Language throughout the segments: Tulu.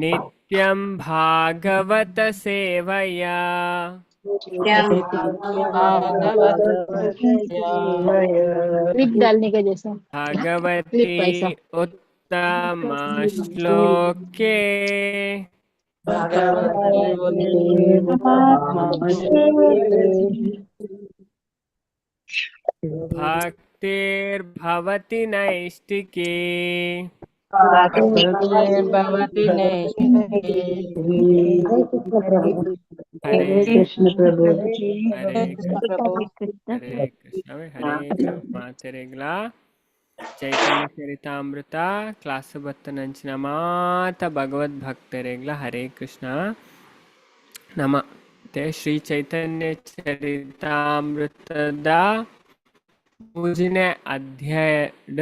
ನಿತ್ಯಂ ಭಾಗವತ ಸೇವಯಾ. क्लिप डालने का जैसा. ಭಗವತಿ क्लिप ऐसा. ಉತ್ತಮ ಶ್ಲೋಕೆ. ಭಕ್ತಿರ್ಭವತಿ ನೈಷ್ಟಿಕೇ. ಹರೇ ಕೃಷ್ಣ ಪ್ರಭು. ಹರೇ ಕೃಷ್ಣ, ಹರೇ ಕೃಷ್ಣ, ಹರೇ ಮಾತೆರೆಗ್ಲ. ಚೈತನ್ಯ ಚರಿತಾಮೃತ ಕ್ಲಾಸ್ ಬತ್ತನಂಚಿನ ಮಾತ ಭಗವದ್ ಭಕ್ತರೆಗ್ಲ ಹರೇ ಕೃಷ್ಣ. ನಮ ತೆ ಶ್ರೀ ಚೈತನ್ಯ ಚರಿತಾಮೃತದ ಮೂಜಿನೇ ಅಧ್ಯಾಯದ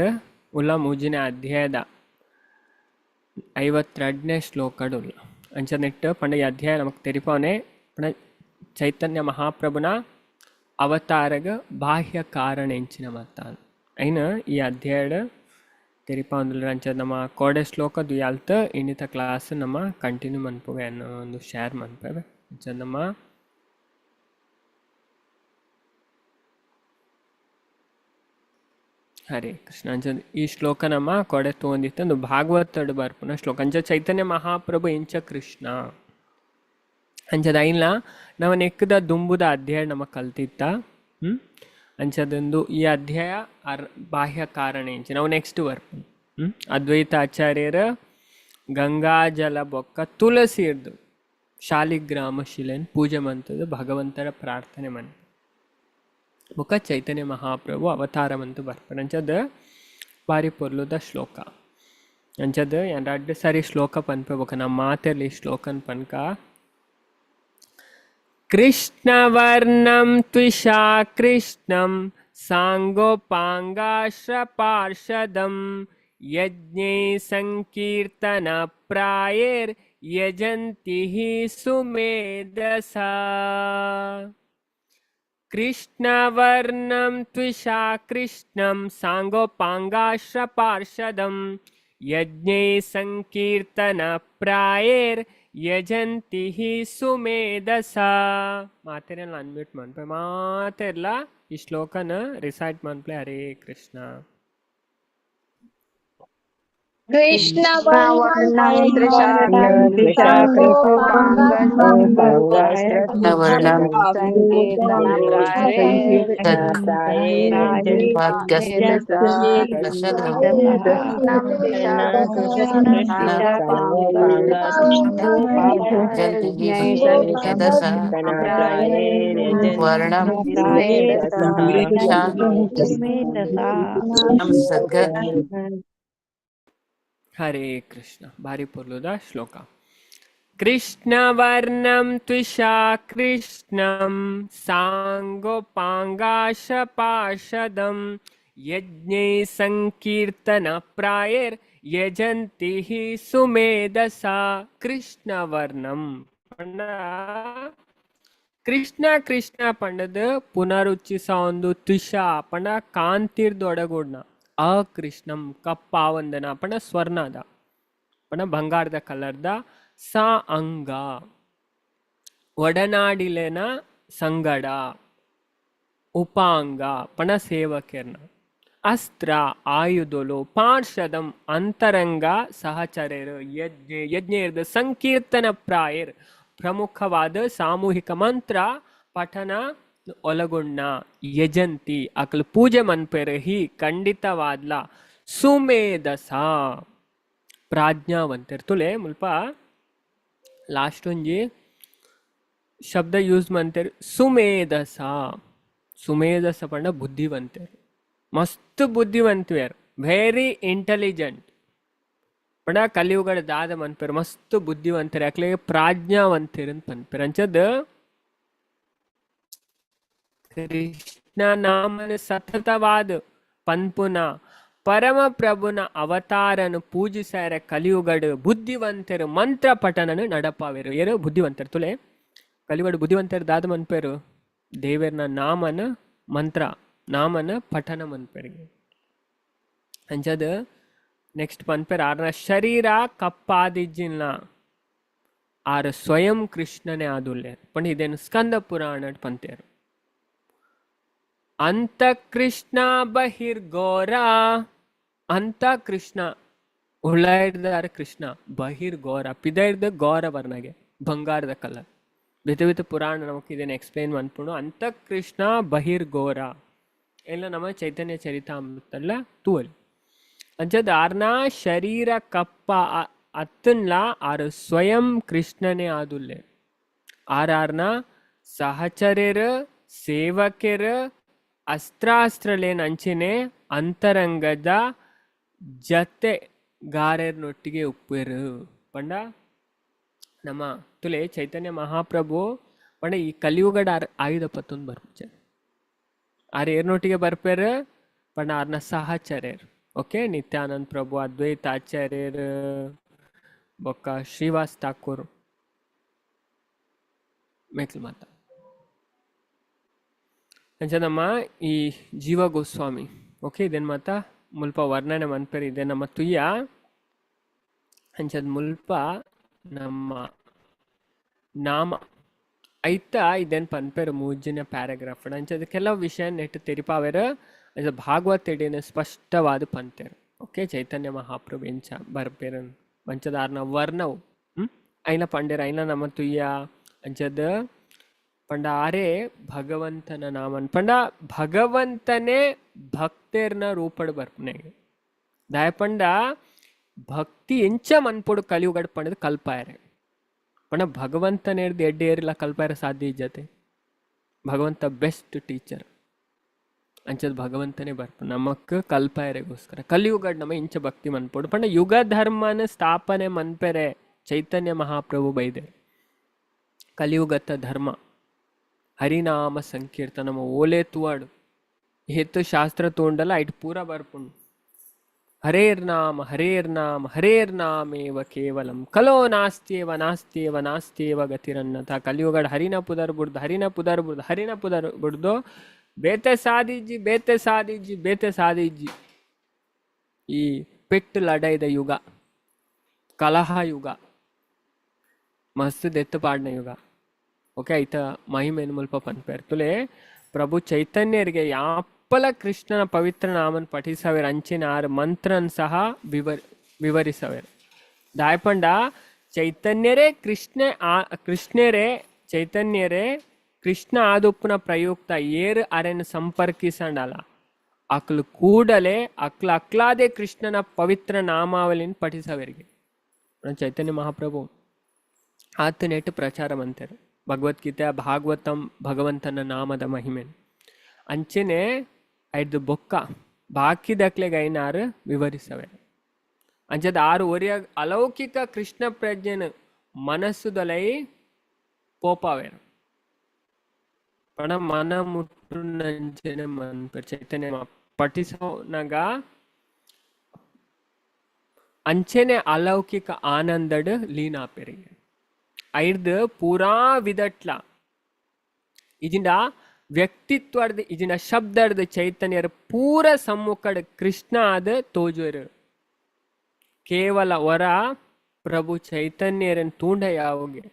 ಉಲ್ಲ, ಮೂಜಿನೇ ಅಧ್ಯಾಯದ 52ನೇ ಶ್ಲೋಕಡುಲ್ಲ. ಅಂಚನೆಟ್ಟು ಪಂಡ ಈ ಅಧ್ಯಾಯ ನಮಕ್ ತೆರಿಪವನೆ ಪಂಡ ಚೈತನ್ಯ ಮಹಾಪ್ರಭುನ ಅವತಾರಗ ಬಾಹ್ಯ ಕಾರಣ ಎಂಚಿನ ಮತ್ತಾನ್ ಐನ ಈ ಅಧ್ಯಾಯಡ್ ತೆರಿಪಾವಂದುಲ್ಲ. ಅಂಚ ನಮ್ಮ ಕೋಡೆ ಶ್ಲೋಕ ದುಯಾಲ್ತ ಇನ್ನಿತ ಕ್ಲಾಸ್ ನಮ್ಮ ಕಂಟಿನ್ಯೂ ಮನ್ಪುವೆ ಅನ್ನೋ ಒಂದು ಶೇರ್ ಮನ್ಪುವೆ. ಅಂಚ ನಮ್ಮ ಹರೇ ಕೃಷ್ಣ. ಅಂಚ ಈ ಶ್ಲೋಕ ನಮ್ಮ ಕೊಡೆ ತೋಂದಿತ್ತಂದು ಭಾಗವತಡು ಬರ್ಪುನ ಶ್ಲೋಕ. ಅಂಚ ಚೈತನ್ಯ ಮಹಾಪ್ರಭು ಇಂಚ ಕೃಷ್ಣ ಅಂಚದ ಐನ್ಲ ನವ ನೆಕ್ಕದ ದುಂಬುದ ಅಧ್ಯಾಯ ನಮ ಕಲ್ತಿತ್ತ. ಅಂಚದೊಂದು ಈ ಅಧ್ಯಾಯ ಬಾಹ್ಯ ಕಾರಣ ಇಂಚ ನಾವು ನೆಕ್ಸ್ಟ್ ಬರ್ಪು. ಅದ್ವೈತ ಆಚಾರ್ಯರ ಗಂಗಾಜಲ ಬೊಕ್ಕ ತುಳಸಿ ಇರ್ದು ಶಾಲಿಗ್ರಾಮ ಶಿಲೆನ್ ಪೂಜೆ ಮಂತದ್ದು ಭಗವಂತರ ಪ್ರಾರ್ಥನೆ ಮನ್ ಬೊಕ್ಕ ಚೈತನ್ಯ ಮಹಾಪ್ರಭು ಅವತಾರ ಮಂತು ಬರ್ಪಣ. ಅಂಚದ ಬಾರಿ ಪೊರ್ಲುದ ಶ್ಲೋಕ. ಅಂಚದ ಏನ್ ರಡ್ಡ್ ಸಾರಿ ಶ್ಲೋಕ ಪನ್ಪೆ ಬೊಕ್ಕ ನಮ್ಮ ಮಾತೆರ್ಲಿ ಶ್ಲೋಕನ್ ಪನ್ಕ. ಕೃಷ್ಣವರ್ಣಂ ತ್ವಿಷಾ ಕೃಷ್ಣಂ ಸಾಂಗೋಪಾಂಗಾಶ್ರಪಾರ್ಷದಂ ಯಜ್ಞೇ ಸಂಕೀರ್ತನ ಪ್ರಾಯೇರ್ ಯಜಂತಿ ಹಿ ಸುಮೇಧಸಾ. ಕೃಷ್ಣವರ್ಣಂ ತ್ವಿಷಾ ಕೃಷ್ಣಂ ಸಾಂಗೋಪಾಂಗಾಶ್ರಪಾರ್ಷದಂ ಯಜ್ಞೇ ಸಂಕೀರ್ತನ ಪ್ರಾಯೇರ್ ಯಜಂತಿ ಹಿ ಸುಮೇಧಸಾ. ಮಾತೆರೆಲ್ಲ ಅನ್ಮ್ಯೂಟ್ ಮನ್ಪೆ, ಮಾತೆರ್ಲ ಈ ಶ್ಲೋಕನ ರಿಸೈಟ್ ಮನ್ಪ್ಲೆ. ಹರೇ ಕೃಷ್ಣ. ಕೃಷ್ಣ ವರ್ಣಂ ವರ್ಣಂ ಸದ್ಗ. ಹರೇ ಕೃಷ್ಣ. ಭಾರಿ ಪೊರ್ಲುದ ಶ್ಲೋಕ. ಕೃಷ್ಣವರ್ಣಂ ತ್ವಿಷಾ ಕೃಷ್ಣಂ ಸಾಂಗೋಪಾಂಗಾಶಪಾರ್ಷದಂ ಯಜ್ಞೇ ಸಂಕೀರ್ತನ ಪ್ರಾಯರ್ ಯಜಂತಿ ಹಿ ಸುಮೇಧಸಾ. ಕೃಷ್ಣವರ್ಣಂ ಪಂಡ ಕೃಷ್ಣ ಕೃಷ್ಣ ಪಂಡದ ಪುನರುಚ್ಚಿಸ ಒಂದು ತ್ವಿಷಾ ಪಂಡ ಕಾಂತಿರ್ದೊಡಗೂಡ್ನ ಅಕೃಷ್ಣಂ ಕಪ್ಪಾವಂದನ ಪಂಡ ಸ್ವರ್ಣದ ಪಂಡ ಬಂಗಾರದ ಕಲರ್ದ ಸ ಅಂಗ ಒಡನಾಡಿಲೆನ ಸಂಗಡ ಉಪಾಂಗ ಪಣ ಸೇವಕೆರ್ನ ಅಸ್ತ್ರ ಆಯುಧಲು ಪಾರ್ಷದಂ ಅಂತರಂಗ ಸಹಚರರು ಯಜ್ಞ ಯಜ್ಞದ ಸಂಕೀರ್ತನ ಪ್ರಾಯರ್ ಪ್ರಮುಖವಾದ ಸಾಮೂಹಿಕ ಮಂತ್ರ ಪಠನ ಒಲಗುಣ್ಣ ಯಜಂತಿ ಅಕಲ್ ಪೂಜೆ ಮನ್ಪೆರ್ ಹಿ ಖಂಡಿತವಾದ್ಲ ಸುಮೇಧಸ ಪ್ರಾಜ್ಞಾವಂತೆರ್. ತುಲೆ ಮುಲ್ಪ ಲಾಸ್ಟ್ ಒಂಜಿ ಶಬ್ದ ಯೂಸ್ ಮಂತೆರ್ ಸುಮೇಧಸ. ಸುಮೇಧಸ ಪಂಡ ಬುದ್ಧಿವಂತೆರ್, ಮಸ್ತ್ ಬುದ್ಧಿವಂತೇರ್, ವೆರಿ ಇಂಟೆಲಿಜೆಂಟ್ ಪಂಡ ಕಲಿಯುಗಡ ದಾದ ಮನ್ಪೆರ್ ಮಸ್ತ್ ಬುದ್ಧಿವಂತೆರ್, ಅಕ್ಲೆಗ್ ಪ್ರಾಜ್ಞಾವಂತೆರ್ ಅಂತ ಪನ್ಪೆರ್. ಅಂಚದ ಕೃಷ್ಣ ನಾಮನ ಸತತವಾದ ಪನ್ಪುನ ಪರಮ ಪ್ರಭುನ ಅವತಾರನು ಪೂಜಿಸಾರ ಕಲಿಯುಗಡು ಬುದ್ಧಿವಂತರು ಮಂತ್ರ ಪಠನನು ನಡಪಾವೆರು. ಏರು ಬುದ್ಧಿವಂತರು ತುಲೆ ಕಲಿಯುಗಡು ಬುದ್ಧಿವಂತರು ದಾದ ಮನ್ಪೆರು ದೇವರ್ನ ನಾಮನ ಮಂತ್ರ ನಾಮನ ಪಠನ ಮನ್ಪೆರಿಗೆ. ಅಂಚದ ನೆಕ್ಸ್ಟ್ ಪನ್ಪೆರ್ ಆರ್ನ ಶರೀರ ಕಪ್ಪಾದಿಜ್ಜಿನ್ಲ ಆರ್ ಸ್ವಯಂ ಕೃಷ್ಣನೇ ಆದುಲ್ಲೇರ್ ಪಂಡ ಇದೇನು ಸ್ಕಂದ ಪುರಾಣಡ್ ಪಂತೇರು. ಅಂತ ಕೃಷ್ಣ ಬಹಿರ್ಗೋರ, ಅಂತ ಕೃಷ್ಣ ಉಳ್ಳಾಯ್ದಾರ ಕೃಷ್ಣ ಬಹಿರ್ಗೋರ ಪಿದೈರ್ದ ಗೋರ ವರ್ಣಗೆ ಬಂಗಾರದ ಕಲರ್. ಬೇತೆ ಬೇತೆ ಪುರಾಣ ನಮಕ್ ಇದನ್ನ ಎಕ್ಸ್ಪ್ಲೇನ್ ಮನ್ಪುಂಡು. ಅಂತ ಕೃಷ್ಣ ಬಹಿರ್ಗೋರ ಎಲ್ಲ ನಮ್ಮ ಚೈತನ್ಯ ಚರಿತಾಮೃತಲ್ಲ ತೂವಲಿ. ಅಂಚದ ಆರ್ನ ಶರೀರ ಕಪ್ಪ ಅತ್ತನ್ಲ ಆರ್ ಸ್ವಯಂ ಕೃಷ್ಣನೇ ಆದುಲ್ಲೆ. ಆರ್ನ ಸಹಚರ್ಯರ್ ಸೇವಕರ ಅಸ್ತ್ರಾಸ್ತ್ರಲೇನ್ ಅಂಚನೆ ಅಂತರಂಗದ ಜತೆಗಾರರ್ನೊಟ್ಟಿಗೆ ಉಪ್ಪೇರು. ಪಂಡ ನಮ್ಮ ತುಲೆ ಚೈತನ್ಯ ಮಹಾಪ್ರಭು ಪಂಡ ಈ ಕಲಿಯುಗಡ ಆರ್ ಆಯುಧ ಪತ್ತೊಂದು ಬರ್ಪುಚೆ ಆರ್ ಏರ್ನೊಟ್ಟಿಗೆ ಬರ್ಪೇರು ಪಂಡ ಆರ್ನ ಸಹಚರ್ಯರ್. ಓಕೆ, ನಿತ್ಯಾನಂದ ಪ್ರಭು, ಅದ್ವೈತ ಆಚಾರ್ಯರ್, ಬೊಕ್ಕ ಶ್ರೀವಾಸ್ ಠಾಕೂರ್ ಮೇಕ್ಲ್ ಮಾತ. ಅಂಚ ನಮ್ಮ ಈ ಜೀವ ಗೋಸ್ವಾಮಿ ಓಕೆ ಇದೇನು ಮಾತ ಮುಲ್ಪ ವರ್ಣನೆ ಮನ್ಪೇರು. ಇದೆ ನಮ್ಮ ತುಯ್ಯ ಅಂಚದ ಮುಲ್ಪ ನಮ್ಮ ನಾಮ ಐತ ಇದೇನು ಪನ್ಪೇರು ಮೂಜಿನ ಪ್ಯಾರಾಗ್ರಾಫ್. ಅಂಚದ ಕೆಲವು ವಿಷಯ ನೆಟ್ಟು ತೆರಿಪಾವೇರು. ಅಂಚ ಭಾಗವತ ಎಡಿನ ಸ್ಪಷ್ಟವಾದ ಪಂತೇರು. ಓಕೆ, ಚೈತನ್ಯ ಮಹಾಪ್ರಭು ಎಂಚ ಬರ್ಪೇರು ಅಂಚದ ಆರ್ನ ವರ್ಣವು ಐನ ಪಂಡೇರು ಐನ ನಮ್ಮ ತುಯ್ಯ. ಅಂಚದ ಪಂಡ ಆರೇ ಭಗವಂತನ ನಾಮನ್ ಪಂಡ ಭಗವಂತನೇ ಭಕ್ತೇರ್ನ ರೂಪಡ್ ಬರ್ಪುನೆಗೆ ದಾಯ ಪಂಡ ಭಕ್ತಿ ಎಂಚ ಮನ್ಪೊಡು ಕಲಿಯುಗಡ್ ಪಂಡದ್ ಕಲ್ಪಾಯರೆ. ಪಂಡ ಭಗವಂತನೇರ್ದು ಎಡ್ಡೆ ಏರಿಲ್ಲ ಕಲ್ಪಾಯರೆ ಸಾಧ್ಯ ಇಜ್ಜತೆ. ಭಗವಂತ ಬೆಸ್ಟ್ ಟೀಚರ್. ಅಂಚದ ಭಗವಂತನೇ ಬರ್ಪ ನಮಕ್ ಕಲ್ಪಾಯರೆಗೋಸ್ಕರ ಕಲಿಯುಗಡ್ ನಮ್ಮ ಇಂಚ ಭಕ್ತಿ ಮನ್ಪೊಡು ಪಂಡ ಯುಗ ಧರ್ಮನ ಸ್ಥಾಪನೆ ಮನ್ಪೆರೆ ಚೈತನ್ಯ ಮಹಾಪ್ರಭು ಬೈದೆ. ಕಲಿಯುಗತ್ತ ಧರ್ಮ ಹರಿನಾಮ ಸಂಕೀರ್ತನ ಓಲೆ ತುವಾಡು ಹೆತ್ತು ಶಾಸ್ತ್ರ ತೋಂಡಲ ಐಟ್ ಪೂರ ಬರ್ಪುಂಡು. ಹರೇರ್ ನಾಮ ಹರೇರ್ ನಾಮ ಹರೇರ್ ನಾಮೇವ ಕೇವಲಂ ಕಲೋ ನಾಸ್ತ್ಯೇವ ನಾಸ್ತ್ಯೇವ ನಾಸ್ತ್ಯೇವ ಗತಿರನ್ನಥ. ಕಲಿಯುಗಡ್ ಹರಿನ ಪುದರ್ ಬುಡ್ದು ಹರಿನ ಪುದರ್ ಬುಡ್ದು ಹರಿನ ಪುದರ್ ಬುಡ್ದು ಬೇತೆ ಸಾಧಿಜ್ಜಿ ಬೇತೆ ಸಾಧಿಜ್ಜಿ ಬೇತೆ ಸಾಧಿಜ್ಜಿ. ಈ ಪೆಟ್ಟು ಲಡೈದ ಯುಗ, ಕಲಹ ಯುಗ, ಮಸ್ತ್ ದೆತ್ತು ಪಾಡ್ನ ಯುಗ. ಓಕೆ, ಐತ ಮಹಿಮೇನು ಮುಲ್ಪ ಪನ್ಪೇರ್ ತುಲೆ ಪ್ರಭು ಚೈತನ್ಯರಿಗೆ ಯಾಪಲ ಕೃಷ್ಣನ ಪವಿತ್ರ ನಾಮನ್ ಪಠಿಸವೇರ್ ಅಂಚಿನ ಆರು ಮಂತ್ರನ್ ಸಹ ವಿವರಿಸವೇರ್. ದಾಯಪಂಡ ಚೈತನ್ಯರೇ ಕೃಷ್ಣ ಆ ಕೃಷ್ಣರೇ ಚೈತನ್ಯರೇ ಕೃಷ್ಣ ಆದುಪ್ಪುನ ಪ್ರಯುಕ್ತ ಏರ್ ಅರೆನ್ ಸಂಪರ್ಕಿಸಂಡಲ ಅಕ್ಲು ಕೂಡಲೇ ಅಕ್ಲ ಅಕ್ಲಾದೆ ಕೃಷ್ಣನ ಪವಿತ್ರ ನಾಮಾವಳಿನ ಪಠಿಸವರಿಗೆ. ಚೈತನ್ಯ ಮಹಾಪ್ರಭು ಆತ ನೆಟ್ಟು ಪ್ರಚಾರ ಮಂತಾರೆ ಭಗವದ್ಗೀತೆ ಭಾಗವತಂ ಭಗವಂತನ ನಾಮದ ಮಹಿಮೆ ಅಂಚೆನೆ ಐದು ಬೊಕ್ಕ ಬಾಕಿದಕ್ಲೆಗ್ ಐನಾರು ವಿವರಿಸವೆ. ಅಂಚದ ಆರು ಒರಿಯ ಅಲೌಕಿಕ ಕೃಷ್ಣ ಪ್ರಜ್ಞೆನ ಮನಸ್ಸುದಲೈ ಪೋಪಾವೇರು. ಪಣ ಮನ ಮುಟ್ಟುನಂಚೆನೆ ಮನ್ಪೆರ್ ಚೈತನ್ಯ ಪಠಿಸೋನಗ ಅಂಚೆನೆ ಅಲೌಕಿಕ ಆನಂದಡ್ ಲೀನಾಪೆರಿಗೆ ಐರ್ದ್ ಪೂರಾ ವಿದಟ್ಲ ಇಜಿಂಡ ವ್ಯಕ್ತಿತ್ವರ್ದ್ ಇಜಿಂಡ ಶಬ್ದರ್ದ್ ಚೈತನ್ಯರ್ ಪೂರ ಸಮ್ಮುಖಡ್ ಕೃಷ್ಣ ಆದ ತೋಜುವರು. ಕೇವಲ ವರ ಪ್ರಭು ಚೈತನ್ಯರನ್ ತೂಂಡ ಯಾವಗೆ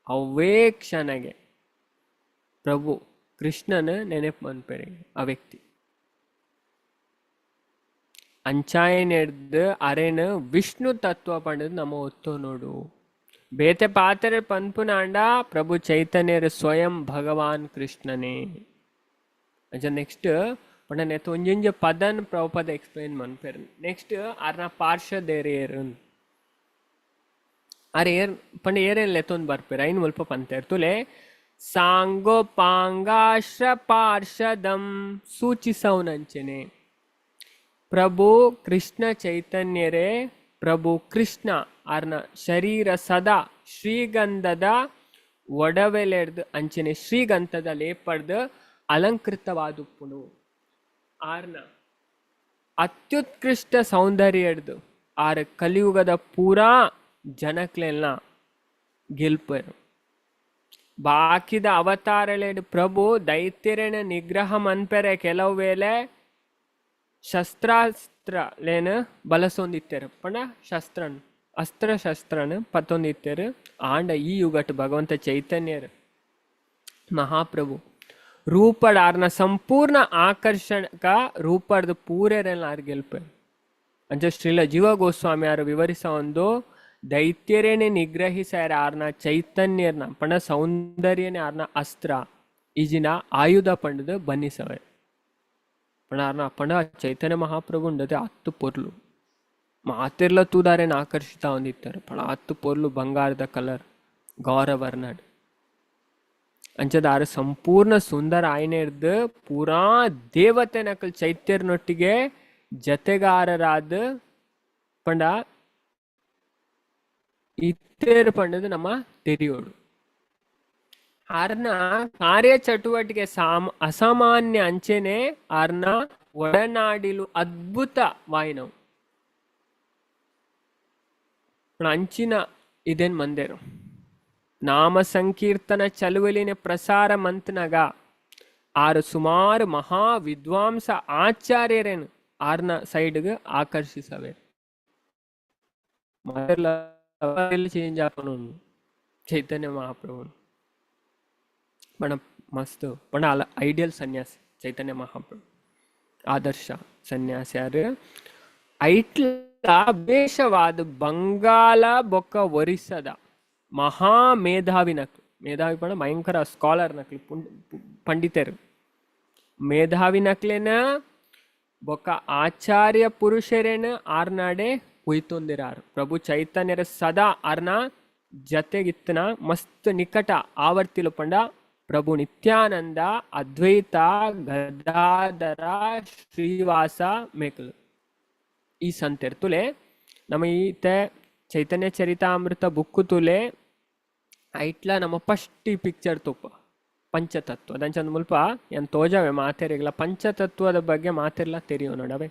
ಅವೇ ಕ್ಷಣಗೆ ಪ್ರಭು ಕೃಷ್ಣನ ನೆನಪು ಮನ್ಪೆರಿಗೆ ಆ ವ್ಯಕ್ತಿ. ಅಂಚಾಯನೆಡ್ದು ಅರೆನ ವಿಷ್ಣು ತತ್ವ ಪಂಡದ್ ನಮ್ಮ ಒತ್ತು ನೋಡು. ಬೇತೆ ಪಾತ್ರೆ ಪನ್ಪುನಾಂಡ ಪ್ರಭು ಚೈತನ್ಯರು ಸ್ವಯಂ ಭಗವಾನ್ ಕೃಷ್ಣನೇ. ಅಂಚ ನೆಕ್ಸ್ಟ್ ಪಂಡ ನೆತ್ತ ಒಂಜೊಂಜಿ ಪದನ್ ಪ್ರಭುಪದ ಎಕ್ಸ್ಪ್ಲೈನ್ ಮನ್ಪೆರ್. ನೆಕ್ಸ್ಟ್ ಆರ್ನ ಪಾರ್ಶ್ವದೇರಿಯರು ಆರ್ ಏರ್ ಪಂಡ ಏರೇನ್ ಲೆತ್ತೊಂದು ಬರ್ಪೆರ್ ಐನ್ ಮುಲ್ಪ ಪಂತೇರ್ ತುಲೆ ಸಾಂಗೋ ಪಾಂಗಾಶ್ರ ಪಾರ್ಷದಂ ಸೂಚಿಸೌನಂಚನೆ ಪ್ರಭು ಕೃಷ್ಣ ಚೈತನ್ಯರೇ ಪ್ರಭು ಕೃಷ್ಣ ಆರ್ನ ಶರೀರ ಸದಾ ಶ್ರೀಗಂಧದ ಒಡವೆಲೆಡ್ದು ಅಂಚನೆ ಶ್ರೀಗಂಧದ ಲೇಪಡ್ದು ಅಲಂಕೃತವಾದುಪ್ಪುನು. ಆರ್ನ ಅತ್ಯುತ್ಕೃಷ್ಟ ಸೌಂದರ್ಯಡ್ದು ಆರ್ ಕಲಿಯುಗದ ಪೂರಾ ಜನಕ್ಲೆಲ್ಲ ಗೆಲ್ಪರು. ಬಾಕಿದ ಅವತಾರಲೆಡ್ ಪ್ರಭು ದೈತ್ಯರೆನ ನಿಗ್ರಹ ಮನ್ಪೆರೆ ಕೆಲವು ವೇಳೆ ಶಸ್ತ್ರಾಸ್ತ್ರ ಅಸ್ತ್ರಲೇನ ಬಲಸೊಂದಿತ್ತೆರ್ ಪಂಡ ಶಸ್ತ್ರನ್ ಅಸ್ತ್ರ ಶಸ್ತ್ರನ್ ಪತ್ತೊಂದಿತ್ತೆರ್. ಆಂಡ ಈ ಯುಗಟ್ ಭಗವಂತ ಚೈತನ್ಯರ್ ಮಹಾಪ್ರಭು ರೂಪಡ್ ಆರ್ನ ಸಂಪೂರ್ಣ ಆಕರ್ಷಕ ರೂಪಡ್ದು ಪೂರೆರೆನ್ ಆರ್ ಗೆಲ್ಪೆ. ಅಂಚ ಶ್ರೀಲ ಜೀವ ಗೋಸ್ವಾಮಿ ಆರ್ ವಿವರಿಸ ಒಂದು ದೈತ್ಯರೇನೆ ನಿಗ್ರಹಿಸಾರ ಆರ್ನ ಚೈತನ್ಯರ್ನ ಪಂಡ ಸೌಂದರ್ಯನೇ ಆರ್ನ ಅಸ್ತ್ರ ಈಜಿನ ಆಯುಧ ಪಂಡದು ಬನ್ನಿಸವೆ. ಪಂಡ ಆರ್ನ ಪಂಡ ಚೈತನ್ಯ ಮಹಾಪ್ರಭು ಉಂಡದೆ ಅತ್ತು ಪೊರ್ಲು ಮಾತೆರ್ಲ ತೂದಾರೇನ ಆಕರ್ಷಿತ ಹೊಂದಿತ್ತಾರೆ. ಪಂಡ ಅತ್ತು ಪೊರ್ಲು ಬಂಗಾರದ ಕಲರ್ ಗೌರವರ್ಣಡ್ ಅಂಚದ ಆರು ಸಂಪೂರ್ಣ ಸುಂದರ ಆಯ್ನೆರ್ದು ಪೂರಾ ದೇವತೆ ನಕಲ್ ಚೈತ್ಯರ್ನೊಟ್ಟಿಗೆ ಜತೆಗಾರರಾದ ಪಂಡ ಇತ್ತೇರು ಪಂಡದು ನಮ್ಮ ತೆರಿಯೋಡು. ಆರ್ನ ಕಾರ್ಯ ಚಟುವಟಿಕೆ ಅಸಾಮಾನ್ಯ ಅಂಚೆನೆ ಆರ್ನ ಒಡನಾಡಿಲು ಅದ್ಭುತ ವಾಯಿನವು. ಅಂಚಿನ ಇದೇನ್ ಮಂದೇರು ನಾಮ ಸಂಕೀರ್ತನ ಚಳುವಳಿನ ಪ್ರಸಾರ ಮಂತ್ನಗ ಆರು ಸುಮಾರು ಮಹಾ ವಿದ್ವಾಂಸ ಆಚಾರ್ಯರೇನು ಆರ್ನ ಸೈಡ್ಗೆ ಆಕರ್ಷಿಸವೆ. ಚೇಂಜ್ ಆಪನು ಚೈತನ್ಯ ಮಹಾಪ್ರಭು ಪಣ ಮಸ್ತ್ ಪಣ ಅಲ್ಲ ಐಡಿಯಲ್ ಸನ್ಯಾಸಿ ಚೈತನ್ಯ ಮಹಾಪ್ರಭು ಆದರ್ಶ ಸನ್ಯಾಸಿ ಯಾರು. ಐಟ್ಲ ವೇಷವಾದ ಬಂಗಾಲ ಬೊಕ್ಕ ಒರಿಸ್ಸದ ಮಹಾ ಮೇಧಾವಿ ನಕ್ಲು, ಮೇಧಾವಿ ಪಣ ಭಯಂಕರ ಸ್ಕಾಲರ್ ನಕ್ಲು, ಪಂಡಿತರು ಮೇಧಾವಿ ನಕ್ಲೇನ ಬೊಕ್ಕ ಆಚಾರ್ಯ ಪುರುಷರೇನ ಆರ್ನಾಡೆ ಕುಯ್ತೊಂದಿರಾರು. ಪ್ರಭು ಚೈತನ್ಯರ ಸದಾ ಆರ್ನ ಜತೆಗಿತ್ತನ ಮಸ್ತ್ ನಿಕಟ ಆವರ್ತಿಲು ಪಂಡ ಪ್ರಭು ನಿತ್ಯಾನಂದ ಅದ್ವೈತ ಗದಾಧರ ಶ್ರೀವಾಸ ಮೇಕಲು ಈ ಸಂತೆರ್ ತುಲೆ ನಮ್ಮ ಈತೆ ಚೈತನ್ಯ ಚರಿತಾಮೃತ ಬುಕ್ಕು ತುಲೆ ಐಟ್ಲ ನಮ್ಮ ಫಸ್ಟ್ ಈ ಪಿಕ್ಚರ್ ತುಪ್ಪ ಪಂಚತತ್ವ ದಂಚಂದ ಮುಲ್ಪ ಏನ್ ತೋಜಾವೆ ಮಾತೆರಿಗ್ಲ ಪಂಚತತ್ವದ ಬಗ್ಗೆ ಮಾತೆರ್ಲ ತೆರಿಯೋ ನೋಡವೆ.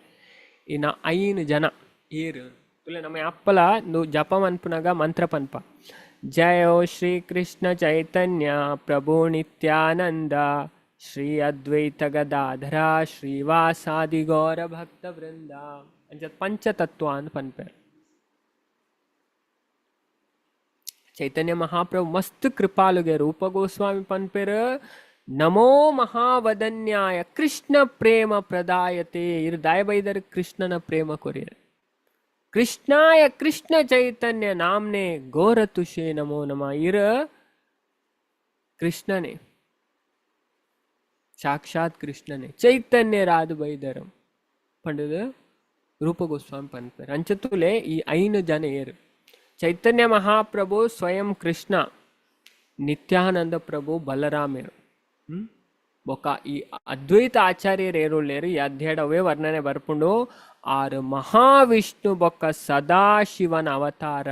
ಇನ್ನ 5 ಜನ ಏರು ತುಲೆ ನಮ್ಮ ಅಪ್ಪಲ ಜಪ ಮನ್ಪುನಗ ಮಂತ್ರ ಪನ್ಪ ಜಯೋ ಶ್ರೀ ಕೃಷ್ಣ ಚೈತನ್ಯ ಪ್ರಭು ನಿತ್ಯಾನಂದ ಶ್ರೀ ಅದ್ವೈತ ಗದಾಧರ ಶ್ರೀವಾಸಾದಿ ಗೌರ ಭಕ್ತ ವೃಂದ ಅಂಚ ಪಂಚತತ್ವ ಅಂತ ಪನ್ಪೇರು. ಚೈತನ್ಯ ಮಹಾಪ್ರಭು ಮಸ್ತ್ ಕೃಪಾಲುಗೆ ರೂಪ ಗೋಸ್ವಾಮಿ ಪನ್ಪೇರು ನಮೋ ಮಹಾವದನ್ಯಾಯ ಕೃಷ್ಣ ಪ್ರೇಮ ಪ್ರದಾಯತೆ ಇರು ದಾಯಬೈದರು ಕೃಷ್ಣನ ಪ್ರೇಮ ಕೊರಿಯರ್. ಕೃಷ್ಣಾಯ ಕೃಷ್ಣ ಚೈತನ್ಯ ನಾಮ್ನೆ ಗೋರತುಷೇ ನಮೋ ನಮ ಇರ ಕೃಷ್ಣನೇ ಸಾಕ್ಷಾತ್ ಕೃಷ್ಣನೇ ಚೈತನ್ಯ ರಾದು ಬೈದರು ಪಂಡದು ರೂಪ ಗೋಸ್ವಾಮಿ ಪನ್ಪೇರು. ಅಂಚತುಲೆ ಈ 5 ಜನ ಏರು ಚೈತನ್ಯ ಮಹಾಪ್ರಭು ಸ್ವಯಂ ಕೃಷ್ಣ ನಿತ್ಯಾನಂದ ಪ್ರಭು ಬಲರಾಮೇರು ಬೊಕ್ಕ ಈ ಅದ್ವೈತ ಆಚಾರ್ಯರು ಏರುಳ್ಳೇರು ಈ ಅಧ್ಯಯನವೇ ವರ್ಣನೆ ಬರ್ಪುಂಡು. ಆರು ಮಹಾವಿಷ್ಣು ಬೊಕ್ಕ ಸದಾಶಿವನ ಅವತಾರ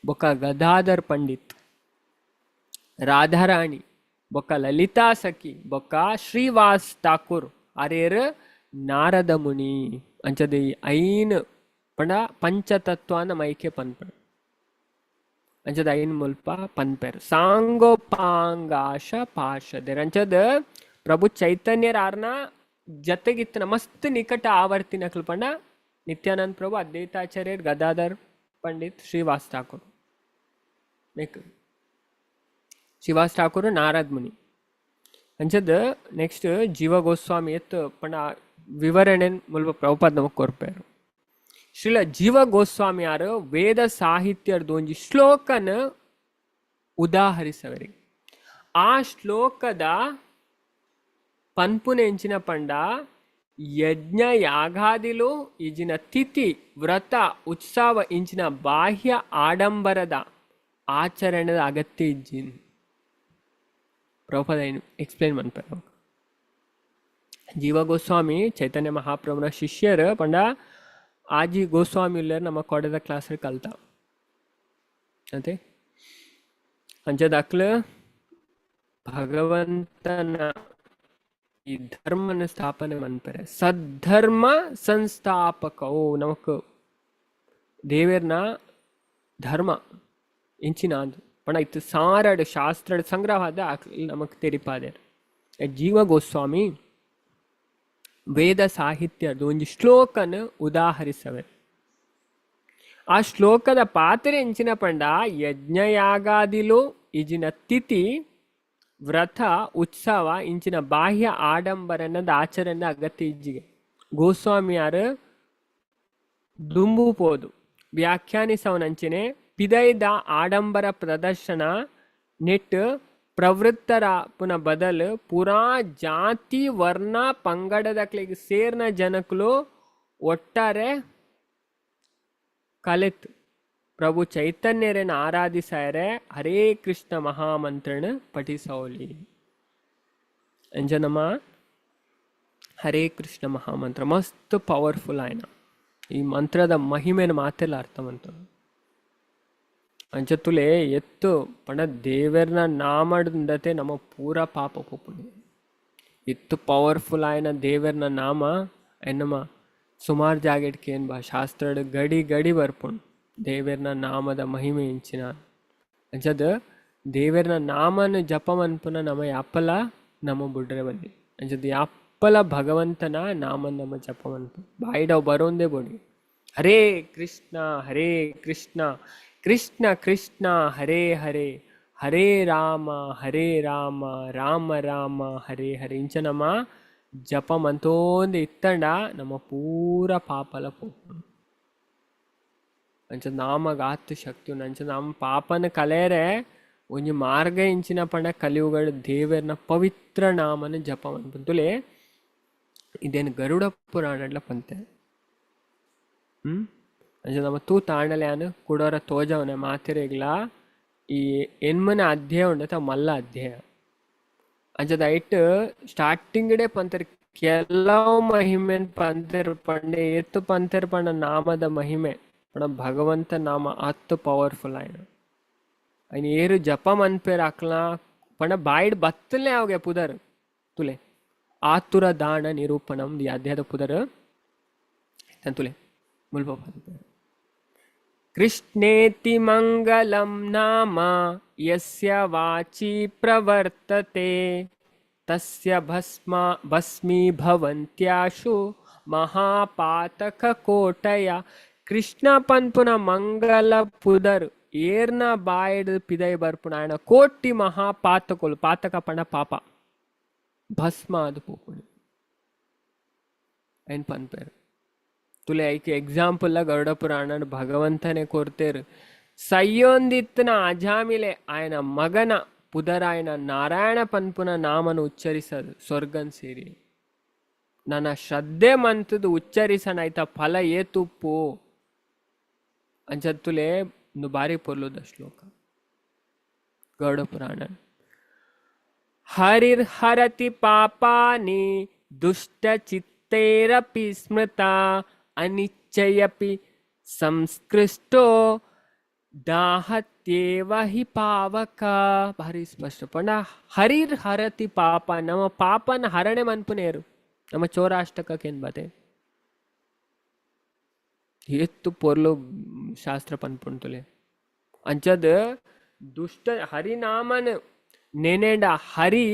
ಬೊಕ್ಕ ಗದಾಧರ್ ಪಂಡಿತ್ ರಾಧಾರಾಣಿ ಬೊಕ್ಕ ಲಲಿತಾ ಸಖಿ ಬೊಕ್ಕ ಶ್ರೀವಾಸ್ ಠಾಕೂರ್ ಆರೇರು ನಾರದ ಮುನಿ ಅಂಚದ ಈ 5 ಪಂಡ ಪಂಚತತ್ವನ ಮೈಕೆ ಪನ್ಪೆ ಅಂಚದ 5 ಮುಲ್ಪ ಪನ್ಪೆರ್ ಸಾಂಗೋಪಾಂಗಾಶ ಪಾಶದೆರ್. ಅಂಚದ ಪ್ರಭು ಚೈತನ್ಯರ ಆರ್ನ ಜತೆಗಿತ್ತನ ಮಸ್ತ್ ನಿಕಟ ಆವರ್ತಿನಕ್ಲು ಪಂಡ ನಿತ್ಯಾನಂದ ಪ್ರಭು ಅದ್ವೈತಾಚಾರ್ಯರ್ ಗದಾಧರ್ ಪಂಡಿತ್ ಶ್ರೀವಾಸ್ ಠಾಕೂರ್ ಮೇಕ್ ಶ್ರೀವಾಸ್ ಠಾಕೂರ್ ನಾರದ್ ಮುನಿ. ಅಂಚದ ನೆಕ್ಸ್ಟ್ ಜೀವ ಗೋಸ್ವಾಮಿ ಎತ್ತು ಪಂಡ ವಿವರಣೆ ಮುಲ್ಪ ಪ್ರಭುಪಾದ ನಮಕ್ ಕೊರ್ಪೇರು. ಶ್ರೀಲ ಜೀವ ಗೋಸ್ವಾಮಿ ಯಾರು ವೇದ ಸಾಹಿತ್ಯದ ಒಂಜಿ ಶ್ಲೋಕನ ಉದಾಹರಿಸವರಿ. ಆ ಶ್ಲೋಕದ ಪನ್ಪುನೆ ಎಂಚಿನ ಪಂಡ ಯಜ್ಞ ಯಾಗಾದಿಲು ಈಜಿನ ತಿಥಿ ವ್ರತ ಉತ್ಸವ ಇಂಚಿನ ಬಾಹ್ಯ ಆಡಂಬರದ ಆಚರಣೆದ ಅಗತ್ಯ ಇಜ್ಜಿನ್ ಪ್ರಭುಪಾದ ಎಕ್ಸ್ಪ್ಲೇನ್ ಮನ್ಪೇರು. ಜೀವ ಗೋಸ್ವಾಮಿ ಚೈತನ್ಯ ಮಹಾಪ್ರಭುನ ಶಿಷ್ಯರು ಪಂಡ ಆಜಿ ಗೋಸ್ವಾಮಿ ಇಲ್ಲರ್ ನಮ್ಮ ಕೊಡದ ಕ್ಲಾಸ್ ಕಲ್ತ ಅದೇ ಅಂಚದಾಕ್ಲ ಭಗವಂತನ ಈ ಧರ್ಮನ ಸ್ಥಾಪನೆ ಮನ್ಪರೆ ಸದ್ಧರ್ಮ ಸಂಸ್ಥಾಪಕವು ನಮಕ್ ದೇವೇರ್ನ ಧರ್ಮ ಇಂಚಿನ ಅದು ಪಣ ಇತ್ತು ಸಾರಡು ಶಾಸ್ತ್ರಡ್ ಸಂಗ್ರಹವಾದ ನಮಕ್ ತೆರಿಪಾದೆ. ಜೀವ ಗೋಸ್ವಾಮಿ ವೇದ ಸಾಹಿತ್ಯದ ಒಂಜಿ ಶ್ಲೋಕನ್ ಉದಾಹರಿಸವೆ. ಆ ಶ್ಲೋಕದ ಪಾತ್ರೆ ಎಂಚಿನ ಪಂಡ ಯಜ್ಞಯಾಗಾದಿಲು ಇಜಿನ ತಿಥಿ ವ್ರತ ಉತ್ಸವ ಇಂಚಿನ ಬಾಹ್ಯ ಆಡಂಬರನದ ಆಚರಣೆ ಅಗತ್ಯ ಇಜ್ಜಿಗೆ. ಗೋಸ್ವಾಮಿಯಾರು ದುಂಬು ಪೋದು ವ್ಯಾಖ್ಯಾನಿಸವನಂಚಿನೆ ಪಿದೈದ ಆಡಂಬರ ಪ್ರದರ್ಶನ ನೆಟ್ ಪ್ರವೃತ್ತರ ಪುನ ಬದಲು ಪೂರಾ ಜಾತಿ ವರ್ಣ ಪಂಗಡದಕ್ಲೆಗ್ ಸೇರ್ನ ಜನಕುಲು ಒಟ್ಟಾರೆ ಕಲೆತ್ ಪ್ರಭು ಚೈತನ್ಯರನ್ನು ಆರಾಧಿಸಾಯರೆ ಹರೇ ಕೃಷ್ಣ ಮಹಾಮಂತ್ರನ ಪಠಿಸೌಲಿ. ಅಂಜನಮ್ಮ ಹರೇ ಕೃಷ್ಣ ಮಹಾಮಂತ್ರ ಮಸ್ತ್ ಪವರ್ಫುಲ್ ಆಯ್ನ. ಈ ಮಂತ್ರದ ಮಹಿಮೆನ ಮಾತೆಲ್ಲ ಅರ್ಥ ಮಂತ ಅಂಚತುಲೆ ಎತ್ತು ಪಂಡ ದೇವರ್ನ ನಾಮಡಂದತೆ ನಮ್ಮ ಪೂರ ಪಾಪ ಪೋಪುಂಡು. ಇತ್ತು ಪವರ್ಫುಲ್ ಆಯ್ನ ದೇವರ್ನ ನಾಮ ಎನ್ನಮ್ಮ ಸುಮಾರು ಜಾಗೆಟ್ಕೆ ಏನ್ ಬಾ ಶಾಸ್ತ್ರಡ್ ಗಡಿ ಗಡಿ ಬರ್ಪುಂಡು ದೇವರ್ನ ನಾಮದ ಮಹಿಮೆ ಇಂಚಿನ. ಅಂಚದ ದೇವರ್ನ ನಾಮನ ಜಪ ಮನ್ಪುನ ನಮ್ಮ ಯಾಪಲ ನಮ್ಮ ಬುಡ್ರೆ ಬಲ್ಲಿ. ಅಂಚದ ಯಾಪಲ ಭಗವಂತನ ನಾಮ ನಮ್ಮ ಜಪ ಮನ್ಪು ಬಾಯಿಡವ್ ಬರೋಂದೇ ಬೋಡಿ. ಹರೇ ಕೃಷ್ಣ ಹರೇ ಕೃಷ್ಣ ಕೃಷ್ಣ ಕೃಷ್ಣ ಹರೇ ಹರೇ ಹರೇ ರಾಮ ಹರೇ ರಾಮ ರಾಮ ರಾಮ ಹರೇ ಹರೇ ಇಂಚ ನಮ್ಮ ಜಪ ಮಂತೋಂದು ಇತ್ತಂಡ ನಮ್ಮ ಪೂರ ಪಾಪಲ ಪೋಪುಂಡು. ಅಂಚ ನಾಮಗ್ ಆತ್ ಶಕ್ತಿ ಉಂಡು. ಅಂಚ ನಮ್ಮ ಪಾಪನ ಕಲೆಯರೆ ಒಂಜಿ ಮಾರ್ಗ ಇಂಚಿನ ಪಂಡ ಕಲಿಯುಗಡ್ ದೇವರ್ನ ಪವಿತ್ರ ನಾಮನ ಜಪ ಮನ್ಪುಂತುಲೆ. ಇದೇನು ಗರುಡ ಪುರಾಣಡ್ಲ ಪಂತೆ. ಅಂಚ ನಮ್ಮ ತೂ ತಾಂಡಲೆ ಕುಡೋರ ತೋಜವನೆ ಮಾತೆರೆಗ್ಲ ಈ ಎನ್ಮನ ಅಧ್ಯಾಯ ಉಂಡತ ಮಲ್ಲ ಅಧ್ಯಾಯ. ಅಂಚದ ಐಟ್ ಸ್ಟಾರ್ಟಿಂಗ್ ಡೇ ಪಂತೆರ್ ಕೆಲವು ಮಹಿಮೆನ್ ಪಂತೆರ್ ಪಂಡೆ ಏತ್ ಪಂತೆರ್ ಪಂಡ ನಾಮದ ಮಹಿಮೆ ಪಂಡ ಭಗವಂತ ನಾಮ ಅತ್ ಪವರ್ಫುಲ್ ಆಯ್ನ. ಐನ್ ಏರು ಜಪ ಮನ್ಪೇರ್ ಅಕ್ಲ ಪಂಡ ಬಾಯಿಡ್ ಬತ್ತಲೇ ಅವುಗೆ ಪುದರ್ ತುಲೆ ಆತುರ ದಾಣ ನಿರೂಪಣಂ ಈ ಅಧ್ಯಾಯದ ಪುದರ್ ತುಲೆ ಮುಲ್ಪ ಪಂತೆರ್. ಕೃಷ್ಣೇತಿ ಮಂಗಲಂ ನಾಮ ಯಸ್ಯ ವಾಚಿ ಪ್ರವರ್ತತೆ ತಸ್ಯ ಭಸ್ಮ ಭಸ್ಮೀಭವಂತ್ಯಾಶು ಮಹಾಪಾತಕ ಕೋಟಯ. ಕೃಷ್ಣ ಪನ್ಪುನ ಮಂಗಲ ಪುದರ್ ಏರ್ನ ಬಾಯಿಡ್ ಪಿದೈ ಬರ್ಪುನ ಆಯನ ಕೋಟಿ ಮಹಾಪಾತಕೊಲು ಪಾತಕ ಪಂಡ ಪಾಪ ಭಸ್ಮ ಅದು ಪೋಪುಂಡು ಐನ್ ಪನ್ಪೇರ್. ತುಲೆ ಐಕ್ ಎಕ್ಸಾಂಪಲ್ ಗರುಡ ಪುರಾಣ ಭಗವಂತನೇ ಕೊರ್ತೇರು. ಸಯ್ಯೊಂದಿತ್ತನ ಅಜಾಮಿಲೆ ಆಯನ ಮಗನ ಪುದರಾಯನ ನಾರಾಯಣ ಪನ್ಪುನ ನಾಮನು ಉಚ್ಚರಿಸದು ಸ್ವರ್ಗನ್ ಸೇರಿ ನನ್ನ ಶ್ರದ್ಧೆ ಮಂತದು ಉಚ್ಚರಿಸನಾಯ್ತ ಫಲ ಏತುಪ್ಪು ಅಂಚತ್ತುಲೆ ಒಂದು ಬಾರಿ ಪೊರ್ಲುದ ಶ್ಲೋಕ ಗರುಡ ಪುರಾಣ. ಹರಿರ್ಹರತಿ ಪಾಪಾನಿ ದುಷ್ಟಚಿತ್ತೈರಪಿ ಸ್ಮೃತ ಅನಿಶ್ಚಯಪಿ ಸಂಸ್ಕೃಷ್ಟೋ ದಾಹತ್ಯೇವ ಹಿ ಪಾವಕ. ಭಾರಿ ಸ್ಪಷ್ಟ ಪಂಡ ಹರಿರ್ ಹರತಿ ಪಾಪ ನಮ್ಮ ಪಾಪನ ಹರಣೆ ಮನ್ಪುನೇರು ನಮ್ಮ ಚೋರಾಷ್ಟಕಕ್ಕೇನ್ ಬತೆ ಎತ್ತು ಪೊರ್ಲು ಶಾಸ್ತ್ರ ಪನ್ಪುಂಟುಲೆ. ಅಂಚದ ದುಷ್ಟ ಹರಿನಾಮನ ನೆನೆಂಡ ಹರಿ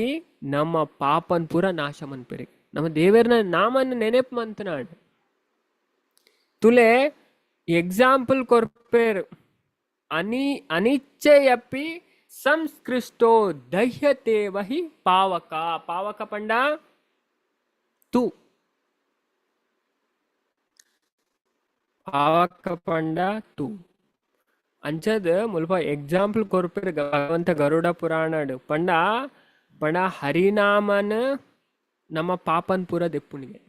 ನಮ್ಮ ಪಾಪನ್ ಪೂರ ನಾಶ ಮನ್ಪೆರಿ. ನಮ್ಮ ದೇವರನ ನಾಮನ್ ನೆನೆಪ್ ಮಂತನಾಡ್ ತುಲೆ ಎಕ್ಸಾಂಪಲ್ ಕೊರ್ಪೇರು. ಅನಿಶ್ಚಯಪಿ ಸಂಸ್ಕೃಷ್ಟೋ ದಹ್ಯತೆ ವಹಿ ಪಾವಕ. ಪಾವಕ ಪಂಡ ತು ಪಾವಕ ಪಂಡ ತು ಅಂಚದ ಮುಲ್ಪ ಎಕ್ಸಾಂಪಲ್ ಕೊರ್ಪೇರು ಭಗವಂತ ಗರುಡ ಪುರಾಣಡ್ ಪಂಡ ಪಂಡ ಹರಿನಾಮನ ನಮ್ಮ ಪಾಪನ್ ಪೂರ ದೆಪ್ಪುಣಿಗೆ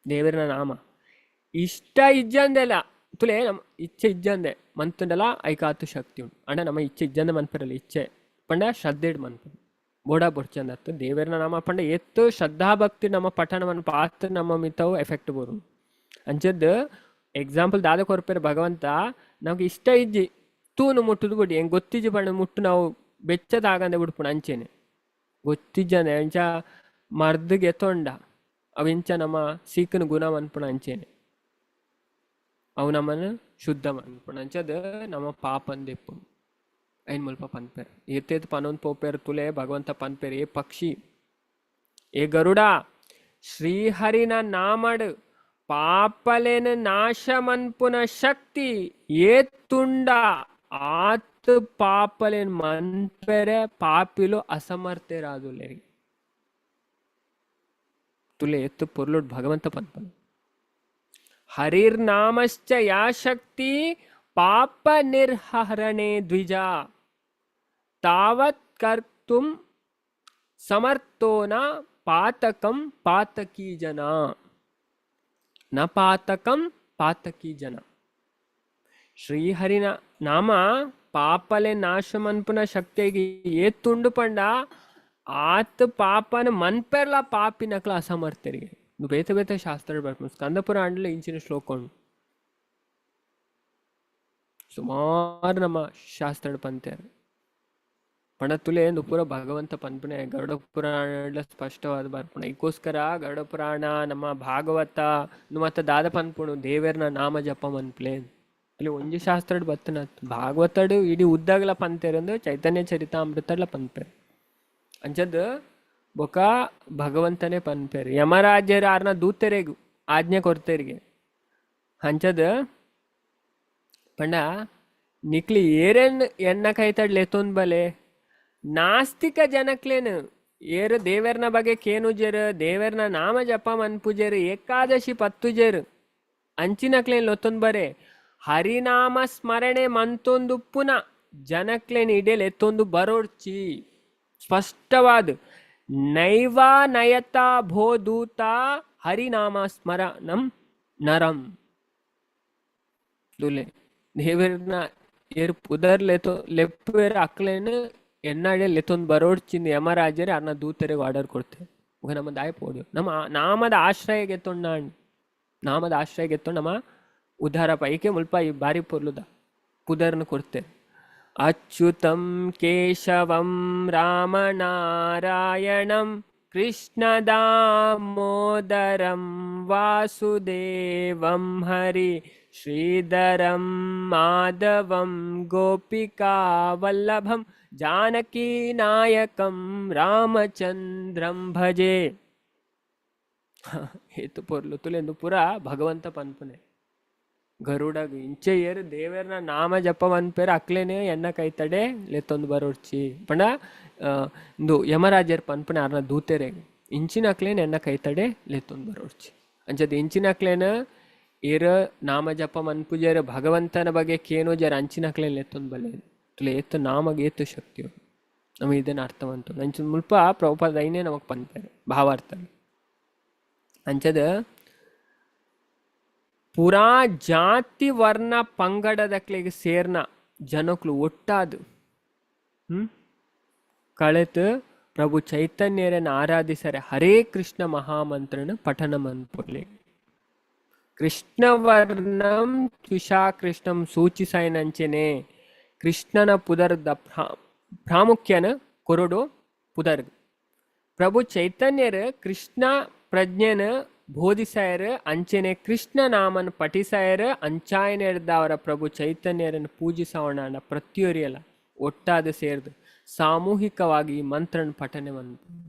ದೇವರನ ನಾಮ ಇಷ್ಟ ಇಜ್ಜಂದೆಲ್ಲ ತುಲೆ ನಮ್ಮ ಇಚ್ಛೆ ಇಜ್ಜಂದೆ ಮಂತುಂಡಲ ಐಕಾತು ಶಕ್ತಿ ಉಂಟು. ಅಂಡ ನಮ್ಮ ಇಚ್ಛೆ ಇಜ್ಜಂದೆ ಮನ್ಪರಲ್ಲ ಇಚ್ಛೆ ಪಂಡ ಶ್ರದ್ಧೆಡ್ ಮನ್ಪ ಬೋಡ ಬೊಡ್ಚಂದ ಅತ್ತು ದೇವರನ ನಾಮ ಪಂಡ ಎತ್ತು ಶ್ರದ್ಧಾ ಭಕ್ತಿ ನಮ್ಮ ಪಠಣ ಮನ್ಪ ಆತ್ ನಮ್ಮ ಮಿತವು ಎಫೆಕ್ಟ್ ಬೋರು. ಅಂಚದ್ ಎಕ್ಸಾಂಪಲ್ ದಾದ ಕೊರ್ಪೇರು ಭಗವಂತ ನಮ್ಗೆ ಇಷ್ಟ ಇಜ್ಜಿ ತೂನು ಮುಟ್ಟುದು ಬಿಡಿ ಹೆಂಗೆ ಗೊತ್ತಿಜ್ಜಿ ಪಂಡ ಮುಟ್ಟು ನಾವು ಬೆಚ್ಚದಾಗಂದೆ ಬಿಡ್ಪುಣ ಅಂಚೆನೆ ಗೊತ್ತಿಜ್ಜಂದೆ ಅಂಚ ಮರ್ದಿಗೆ ಎತ್ತೊಂಡ ಅವಿಂಚ ನಮ್ಮ ಸೀಕನ ಗುಣ ಮನ್ಪುಣ ಅಂಚೆನೆ ಅವು ನಮ್ಮನ್ನು ಶುದ್ಧ ಮನ್ಪುಣ ಅಂಚದ ನಮ್ಮ ಪಾಪನ್ ದೆಪ್ಪುಂಡು ಐನ್ ಮುಲ್ಪ ಪನ್ಪೇರು ಏತೇತ್ ಪನೊಂದು ಪೋಪೇರು ತುಲೆ ಭಗವಂತ ಪನ್ಪೇರು. ಏ ಪಕ್ಷಿ ಏ ಗರುಡ ಶ್ರೀಹರಿನ ನಾಮಡ್ ಪಾಪಲೇನ ನಾಶ ಮನ್ಪುನ ಶಕ್ತಿ ಏತುಂಡ ಆತ್ ಪಾಪಲೇನ್ ಮನ್ಪೆರೆ ಪಾಪಿಲು ಅಸಮರ್ಥರಾದುಲ್ಲೆರ್. ತುಲೆ ಎತ್ತು ಪೊರ್ಲುಡ್ ಭಗವಂತ ಪನ್ಪನ. ಹರಿರ್ನಾಮಶ್ಚ ಯಾ ಶಕ್ತಿ ಪಾಪ ನಿರ್ಹರಣೆ ದ್ವಿಜ ತಾವತ್ ಕರ್ತುಂ ಸಮರ್ಥೋ ನ ಪಾತಕಂ ಪಾತಕೀ ಜನ. ನ ಪಾತಕಂ ಪಾತಕೀ ಜನ. ಶ್ರೀಹರಿನ ನಾಮ ಪಾಪಲೆ ನಾಶ ಮನ್ಪುನ ಶಕ್ತಿಗೆ ಏತುಂಡು ಪಂಡ ಆತ್ ಪಾಪನ ಮನ್ಪೆರ್ಲ ಪಾಪಿನಕ್ಲ ಅಸಮರ್ಥರಿಗೆ. ಬೇತೆ ಬೇತೆ ಶಾಸ್ತ್ರ ಬರ್ಪುಂಡು. ಸ್ಕಂದ ಪುರಾಣಲ ಇಂಚಿನ ಶ್ಲೋಕ ಉಂಡು. ಸುಮಾರು ನಮ್ಮ ಶಾಸ್ತ್ರ ಪಂತೇರು ಪಂಡ ತುಲೆ ಪೂರ ಭಗವಂತ ಪನ್ಪುನೆ ಗರುಡ ಪುರಾಣ ಸ್ಪಷ್ಟವಾದ ಬರ್ಪುಣ. ಇದಕ್ಕೋಸ್ಕರ ಗರುಡ ಪುರಾಣ ನಮ್ಮ ಭಾಗವತ ಮತ್ತೆ ದಾದ ಪನ್ಪುಣು ದೇವೆರ್ನ ನಾಮ ಜಪ ಮನ್ಪ್ಲೆ ಅಲ್ಲಿ ಒಂಜಿ ಶಾಸ್ತ್ರಡ್ ಬತ್ತನ ಭಾಗವತಡು ಇಡೀ ಉದ್ದಾಗಲ ಪಂತೇರಂದು ಚೈತನ್ಯ ಚರಿತಾಮೃತಡ್ಲ ಪನ್ಪೇರು. ಅಂಚದ್ ಬೊಕ ಭಗವಂತನೇ ಪನ್ಪೇರು ಯಮರಾಜ್ಯರು ಆರ್ನ ದೂತೆರೆಗು ಆಜ್ಞೆ ಕೊರ್ತೇರಿಗೆ. ಅಂಚದ್ ಪಂಡ ನಿಕ್ಲಿ ಏರೇನ್ ಎಣ್ಣ ಕೈತಡ್ ಲೆತ್ತೊಂದ್ ಬಲೆ ನಾಸ್ತಿಕ ಜನಕ್ಲೇನು ಏರು ದೇವೆರ್ನ ಬಗ್ಗೆ ಕೇನುಜೆರು ದೇವೆರ್ನ ನಾಮ ಜಪ ಮನ್ಪುಜೆರು ಏಕಾದಶಿ ಪತ್ತುಜೆರು ಅಂಚಿನಕ್ಲೇನ್ ಲೊತ್ತೊಂದ್ ಬರೆ ಹರಿನಾಮ ಸ್ಮರಣೆ ಮಂತೊಂದುಪ್ಪುನ ಜನಕ್ಲೇನ್ ಇಡೇಲ್ ಎತ್ತೊಂದು ಬರೋಡ್ಚಿ. ಸ್ಪಷ್ಟವಾದ ನೈವ ನಯತ ಭೋದೂತ ಹರಿನಾಮ ಸ್ಮರಣಂ ನರಂ. ದುಲೆ ದೇವೆರ್ನ ಏರ್ ಪುದರ್ ಲೆತೊ ಲೆಪ್ಪುವೆರ್ ಅಕ್ಲೇನ್ ಎನ್ನಾಡೆ ಲೆತ್ತೊಂದು ಬರೋಡ್ಚಿಂದು ಯಮರಾಜರೇ ಅರ್ನ ದೂತರಿಗೆ ಆರ್ಡರ್ ಕೊಡ್ತೇವೆ. ಮುಗ ನಮ್ಮ ದಾಯ ಪೋಡು ನಮ್ಮ ನಾಮದ ಆಶ್ರಯಗೆ ಎತ್ತೊಂಡ ನಾಮದ ಆಶ್ರಯಗೆ ಎತ್ತೊಂಡು ನಮ್ಮ ಉದ್ಧಾರ ಪೈಕೆ ಮುಲ್ಪ ಈ ಬಾರಿ ಪೊರ್ಲುದ ಪುದರ್ನ ಕೊಡ್ತೇವೆ. ಅಚ್ಯುತಂ ಕೇಶವಂ ರಾಮನಾರಾಯಣಂ ಕೃಷ್ಣ ದಾಮೋದರಂ ವಾಸುದೇವಂ ಹರಿ ಶ್ರೀಧರಂ ಮಾಧವಂ ಗೋಪಿಕಾ ವಲ್ಲಭಂ ಜಾನಕಿ ನಾಯಕಂ ರಾಮಚಂದ್ರಂ ಭಜೆ. ಏತು ಪೊರ್ಲು ತುಲೆಂದು ಪೂರ ಭಗವಂತ ಪನ್ಪುನೆ. ಗರುಡಗ್ ಇಂಚೆ ಏರು ದೇವೆರ್ನ ನಾಮ ಜಪ ಮನ್ಪೇರು ಅಕ್ಲೇನೆ ಎಣ್ಣ ಕೈತಡೆ ಲೆತ್ತೊಂದು ಬರೋಡ್ಚಿ ಪಂಡ ಇಂದು ಯಮರಾಜರ್ ಪನ್ಪುನೆ ಆರ್ನ ದೂತೆರೆ ಇಂಚಿನ ಅಕ್ಲೇನೆ ಎಣ್ಣ ಕೈತಡೆ ಲೆತ್ತೊಂದು ಬರೋಡ್ಚಿ. ಅಂಚದ ಇಂಚಿನ ಅಕ್ಲೇನ ಏರ ನಾಮ ಜಪ ಮನ್ಪುಜೇರು ಭಗವಂತನ ಬಗ್ಗೆ ಕೇನೋಜರ ಅಂಚಿನ ಅಕ್ಲೇನ್ ಲೆತ್ತೊಂದು ಬಲ್ಲೆ ತುಲೆ ಏತು ನಾಮಗೆ ಏತು ಶಕ್ತಿಯು ನಮಗೆ ಇದನ್ನು ಅರ್ಥ ಮಂತು. ಅಂಚಿನ ಮುಲ್ಪ ಪ್ರಭುಪಾದ ಐನೇ ನಮಗ್ ಪನ್ಪೇರು ಭಾವಾರ್ಥ. ಅಂಚದ ಪೂರಾ ಜಾತಿ ವರ್ಣ ಪಂಗಡದಕ್ಲೆಗ್ ಸೇರ್ನ ಜನಕ್ಲು ಒಟ್ಟಾದು ಕಳೆತು ಪ್ರಭು ಚೈತನ್ಯರನ್ನು ಆರಾಧಿಸರೆ ಹರೇ ಕೃಷ್ಣ ಮಹಾಮಂತ್ರನ ಪಠನ ಮನ್ಪೊಲೆ. ಕೃಷ್ಣವರ್ಣಂ ತ್ವಿಷಾ ಕೃಷ್ಣಂ ಸೂಚಿಸೈನಂಚೆನೆ ಕೃಷ್ಣನ ಪುದರ್ದ ಪ್ರಾಮುಖ್ಯನ ಕೊರಡು ಪುದರ್. ಪ್ರಭು ಚೈತನ್ಯರು ಕೃಷ್ಣ ಪ್ರಜ್ಞೆನ ಬೋಧಿಸಾಯರು ಅಂಚೆನೆ ಕೃಷ್ಣ ನಾಮನ ಪಠಿಸಾಯರು ಅಂಚಾಯನೆರ್ದ ಅವರ ಪ್ರಭು ಚೈತನ್ಯರನ್ನು ಪೂಜಿಸೋಣ ಪ್ರತಿಯೊರಿಯಲ್ಲ ಒಟ್ಟಾದ ಸೇರ್ದು ಸಾಮೂಹಿಕವಾಗಿ ಮಂತ್ರನ ಪಠನೆ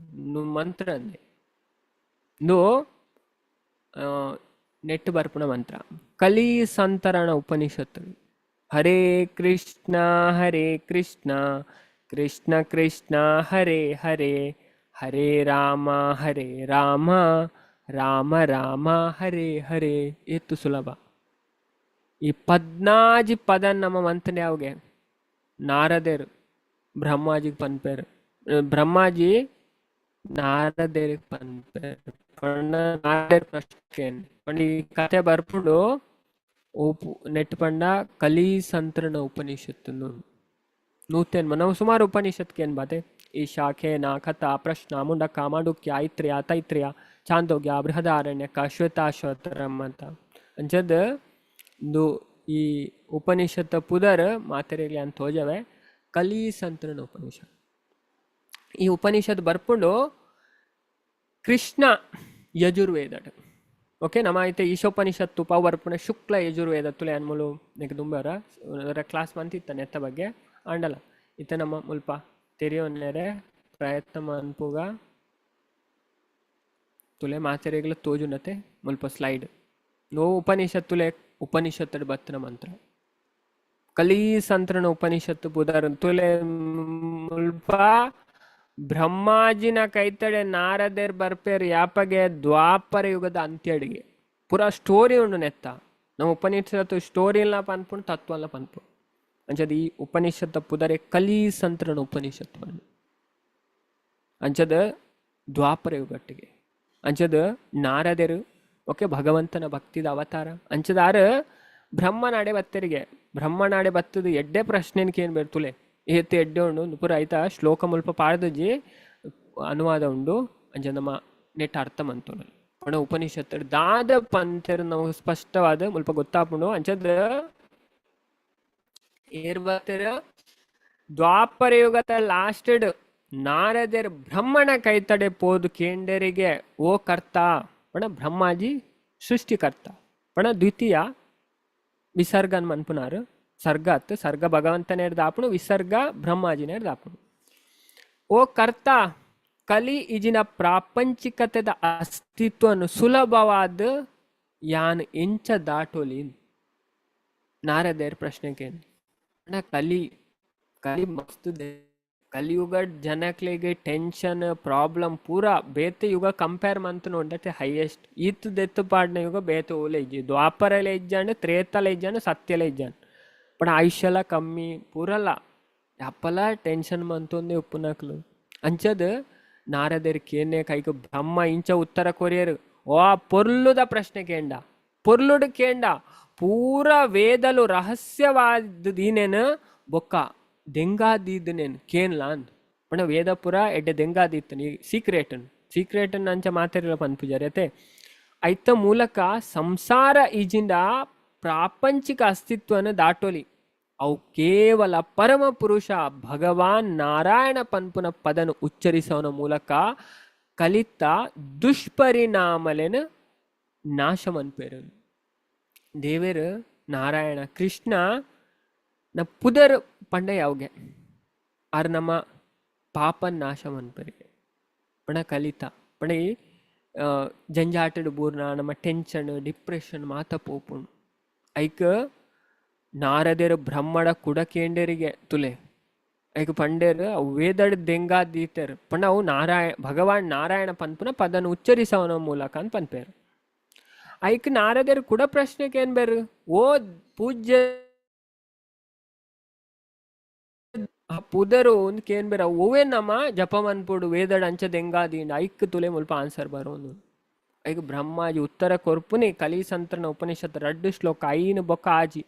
ಮಂತ್ರ ಅಂದೆ ನೆಟ್ಟು ಬರ್ಪುಣ ಮಂತ್ರ ಕಲಿ ಸಂತರಣ ಉಪನಿಷತ್ತು. ಹರೇ ಕೃಷ್ಣ ಹರೇ ಕೃಷ್ಣ ಕೃಷ್ಣ ಕೃಷ್ಣ ಹರೇ ಹರೇ ಹರೇ ರಾಮ ಹರೇ ರಾಮ ರಾಮ ರಾಮ ಹರೇ ಹರೇ. ಏತು ಸುಲಭ ಈ ಪದ್ನಾಜಿ ಪದ ನಮ್ಮ ಮಂತ್ರನೆ ಯಾವ್ಗೆ ನಾರದೇರು ಬ್ರಹ್ಮಾಜಿಗೆ ಪನ್ಪೇರು. ಬ್ರಹ್ಮಾಜಿ ನಾರದೇರಿಗೆ ಪನ್ಪೇರು ಪಂಡ ನಾರದೇರ್ ಪ್ರಶ್ನೆ ಪಂಡ ಈ ಕತೆ ಬರ್ಪುಂಡು ಉಪ್ಪು ನೆಟ್ ಪಂಡ ಕಲಿ ಸಂತ್ರಣ ಉಪನಿಷತ್ತು ನೂತೇನ್ ನಾವು ಸುಮಾರು ಉಪನಿಷತ್ಗೆ ಏನ್ ಬಾತೆ ಈ ಶಾಖೆ ನಾಖತ ಪ್ರಶ್ನ ಮುಂಡಕ ಮಾಂಡುಕ್ಯ ಐತ್ರಿಯ ತೈತ್ರಿಯ ಚಾಂದೋಗ್ಯ ಬೃಹದಾರಣ್ಯಕ ಶ್ವೇತಾಶ್ವತರಂ ಅಂತ ಅಂಚದ್ ಇಂದು ಈ ಉಪನಿಷತ್ ಪುದರ್ ಮಾತೆರೆಗ್ಲಿ ಅಂತ ತೋಜವೆ ಕಲಿ ಸಂತ್ರಣ ಉಪನಿಷತ್. ಈ ಉಪನಿಷತ್ ಬರ್ಪುಂಡು ಕೃಷ್ಣ ಯಜುರ್ವೇದಡ್. ಓಕೆ ನಮ್ಮ ಐತೆ ಈಶೋಪನಿಷತ್ತು ಪಾವು ಬರ್ಪುಣ ಶುಕ್ಲ ಯಜುರ್ವೇದ ತುಲೆ ಅನ್ಮುಲು ನೆಕ್ ದುಂಬರ ಕ್ಲಾಸ್ ಮಂತಿತ್ತ ನೆತ್ತ ಬಗ್ಗೆ ಆಂಡಲ ಇತ್ತ ನಮ್ಮ ಮುಲ್ಪ ತೆರಿಯೋನ್ನೆರೆ ಪ್ರಯತ್ನ ಮನ್ಪುಗ. ತುಲೆ ಮಾತೆರೆಗ್ಲ ತೋಜುನತೆ ಮುಲ್ಪ ಸ್ಲೈಡ್. ನೋ ಉಪನಿಷತ್ತುಲೆ ಉಪನಿಷತ್ತುಡು ಬತ್ತಿನ ಮಂತ್ರ. ಕಲಿ ಸಂತ್ರನ ಉಪನಿಷತ್ತು ಪುದರ್ ತುಲೆ ಮುಲ್ಪ ಬ್ರಹ್ಮಾಜಿನ ಕೈತಡೆ ನಾರದೆರ್ ಬರ್ಪೇರ್ ಯಾಪಗೆ ದ್ವಾಪರ ಯುಗದ ಅಂತ್ಯಡಿಗೆ. ಪೂರಾ ಸ್ಟೋರಿ ಉಂಡು ನೆತ್ತ. ನಮ್ಮ ಉಪನಿಷತ್ತು ಸ್ಟೋರಿಲ ಪನ್ಪುಂಡು, ತತ್ವಲ ಪನ್ಪುಂಡು. ಅಂಚದ ಈ ಉಪನಿಷತ್ತ ಪುದರೆ ಕಲಿ ಸಂತ್ರನ ಉಪನಿಷತ್ತು ಪಂಡು. ಅಂಚದ ದ್ವಾಪರ ಯುಗಟ್ಟಿಗೆ ಅಂಚದ ನಾರದೆರು ಓಕೆ ಭಗವಂತನ ಭಕ್ತಿದ ಅವತಾರ. ಅಂಚದಾರ ಬ್ರಹ್ಮನಾಡೆ ಬತ್ತರಿಗೆ ಬ್ರಹ್ಮನಾಡೆ ಬತ್ತದ ಎಡ್ಡೆ ಪ್ರಶ್ನೆನ್ ಕೇನ್ ಬೇರ್ತುಲೆ ಏತ್ ಎಡ್ಡೆ ಉಂಡು ಪೂರ ಐತ ಶ್ಲೋಕ ಮುಲ್ಪ ಪಾಡ್ದಜಿ ಅನುವಾದ ಉಂಡು. ಅಂಚ ನಮ್ಮ ನೆಟ್ ಅರ್ಥ ಮಂತೊನು ಪಂಡ ಉಪನಿಷತ್ತು ದಾದ ಪಂಥೆರ್ ನಮಗೆ ಸ್ಪಷ್ಟವಾದ ಮುಲ್ಪ ಗೊತ್ತಾಪುಂಡು. ಅಂಚದ ಏರ್ ಬತ್ತೆರ್ ದ್ವಾಪರ ಯುಗದ ಲಾಸ್ಟೆಡ್ ನಾರದೆರ್ ಬ್ರಹ್ಮಣ ಕೈತಡೆ ಪೋದು ಕೇಂಡರಿಗೆ ಓ ಕರ್ತ ಪಣ ಬ್ರಹ್ಮಾಜಿ ಸೃಷ್ಟಿಕರ್ತ ಪಣ ದ್ವಿತೀಯ ವಿಸರ್ಗನ್ ಮನ್ಪುನಾರು ಸರ್ಗ ಅತ್ತು ಸರ್ಗ ಭಗವಂತನೇರ್ದ ಆಪುಣು ವಿಸರ್ಗ ಬ್ರಹ್ಮಾಜಿನೇರ್ದ ಆಪುಣು. ಓ ಕರ್ತ ಕಲಿ ಇಜಿನ ಪ್ರಾಪಂಚಿಕತೆದ ಅಸ್ತಿತ್ವನು ಸುಲಭವಾದ ಯಾನ್ ಎಂಚ ದಾಟೋಲಿ ನಾರದೇರ್ ಪ್ರಶ್ನೆ ಕೇನ್. ಕಲಿ ಕಲಿ ಮಸ್ತ್ ಕಲಿಯುಗ ಜನಕ್ಲೆಗ್ ಟೆನ್ಷನ್ ಪ್ರಾಬ್ಲಮ್ ಪೂರಾ ಬೇತೆ ಯುಗ ಕಂಪೇರ್ ಮಂತ್ ನೋಡತೆ ಹೈಯೆಸ್ಟ್ ಈತ್ ದೆತ್ತು ಪಾಡ್ನ ಯುಗ ಬೇತೆ ಓಲೆ ಇಜ್ಜಿ ದ್ವಾಪರಲ ಇಜ್ಜಾಂಡ್ ತ್ರೇತಲ ಇಜ್ಜಾಂಡ್ ಸತ್ಯಲ ಇಜ್ಜಾಂಡ್ ಪಂಡ ಆಯುಷ್ಯಲ ಕಮ್ಮಿ ಪೂರಲ ಅಪ್ಪಲ ಟೆನ್ಷನ್ ಮಂತೊಂದೇ ಉಪ್ಪುನಕ್ಲು. ಅಂಚದ್ ನಾರದೆರ್ ಕೇನೆ ಕೈಕ್ ಬ್ರಹ್ಮ ಇಂಚ ಉತ್ತರ ಕೊರಿಯರು ಓ ಪೊರ್ಲುದ ಪ್ರಶ್ನೆ ಕೇಂಡ ಪೊರ್ಲುಡು ಕೇಂಡ ಪೂರ ವೇದಲು ರಹಸ್ಯವಾದ ದೀನೇನು ಬೊಕ್ಕ ದೆಂಗಾದೀದನೇನು ಕೇನ್ಲಾಂದ್ ಪಂಡ ವೇದ ಪೂರ ಎಡ್ಡೆ ದೆಂಗಾದೀತ್ತನಿ ಸೀಕ್ರೆಟನ್ ಸೀಕ್ರೆಟನ್ ಅಂಚ ಮಾತೆರ್ಲ ಪನ್ಪುಜಾರೆ ಅತೆ ಐತ ಮೂಲಕ ಸಂಸಾರ ಈಜಿಂದ ಪ್ರಾಪಂಚಿಕ ಅಸ್ತಿತ್ವನ ದಾಟೋಲಿ ಅವು ಕೇವಲ ಪರಮ ಪುರುಷ ಭಗವಾನ್ ನಾರಾಯಣ ಪನ್ಪುನ ಪದನು ಉಚ್ಚರಿಸೋನ ಮೂಲಕ ಕಲಿತ ದುಷ್ಪರಿಣಾಮಲೆನ ನಾಶ ಮನ್ಪೇರು. ದೇವೇರು ನಾರಾಯಣ ಕೃಷ್ಣ ನ ಪುದರ್ ಪಂಡ ಯಾವ್ಗೆ ಆರ್ ನಮ್ಮ ಪಾಪನ್ ನಾಶ ಮನ್ಪರಿಗೆ ಪಂಡ ಕಲಿತ ಪಂಡ ಈ ಜಂಜಾಟಡ್ ಬೂರ್ನ ನಮ್ಮ ಟೆನ್ಷನ್ ಡಿಪ್ರೆಷನ್ ಮಾತ ಪೋಪುಂಡು. ಐಕ್ ನಾರದೆರು ಬ್ರಹ್ಮಡ ಕುಡಕೇಂಡರಿಗೆ ತುಲೆ ಐಕ್ ಪಂಡೇರು ಅವು ವೇದಡ್ ದೆಂಗಾ ದೀತೆರ್ ಪಂಡ ಅವು ನಾರಾಯಣ ಭಗವಾನ್ ನಾರಾಯಣ ಪನ್ಪುನ ಪದನ ಉಚ್ಚರಿಸವನ ಮೂಲಕ ಅಂತ ಪನ್ಪೇರು. ಐಕ್ ನಾರದೆರು ಕುಡ ಪ್ರಶ್ನೆ ಕೇನ್ಬೇರು ಓ ಪೂಜ್ಯ ಪುದರು ಒಂದ್ ಕೇನ್ಬೇರ ಓವೇ ನಮ್ಮ ಜಪ ಮನ್ಪುಡು ವೇದಡ್ ಅಂಚ ದೆಂಗಾದೀಂಡ್ ಐಕ್ ತುಲೆ ಮುಲ್ಪ ಆನ್ಸರ್ ಬರೋನು. ಐಕ್ ಬ್ರಹ್ಮಾಜಿ ಉತ್ತರ ಕೊರ್ಪುನಿ ಕಲಿ ಸಂತ್ರನ ಉಪನಿಷತ್ ರಡ್ಡು ಶ್ಲೋಕ ಐನು ಬೊಕ್ಕ ಆಜಿ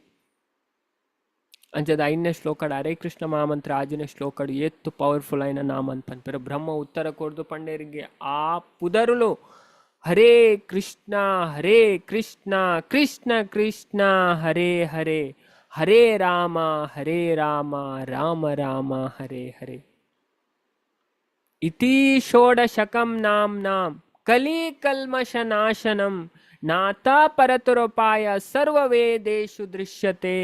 ಅಂಚದ ಐದನೇ ಶ್ಲೋಕಡ್ ಹರೇ ಕೃಷ್ಣ ಮಹಾಮಂತ್ರ ಆಜಿನ ಶ್ಲೋಕಡ್ ಏತ್ತು ಪವರ್ಫುಲ್ ಐನ ನಾಮ ಅಂತ ಪನ್ಪೆರು. ಬ್ರಹ್ಮ ಉತ್ತರ ಕೊರ್ದು ಪಂಡೇರಿಗೆ ಆ ಪುದರುಲು ಹರೇ ಕೃಷ್ಣ ಹರೇ ಕೃಷ್ಣ ಕೃಷ್ಣ ಕೃಷ್ಣ ಹರೇ ಹರೇ ಹರೇ ರಾಮ ಹರೇ ರಾಮ ರಾಮ ರಾಮ ಹರೇ ಹರೇ ಇತಿ ಷೋಡಶಕಂ ನಾಮ್ನಾಂ ಕಲಿ ಕಲ್ಮಶನಾಶನಂ ನಾತಾ ಪರತುರಪಾಯ ಸರ್ವವೇದೇಶು ದೃಶ್ಯತೆ.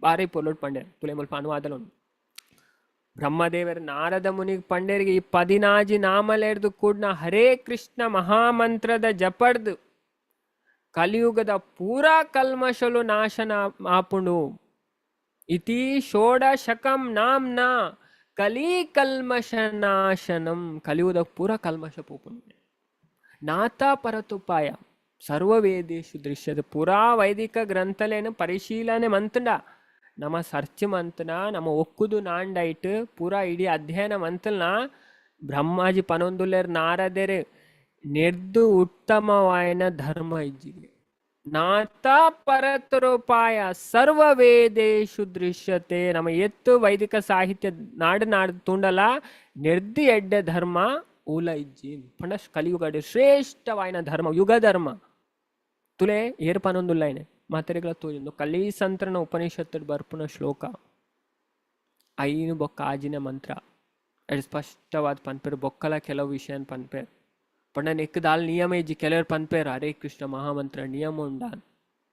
ಬಾರಿ ಪೊಲೋಟ್ ಪಂಡೇರ್ ತುಲೆ ಮುಲ್ಪ ಅನುವಾದಲು ಬ್ರಹ್ಮದೇವರ ನಾರದ ಮುನಿಗೆ ಪಂಡೇರಿಗೆ ಈ ಪದಿನಾಜಿ ನಾಮಲೇರ್ದು ಕೂಡ್ನ ಹರೇ ಕೃಷ್ಣ ಮಹಾಮಂತ್ರದ ಜಪಡ್ದು ಕಲಿಯುಗದ ಪೂರಾ ಕಲ್ಮಶಲು ನಾಶನ ಆಪುಂಡು. ಇತಿ ಷೋಡಶಕಂ ನಾಮ್ನ ಕಲಿ ಕಲ್ಮಶನಾಶನಂ ಕಲಿಯುಗದ ಪೂರಾ ಕಲ್ಮಶ ಪೋಪುಂಡು. ನಾತಾ ಪರತುಪಾಯ ಸರ್ವವೇದೇಶು ದೃಶ್ಯದ ಪೂರಾ ವೈದಿಕ ಗ್ರಂಥಲೇನು ಪರಿಶೀಲನೆ ಮಂತಂಡ ನಮ್ಮ ಸರ್ಚ್ ಮಂತನ ನಮ್ಮ ಒಕ್ಕುದು ನಾಂಡೈಟ್ ಪೂರಾ ಇಡೀ ಅಧ್ಯಯನ ಮಂತಲ್ನ ಬ್ರಹ್ಮಾಜಿ ಪನೊಂದುಲ್ಲೇರ್ ನಾರದೆರ್ ನೆರ್ದು ಉತ್ತಮವಾಯನ ಧರ್ಮ ಇಜ್ಜಿಗೆ. ನಾತಾ ಪರತುರುಪಾಯ ಸರ್ವವೇದೇಶು ದೃಶ್ಯತೆ. ನಮ್ಮ ಎತ್ತು ವೈದಿಕ ಸಾಹಿತ್ಯ ನಾಡು ನಾಡು ತೂಂಡಲ ನೆರ್ದು ಎಡ್ಡೆ ಧರ್ಮ ಊಲ ಇಜ್ಜಿ ಪಂಡ ಕಲಿಯುಗಡೆ ಶ್ರೇಷ್ಠವಾಯನ ಧರ್ಮ ಯುಗ ಧರ್ಮ ತುಲೆ ಏರ್ ಪನೊಂದುಲ್ಲೈನೆ ಮಾತೆರೆಗ್ಲ ತೋಜೊಂದು ಕಲಿ ಸಂತ್ರನ ಉಪನಿಷತ್ತು ಬರ್ಪುನ ಶ್ಲೋಕ ಐನು ಬೊಕ್ಕ ಆಜಿನ ಮಂತ್ರ ಎಡ್ ಸ್ಪಷ್ಟವಾದ ಪನ್ಪೇರು ಬೊಕ್ಕಲ ಕೆಲವು ವಿಷಯನ್ ಪನ್ಪೇರು ಪಂಡ ನೆಕ್ ದಾಲ್ ನಿಯಮ ಇಜ್ಜಿ ಕೆಲವರು ಪನ್ಪೇರು ಹರೇ ಕೃಷ್ಣ ಮಹಾಮಂತ್ರ ನಿಯಮ ಉಂಡಾನ್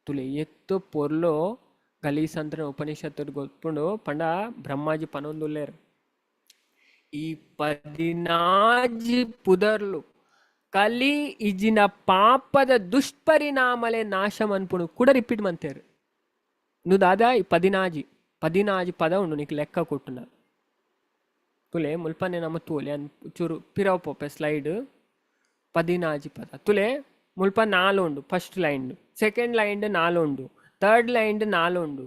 ತುಲೆ ಎತ್ತು ಪೊರ್ಲು ಕಲಿ ಸಂತ್ರನ ಉಪನಿಷತ್ತು ಗೊತ್ತುಂಡು ಪಂಡ ಬ್ರಹ್ಮಾಜಿ ಪನೊಂದುಲ್ಲೇರು ಈ ಪದಿನಾಜಿ ಪುದರ್ಲು ಕಲಿ ಇಜಿನ ಪಾಪದ ದುಷ್ಪರಿಣಾಮಲೆ ನಾಶ ಮನ್ಪುಣು ಕೂಡ ರಿಪೀಟ್ ಮಂತೇರು. ನು ದಾದಾ ಈ ಪದಿನಾಜಿ ಪದಿನಾಜಿ ಪದ ಉಂಡು ನಿಕ್ ಲೆಕ್ಕ ಕೊಟ್ಟುನ ತುಲೆ ಮುಲ್ಪನೆ ನಮ್ಮ ತೂಲೆ ಅನ್ ಚೂರು ಪಿರವ್ ಪೋಪೆ ಸ್ಲೈಡ್. ಪದಿನಾಜಿ ಪದ ತುಲೆ ಮುಲ್ಪ ನಾಲು ಉಂಡು. ಫಸ್ಟ್ ಲೈನ್, ಸೆಕೆಂಡ್ ಲೈನ್ ನಾಲು ಉಂಡು, ಥರ್ಡ್ ಲೈನ್ ನಾಲು ಉಂಡು,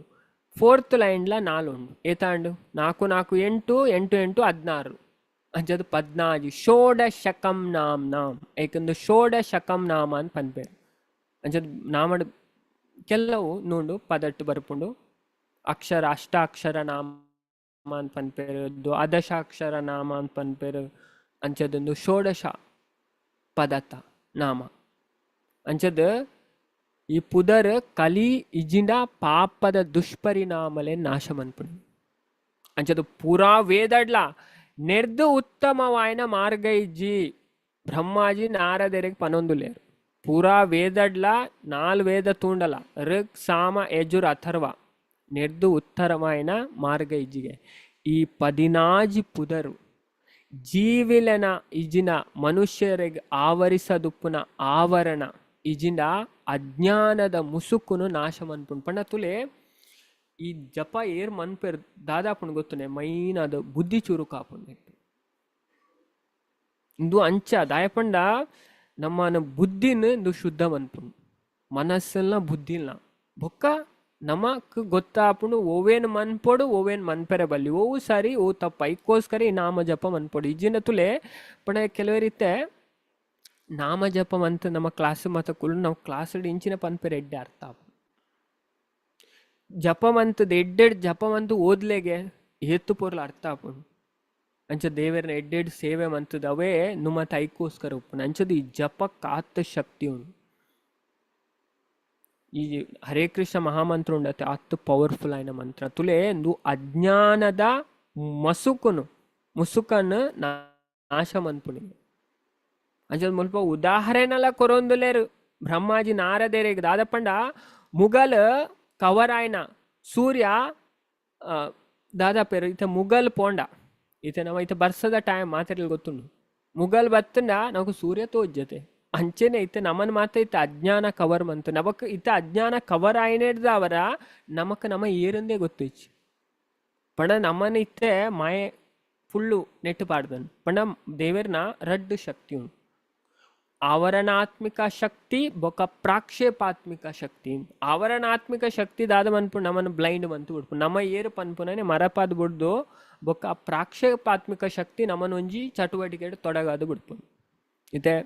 ಫೋರ್ತ್ ಲೈನ್ಲ ನಾಲು ಉಂಡು. ಏತಾಂಡು? ನಾಲ್ಕು ನಾಲ್ಕು ಎಂಟು, ಎಂಟು ಎಂಟು 16. ಅಂಚದು ಪದ್ನಾಜಿ ಷೋಡಶಕಂ ನಾಮ್ ನಾಮ್ ಏಕೆಂದು ಷೋಡಶಕಂ ನಾಮ ಅಂತ ಪನ್ಪೇರು. ಅಂಚದ ನಾಮಡ್ ಕೆಲವು ನೂಂಡು ಪದಟ್ಟು ಬರ್ಪುಂಡು. ಅಕ್ಷರ ಅಷ್ಟಾಕ್ಷರ ನಾಮ ಅಂತ ಪನ್ಪೇರು, ದ್ವಾದಶಾಕ್ಷರ ನಾಮ ಅಂತ ಪನ್ಪೇರು. ಅಂಚದೊಂದು ಷೋಡಶ ಪದತ ನಾಮ. ಅಂಚದ ಈ ಪುದರ್ ಕಲಿ ಇಜಿಂಡ ಪಾಪದ ದುಷ್ಪರಿಣಾಮಲೆ ನಾಶ ಮನ್ಪುಂಡು. ಅಂಚದ ಪೂರಾ ವೇದಡ್ಲ ನೆರ್ದು ಉತ್ತಮವಾಯಿನ ಮಾರ್ಗ ಇಜ್ಜಿ. ಬ್ರಹ್ಮಾಜಿ ನಾರದೆರೆಗ್ ಪನೊಂದುಲೇರು. ಪೂರಾ ವೇದಡ್ಲ ನಾಲ್ ವೇದ ತೂಂಡಲ ಋಗ್ ಸಾಮ ಯಜುರ್ ಅಥರ್ವ ನೆರ್ದು ಉತ್ತರವಾಯಿನ ಮಾರ್ಗ ಇಜ್ಜಿಗೆ. ಈ ಪದಿನಾಜಿ ಪುದರು ಜೀವಿಲನ ಇಜಿನ ಮನುಷ್ಯರಿಗೆ ಆವರಿಸದುಪ್ಪುನ ಆವರಣ ಇಜಿನ ಅಜ್ಞಾನದ ಮುಸುಕುನು ನಾಶ ಮನ್ಪುಂಡು. ಪಂಡ ತುಲೆ ಈ ಜಪ ಏರ್ ಮನ್ಪೆರ್ ದಾದಾಪುಂಡು ಗೊತ್ತುನೆ ಮೈನ್ ಅದು ಬುದ್ಧಿ ಚೂರು ಕಾಪುಂಡು. ಇಂದು ಅಂಚ ದಾಯಪಂಡ ನಮ್ಮನ ಬುದ್ಧಿನ ಇಂದು ಶುದ್ಧ ಮನ್ಪುಂಡು, ಮನಸ್ಸನ್ನ ಬುದ್ಧಿನ. ಬೊಕ್ಕ ನಮಕ್ ಗೊತ್ತಾಪುಂಡು ಓವೇನ್ ಮನ್ಪೊಡು ಓವೇನ್ ಮನ್ಪೆರೆ ಬಲ್ಲಿ, ಓವು ಸರಿ ಓ ತಪ್ಪ. ಐಕ್ಕೋಸ್ಕರ ಈ ನಾಮ ಜಪ ಮನ್ಪೊಡು. ಇಜ್ಜಿನ ತುಲೆ ಪಂಡ ಕೆಲವರಿತ್ತೆ ನಾಮ ಜಪ ಅಂತ ನಮ್ಮ ಕ್ಲಾಸ್ ಮತ ಕುಲು ನಾವು ಕ್ಲಾಸ್ ಇಂಚಿನ ಪನ್ಪೆರೆ ಎಡ್ಡೆ ಅರ್ಥ ಆಪುಂಡು. ಜಪ ಮಂತದ ಎಡ್ಡೆಡ್ ಜಪ ಮಂತು ಓದ್ಲೆಗೆ ಏತು ಪೊರ್ಲು ಅರ್ಥ ಆಪುಂಡು. ಅಂಚ ದೇವರನ್ನ ಎಡ್ಡೆಡ್ ಸೇವೆ ಮಂತದ ಅವೇ ನುಮತ ಐಕ್ಕೋಸ್ಕರ ಉಪ್ಪುಂಡು. ಅಂಚದ ಈ ಜಪಕ್ಕೆ ಆತ ಶಕ್ತಿ ಉಂಡು. ಈ ಹರೇ ಕೃಷ್ಣ ಮಹಾಮಂತ್ರ ಉಂಡತೆ ಅತ್ತು ಪವರ್ಫುಲ್ ಆಯ್ನ ಮಂತ್ರ. ತುಲೆ ಇಂದು ಅಜ್ಞಾನದ ಮಸುಕುನು ಮುಸುಕನ್ನು ನಾಶ ಮನ್ಪುಣಿ. ಅಂಚದ ಮುಲ್ಪ ಉದಾಹರಣೆಲ ಕೊರೊಂದುಲೇರು ಬ್ರಹ್ಮಾಜಿ ನಾರದೇರೆಗ್. ದಾದಪಂಡ ಮುಗಲ್ ಕವರಾಯ್ನ ಸೂರ್ಯ ದಾದಾ ಪೇರು ಇತ್ತ ಮುಗಲ್ ಪೋಂಡ ಇತ್ತೆ ನಮ್ಮ ಇತ್ತ ಬರ್ಸದ ಟೈಮ್ ಮಾತಾಡಲಿ ಗೊತ್ತುಂಡು. ಮುಗಲ್ ಬತ್ತಂಡ ನಮಕ್ ಸೂರ್ಯ ತೋಜ್ಜತೆ. ಅಂಚೆನೆ ಇತ್ತೆ ನಮನ್ ಮಾತ ಇತ್ತ ಅಜ್ಞಾನ ಕವರ್ ಮಂತು ನಮಕ್ ಇತ್ತ ಅಜ್ಞಾನ ಕವರ್ ಆಯ್ನೆಡ್ದ ಅವರ ನಮಕ್ ನಮ ಏರಂದೇ ಗೊತ್ತಿಚ್ಚಿ. ಪಂಡ ನಮನ್ ಇತ್ತೆ ಮಾಯೆ ಫುಲ್ಲು ನೆಟ್ಟು ಪಾಡ್ದನ್. ಪಂಡ ದೇವರ್ನ ರಡ್ಡು ಶಕ್ತಿ ಉಂಡು, ಆವರಣಾತ್ಮಿಕ ಶಕ್ತಿ ಬೊಕ ಪ್ರಾಕ್ಷೇಪಾತ್ಮಿಕ ಶಕ್ತಿ. ಆವರಣಾತ್ಮಿಕ ಶಕ್ತಿ ದಾದ ಮನ್ಪು ನಮನ್ ಬ್ಲೈಂಡ್ ಮಂತು ಬಿಡ್ಪು ನಮ್ಮ ಏರು ಪನ್ಪುನೇ ಮರಪಾದ ಬುಡ್ದು. ಬೊಕ್ಕ ಪ್ರಾಕ್ಷೇಪಾತ್ಮಿಕ ಶಕ್ತಿ ನಮನ್ ಒಂಜಿ ಚಟುವಟಿಕೆ ತೊಡಗಾದು ಬಿಡ್ಪು. ಇತ್ತೆ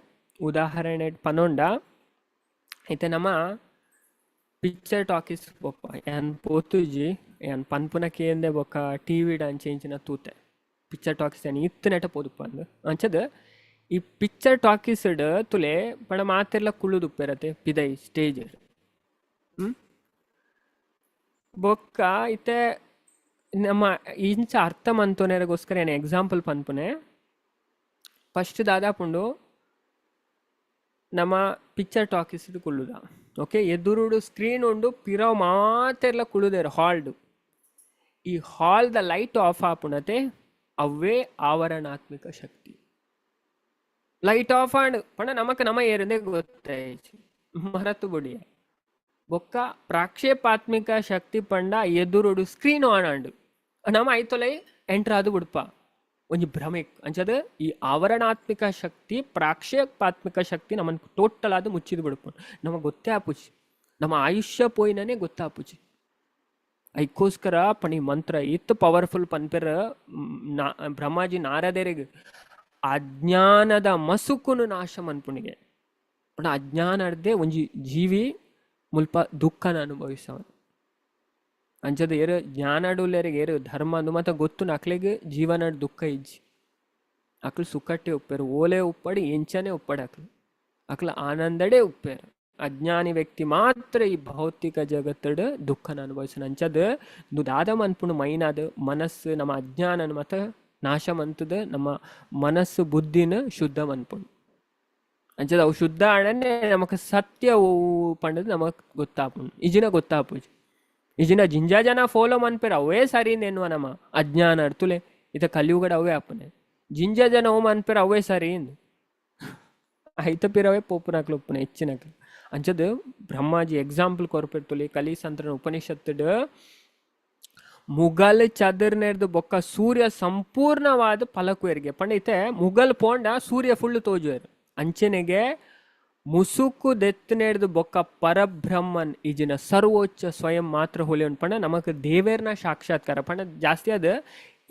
ಉದಾಹರಣೆ ಪನೊಂಡ ಇತ್ತೆ ನಮ್ಮ ಪಿಕ್ಚರ್ ಟಾಕೀಸ್ ಬೊಕ್ಕ ಯಾನ್ ಪೋತುಜಿ, ಯಾನ್ ಪನ್ಪುನ ಕೇಂದೆ ಬೊಕ್ಕ ಟಿವಿ ಡಾಂಚೆ ಇಂಚಿನ ತೂತೆ ಪಿಕ್ಚರ್ ಟಾಕೀಸ್ ಯಾನ್ ಇತ್ತು ನೆಟ ಪೋದುಪ್ಪಂದು. ಅಂಚದ ಈ ಪಿಕ್ಚರ್ ಟಾಕೀಸ್ಡ್ ತುಲೆ ಪಂಡ ಮಾತೆರ್ಲ ಕುಳ್ಳುದುಪ್ಪೆರತೆ ಪಿದೈ ಸ್ಟೇಜ್. ಬೊಕ್ಕ ಇತ್ತೆ ನಮ್ಮ ಇಂಚ ಅರ್ಥ ಮಂತೊನೆರೆಗೋಸ್ಕರ ಏನ್ ಎಕ್ಸಾಂಪಲ್ ಪನ್ಪುನೆ. ಫಸ್ಟ್ ದಾದಾಪುಂಡು ನಮ್ಮ ಪಿಕ್ಚರ್ ಟಾಕೀಸ್ಡ್ ಕುಳ್ಳುದ ಓಕೆ, ಎದುರುಡು ಸ್ಕ್ರೀನ್ ಉಂಡು, ಪಿರವ್ ಮಾತೆರ್ಲ ಕುಳ್ಳುದೆರ್ ಹಾಲ್ಡ್. ಈ ಹಾಲ್ದ ಲೈಟ್ ಆಫ್ ಆಪುಣತೆ ಅವೇ ಆವರಣಾತ್ಮಕ ಶಕ್ತಿ. ಲೈಟ್ ಆಫ್ ಆಂಡ್ ಪಂಡ ನಮಕ್ ನಮ ಏರಂದೇ ಗೊತ್ತಾಯ್ತು ಮರತು ಬುಡಿಯ. ಬೊಕ್ಕ ಪ್ರಾಕ್ಷೇಪಾತ್ಮಿಕ ಶಕ್ತಿ ಪಂಡ ಎದುರುಡು ಸ್ಕ್ರೀನ್ ಆನ್ ಆಂಡ್ ನಮ ಐತೊಲೈ ಎಂಟರ್ ಆದು ಬುಡ್ಪ ಒಂಜಿ ಭ್ರಮೆ. ಅಂಚದ ಈ ಆವರಣಾತ್ಮಿಕ ಶಕ್ತಿ ಪ್ರಾಕ್ಷೇಪಾತ್ಮಿಕ ಶಕ್ತಿ ನಮ್ಮನ್ನು ಟೋಟಲ್ ಆದ್ ಮುಚ್ಚಿದ್ ಬಿಡ್ಪ. ನಮಗೆ ಗೊತ್ತೇ ಆಪುಜಿ, ನಮ್ಮ ಆಯುಷ್ಯ ಪೋಯಿನೇ ಗೊತ್ತಾಪುಜಿ. ಐಕ್ಕೋಸ್ಕರ ಪಣಿ ಮಂತ್ರ ಇತ್ತು ಪವರ್ಫುಲ್ ಪನ್ಪೆರ್ ಬ್ರಹ್ಮಾಜಿ ನಾರದೆರೆಗ್. ಅಜ್ಞಾನದ ಮಸುಕುನು ನಾಶ ಮನ್ಪುಣಿಗೆ. ಪಂಡ ಅಜ್ಞಾನ ಅರ್ದೆ ಒಂಜಿ ಜೀವಿ ಮುಲ್ಪ ದುಃಖನ ಅನುಭವಿಸವನ್. ಅಂಚದ ಏರು ಜ್ಞಾನಡುಲ್ಲೆರಿಗೆ ಏರು ಧರ್ಮ ಅಂದು ಮಾತ ಗೊತ್ತು ಅಕ್ಲೆಗ್ ಜೀವನ ದುಃಖ ಇಜ್ಜಿ. ಅಕ್ಲು ಸುಖಟ್ಟೆ ಉಪ್ಪೇರು, ಓಲೆ ಉಪ್ಪಡಿ ಎಂಚನೆ ಉಪ್ಪಡಿ ಅಕ್ಲು ಅಕ್ಲು ಆನಂದಡೆ ಉಪ್ಪೇರು. ಅಜ್ಞಾನಿ ವ್ಯಕ್ತಿ ಮಾತ್ರ ಈ ಭೌತಿಕ ಜಗತ್ತಡ್ ದುಃಖನ ಅನುಭವಿಸನ. ಅಂಚದ ದಾದ ಮನ್ಪುಣು ಮೈನಾದ ಮನಸ್ಸು ನಮ್ಮ ಅಜ್ಞಾನನ ಮತ ನಾಶ ಮಂತದ ನಮ್ಮ ಮನಸ್ಸು ಬುದ್ಧಿನ ಶುದ್ಧ ಮನ್ಪುಣು. ಅಂಚದ ಅವು ಶುದ್ಧ ಆಡನೆ ನಮಕ್ ಸತ್ಯ ಪಂಡದ್ ನಮಕ್ ಗೊತ್ತಾಪುಂಡು. ಇಜಿನ ಗೊತ್ತಾಪುಜಿ. ಇಜಿನ ಜಿಂಜಾ ಜನ ಫಾಲೋ ಮನ್ಪೆರ್ ಅವೇ ಸರಿ ಎನ್ನುವ ನಮ್ಮ ಅಜ್ಞಾನ ಅರ್ತುಲೆ ಇತ ಕಲಿಯುಗಡ ಅವೇ ಅಪ್ಪನೆ ಜಿಂಜಾ ಜನ ಓ ಮನ್ಪೆರ್ ಅವೇ ಸರಿ. ಐತ ಪಿರವೇ ಪೋಪುನಕ್ಲು ಉಪ್ಪುನ ಹೆಚ್ಚಿನಕ್ಲು. ಅಂಚದ ಬ್ರಹ್ಮಾಜಿ ಎಕ್ಸಾಂಪಲ್ ಕೊರ್ಪೆರ್ತೊಲಿ ಕಲಿ ಸಂತ್ರನ ಉಪನಿಷತ್ತುಡ್. ಮುಗಲ್ ಚದರ್ನೆರ್ದು ಬೊಕ್ಕ ಸೂರ್ಯ ಸಂಪೂರ್ಣವಾದ ಪಲಕುವೆರ್ಗೆ ಪಂಡ ಇತ್ತೆ ಮುಗಲ್ ಪೋಂಡ ಸೂರ್ಯ ಫುಲ್ ತೋಜುವೆರ್. ಅಂಚೆನೆಗೆ ಮುಸುಕು ದೆತ್ತನೆರ್ದು ಬೊಕ್ಕ ಪರಬ್ರಹ್ಮನ್ ಇಜಿನ ಸರ್ವೋಚ್ಚ ಸ್ವಯಂ ಮಾತ್ರ ಹೋಲಿಯನ್ ಪಂಡ ನಮಕ್ ದೇವೇರ್ನ ಸಾಕ್ಷಾತ್ಕಾರ ಪಂಡ ಜಾಸ್ತಿ ಅದ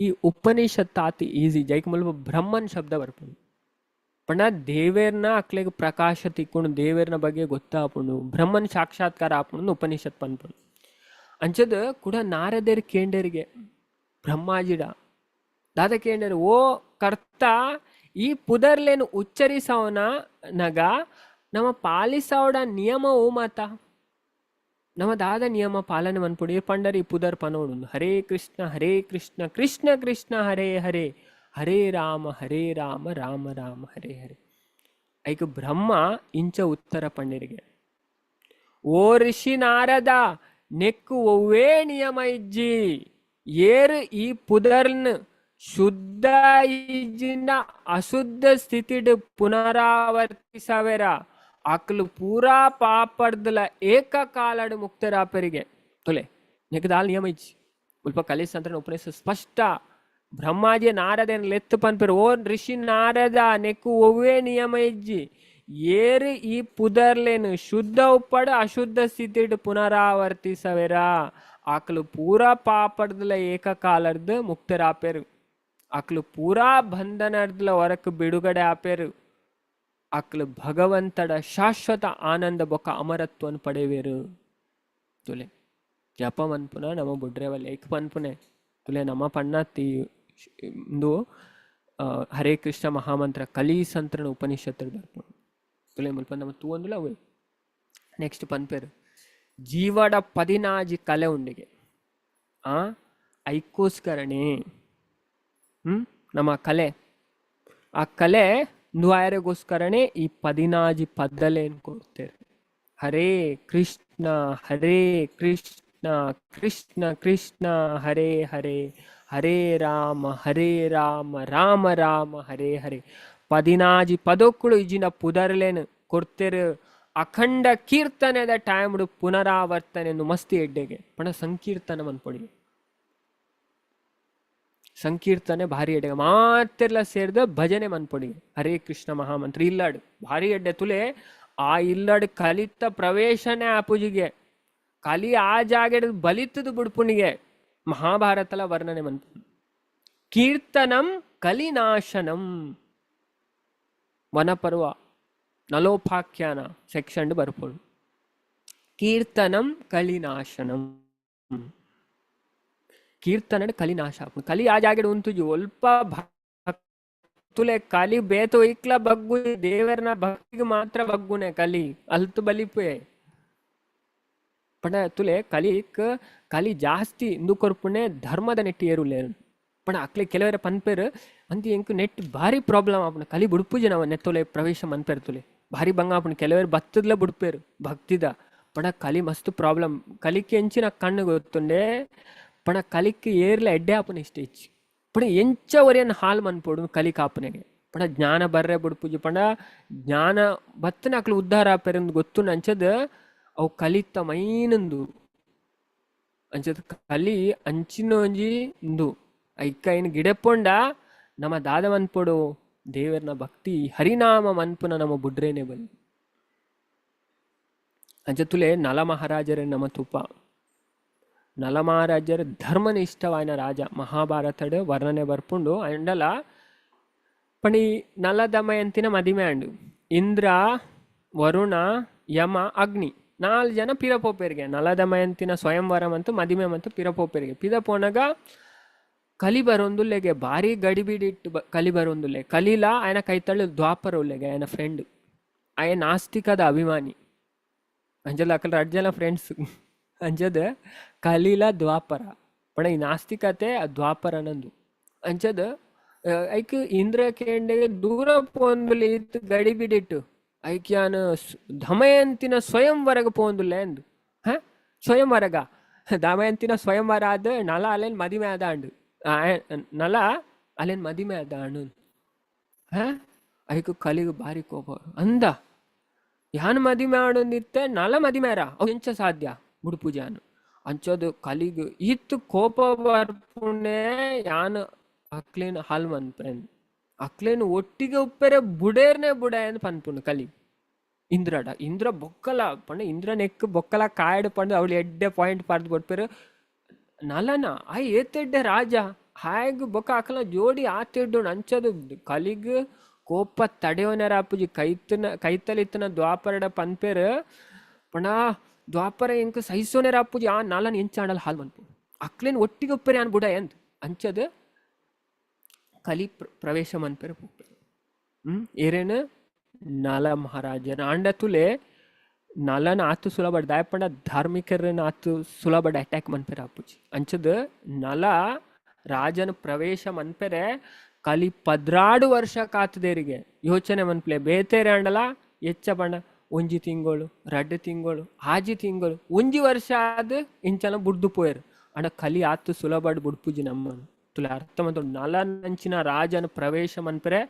ಈ ಉಪನಿಷತ್ ಆತಿ ಈಸಿ ಜೈಕ್ ಮುಲ್ಪ ಬ್ರಹ್ಮನ್ ಶಬ್ದ ಬರ್ಪುಂಡು. ಪಂಡ ದೇವೇರ್ನ ಅಕ್ಲೆಗ್ ಪ್ರಕಾಶ ತಿಕ್ಕುಂಡು, ದೇವೇರ್ನ ಬಗ್ಗೆ ಗೊತ್ತಾಪುಂಡು, ಬ್ರಹ್ಮನ್ ಸಾಕ್ಷಾತ್ಕಾರ ಆಪುಂಡು ಉಪನಿಷತ್ ಪನ್ಪುಂಡು. ಅಂಚದ ಕೂಡ ನಾರದೇರ್ ಕೇಂಡೇರಿಗೆ ಬ್ರಹ್ಮಾಜಿಡ ದಾದ ಕೇಂಡೇರು, ಓ ಕರ್ತ ಈ ಪುದರ್ಲೇನು ಉಚ್ಚರಿಸವನ ನಗ ನಮ್ಮ ಪಾಲಿಸವಡ ನಿಯಮ ಓ ಮಾತ, ನಮ್ಮ ದಾದ ನಿಯಮ ಪಾಲನೆ ಮನ್ಪುಡಿ ಪಂಡರ್ ಈ ಪುದರ್ ಪನೋಡು ಹರೇ ಕೃಷ್ಣ ಹರೇ ಕೃಷ್ಣ ಕೃಷ್ಣ ಕೃಷ್ಣ ಹರೇ ಹರೇ ಹರೇ ರಾಮ ಹರೇ ರಾಮ ರಾಮ ರಾಮ ಹರೇ ಹರೇ. ಐಕ ಬ್ರಹ್ಮ ಇಂಚ ಉತ್ತರ ಪಂಡಿರಿಗೆ, ಓ ಋಷಿ ನಾರದ ನೆಕ್ಕು ಒವ್ವೇ ನಿಯಮ ಇಜ್ಜಿ, ಏರು ಈ ಪುದರ್ನ್ ಶುದ್ಧ ಇಜ್ಜಿನ ಅಶುದ್ಧ ಸ್ಥಿತಿಡ್ ಪುನರಾವರ್ತಿಸವೆರ ಅಕ್ಲು ಪೂರಾ ಪಾಪಡ್ದಲ ಏಕಕಾಲಡ್ ಮುಕ್ತರಾಪರಿಗೆ. ತೊಲೆ ನೆಕ್ ದಾಲ್ ನಿಯಮ ಇಜ್ಜಿ. ಮುಲ್ಪ ಕಲಿಸ್ ಅಂತ ಉಪನಿಷತ್ ಸ್ಪಷ್ಟ ಬ್ರಹ್ಮಾಜಿ ನಾರದೇನ್ ಲೆತ್ತು ಪನ್ಪೆರ್, ಓ ಋಷಿ ನಾರದ ನೆಕ್ಕು ಒವ್ವೇ ನಿಯಮ ಇಜ್ಜಿ, ಏರು ಈ ಪುದರ್ಲೇನು ಶುದ್ಧ ಉಪ್ಪಡ ಅಶುದ್ಧ ಸ್ಥಿತಿಡ್ ಪುನರಾವರ್ತಿಸವೆರ ಆಕಲು ಪೂರಾ ಪಾಪಡ್ದಲ ಏಕಕಾಲರ್ದು ಮುಕ್ತರಾಪೆರು, ಆಕಲು ಪೂರಾ ಬಂಧನರ್ದಲ ಹೊರಕ್ ಬಿಡುಗಡೆ ಆಪೆರು, ಆಕಲು ಭಗವಂತಡ ಶಾಶ್ವತ ಆನಂದ ಬೊಕ್ಕ ಅಮರತ್ವನ್ ಪಡೆವೇರು. ತುಲೆ ಜಪ ಮನ್ಪುನ ನಮ ಬುಡ್ರೆವಲ್ಲ ಏಕ್ ಪನ್ಪುನೆ ತುಲೆ ನಮ ಪಣ್ಣತ್ತಿ ಇಂದು ಹರೇ ಕೃಷ್ಣ ಮಹಾಮಂತ್ರ ಕಲಿ ಸಂತ್ರನ ಉಪನಿಷತ್ತು ಬರ್ಪುಂಡು. ತುಲೆ ಮುಲ್ಪ ನಮ್ಮ ತೂವೊಂದುಲ ಅವೇ ನೆಕ್ಸ್ಟ್ ಪನ್ಪೆರು ಜೀವಡ 16 ಕಲೆ ಉಂಡಿಗೆ ಆ ಐಕ್ಕೋಸ್ಕರನೇ ನಮ್ಮ ಕಲೆ ಆ ಕಲೆ ದ್ವಾಯರೆಗೋಸ್ಕರನೇ ಈ 16 ಪದ್ದಲೇನ್ ಕೊಡ್ತೇವೆ. ಹರೇ ಕೃಷ್ಣ ಹರೇ ಕೃಷ್ಣ ಕೃಷ್ಣ ಕೃಷ್ಣ ಹರೇ ಹರೇ ಹರೇ ರಾಮ ಹರೇ ರಾಮ ರಾಮ ರಾಮ ಹರೇ ಹರೇ. 16 ಪದಕ್ಕಳು ಇಜಿನ ಪುದರ್ಲೇನು ಕೊಡ್ತೇರು. ಅಖಂಡ ಕೀರ್ತನೆದ ಟೈಮ್ಡು ಪುನರಾವರ್ತನೆ ಮಸ್ತಿ ಎಡ್ಡೆಗೆ ಪಣ ಸಂಕೀರ್ತನ ಮನ್ಪೊಡಿ ಸಂಕೀರ್ತನೆ ಭಾರಿ ಎಡ್ಡೆಗೆ ಮಾತೆಲ್ಲ ಸೇರ್ದ ಭಜನೆ ಮನ್ಪೊಡಿ ಹರೇ ಕೃಷ್ಣ ಮಹಾಮಂತ್ರ ಇಲ್ಲಾಡು ಭಾರಿ ಎಡ್ಡೆ ತುಲೆ ಆ ಇಲ್ಲಾಡು ಕಲಿತ ಪ್ರವೇಶನೆ ಆ ಪೂಜೆಗೆ ಕಲಿ ಆ ಜಾಗೆಡ್ ಬಲಿತದ ಬುಡ್ಪುಣಿಗೆ ಮಹಾಭಾರತಲ ವರ್ಣನೆ ಮನ್ಪು. ಕೀರ್ತನಂ ಕಲಿನಾಶನಂ ವನಪರ್ವ ನಲೋಪಾಖ್ಯಾನ ಸೆಕ್ಷನ್ ಬರ್ಪುಂಡು. ಕೀರ್ತನಂ ಕಲಿನಾಶನಂ ಕೀರ್ತನ ಕಲಿನಾಶ ಕಲಿ ಆ ಜಾಗೆಡ್ ಉಂತುಜು ಒಲ್ಪ ಭಕ್ತುಲೆ ಕಲಿ ಬೇತು ಇಕ್ಲ ಬಗ್ಗು ದೇವರನ ಭಕ್ತಿಗೆ ಮಾತ್ರ ಬಗ್ಗುನೆ ಕಲಿ ಅಲ್ತು ಬಲಿಪೆ ಪಂಡ ತುಲೆ ಕಲಿಕ್ ಕಲಿ ಜಾಸ್ತಿ ಇಂದು ಕೊರ್ಪುಣೆ ಧರ್ಮದ ನೆಟ್ಟಿ ಏರುಲೇರು ಪಂಡ ಅಕ್ಲೆ ಕೆಲವರ ಪನ್ಪೆರ್ ಅಂತಿ ಎಂಕ್ ನೆಟ್ ಭಾರಿ ಪ್ರಾಬ್ಲಮ್ ಆಪುಂಡು ಕಲಿ ಬುಡ್ಪುಜಿ ನಾವು ನೆತ್ತೊಲೆ ಪ್ರವೇಶ ಮನ್ಪೆರ್ ತುಲೆ ಭಾರಿ ಬಂಗ ಆಪುಂಡು ಕೆಲವರು ಬತ್ತದ್ಲ ಬುಡ್ಪೇರು ಭಕ್ತಿದ ಪಂಡ ಕಲಿ ಮಸ್ತ್ ಪ್ರಾಬ್ಲಮ್ ಕಲಿಕ್ಕೆ ಎಂಚಿನ ಕಣ್ಣು ಗೊತ್ತುಂಡೆ ಪಂಡ ಕಲಿಕ್ ಏರ್ಲ ಎಡ್ಡೆ ಆಪುನ ಇಷ್ಟ ಹೆಚ್ಚು ಪಂಡ ಎಂಚ ಒರಿಯನ್ ಹಾಲ್ ಮನ್ಪೊಡು ಕಲಿ ಕಾಪುನೆಗೆ ಪಂಡ ಜ್ಞಾನ ಬರ್ರೆ ಬುಡ್ಪುಜಿ ಪಂಡ ಜ್ಞಾನ ಬತ್ತನ ಅಕ್ಲು ಉದ್ಧಾರ ಆಪೆರಂದು ಗೊತ್ತು ಅಂಚದ ಅವು ಕಲಿತ ಮೈನಂದು ಅಂಚದ ಕಲಿ ಅಂಚಿನೊಂಜಿ ಇಂದು ಐಕ್ಕ ಐನ್ ಗಿಡಪೊಂಡ ನಮ್ಮ ದಾದ ಮನ್ಪೊಡು ದೇವರನ ಭಕ್ತಿ ಹರಿನಾಮ ಮನ್ಪುನ ನಮ್ಮ ಬುಡ್ರೇನೆ ಬಲ್ಲಿ. ಅಂಚ ತುಲೆ ನಲ ಮಹಾರಾಜರೇ ನಮ್ಮ ತುಪ್ಪ ನಲ ಮಹಾರಾಜರ ಧರ್ಮನಿಷ್ಠವಾಯಿನ ರಾಜ ಮಹಾಭಾರತಡ್ ವರ್ಣನೆ ಬರ್ಪುಂಡು. ಅಂಡಲ ಪಣಿ ನಲ ದಮಯಂತಿನ ಮದಿಮೆ ಅಂಡು ಇಂದ್ರ ವರುಣ ಯಮ ಅಗ್ನಿ 4 ಜನ ಪಿರಪೋಪೆರಿಗೆ ನಲ ದಮಯಂತಿನ ಸ್ವಯಂವರ ಮತ್ತು ಮದಿಮೆ ಮತ್ತು ಪಿರಪೋಪೆರಿಗೆ ಪಿದ ಪೋನಗ ಕಲಿ ಬರೊಂದುಲ್ಲೆಗೆ ಭಾರಿ ಗಡಿಬಿಡಿಟ್ಟು ಕಲಿ ಬರೊಂದುಲ್ಲೆ ಕಲಿಲ ಆಯನ ಕೈತಳ್ಳು ದ್ವಾಪರ ಉಲ್ಲೆಗೆ ಆಯನ ಫ್ರೆಂಡ್ ಆಯ ನಾಸ್ತಿಕದ ಅಭಿಮಾನಿ ಅಂಜಲ ಅಕಲ್ ರಡ್ ಜನ ಫ್ರೆಂಡ್ಸ್ ಅಂಜದ ಕಲೀಲ ದ್ವಾಪರ ಪಣ ಈ ನಾಸ್ತಿಕತೆ ದ್ವಾಪರ ನಂದು ಅಂಚದ ಐಕ್ ಇಂದ್ರ ಕೇಂಡೆಗೆ ದೂರ ಪೋಂದುಲೆ ಇತ್ತು ಗಡಿಬಿಡಿಟ್ಟು ಐಕ್ಯಾನ ದಮಯಂತಿನ ಸ್ವಯಂವರಗ ಪೋಂದುಲ್ಲೆ ಅಂದು ಹ ಸ್ವಯಂವರಗ ದಮಯಂತಿನ ಸ್ವಯಂವರ ಆದ ನಲ ಅಲ್ಲೇನ್ ಮದಿಮೆ ಆದ ಅಂಡು ನಲ ಅಲ್ಲೇನ್ ಮದಿಮೆ ಆದ ಅಣ್ಣು ಹ ಐಕ್ ಕಲಿಗ್ ಬಾರಿ ಕೋಪ ಅಂದ, ಯಾನ್ ಮದಿಮೆ ಆಡೊಂದಿತ್ತೆ ನಲ ಮದಿಮೆರ ಅವು ಎಂಚ ಸಾಧ್ಯ ಬುಡ್ಪುಜಾನು ಅಂಚದು ಕಲಿಗ್ ಇತ್ತು ಕೋಪ ಬರ್ಪುಣೆ ಯಾನ್ ಅಕ್ಲೇನ್ ಹಾಲ್ ಮನ್ಪೆನ್ ಅಕ್ಲೇನ್ ಒಟ್ಟಿಗೆ ಉಪ್ಪೆರೆ ಬುಡೇರ್ನೆ ಬುಡ ಎಂದು ಪನ್ಪುಂಡು ಕಲಿ ಇಂದ್ರಡ. ಇಂದ್ರ ಬೊಕ್ಕಲ ಪಂಡ ಇಂದ್ರ ನೆಕ್ ಬೊಕ್ಕಲ ಕಾಯಡ್ ಪಂಡ ಅವಳು ಎಡ್ಡೆ ಪಾಯಿಂಟ್ ಪಾರ್ದು ಕೊಡ್ಪೇರು ನಲನ ಆ ಏತೆಡ್ಡೆ ರಾಜ ಹಾಗೆ ಬೊಕ್ಕ ಅಕಲ ಜೋಡಿ ಆತೆಡ್ಡು ಅಂಚದು ಕಲಿಗ್ ಕೋಪ ತಡೆಯೋನರ ಅಪ್ಪುಜಿ ಕೈತನ ಕೈತಲಿತ್ತನ ದ್ವಾಪರಡ ಪನ್ಪೇರು ಪಂಡ ದ್ವಾಪರ ಎಂಕ್ ಸಹಿಸೋನೆರ ಅಪ್ಪುಜಿ ಆ ನಲನ್ ಎಂಚಾಂಡಲ್ ಹಾಲ್ ಮನ್ಪು ಅಕ್ಲೇನ್ ಒಟ್ಟಿಗೆ ಉಪ್ಪೇರೆ ಆನ್ ಬುಡ ಎಂದ್ ಅಂಚದು ಕಲಿ ಪ್ರವೇಶ ಮನ್ಪೇರು ಪೋಪೇರು. ಏರೇನು ನಲ ಮಹಾರಾಜನ ಆಂಡ ತುಲೆ ನಲನ ಆತು ಸುಲಭ ದಾಯಪಂಡ ಧಾರ್ಮಿಕರನ್ನ ಆತು ಸುಲಭ ಅಟ್ಯಾಕ್ ಮನ್ಪೇರ ಅಪ್ಪುಜಿ ಅಂಚದ ನಲ ರಾಜನ ಪ್ರವೇಶ ಮನ್ಪೆರೆ ಕಲಿ 12 ವರ್ಷ ಕಾತದೇರಿಗೆ ಯೋಚನೆ ಮನ್ಪ್ಲೆ ಬೇತೇರೆ ಅಂಡಲ ಎಚ್ಚ ಪಂಡ ಒಂಜಿ ತಿಂಗಳು 2 ತಿಂಗಳು 6 ತಿಂಗಳು ಒಂಜಿ ವರ್ಷ ಆದ್ ಇಂಚನ ಬುಡ್ದು ಪೋಯರು ಅಂಡ ಕಲಿ ಆತು ಸುಲಭ ಬುಡ್ಪುಜಿ ನಮ್ಮನು ತುಲೆ ಅರ್ಥ ಮಂತು ನಲನಂಚಿನ ರಾಜನ ಪ್ರವೇಶ ಮನ್ಪೆರೆ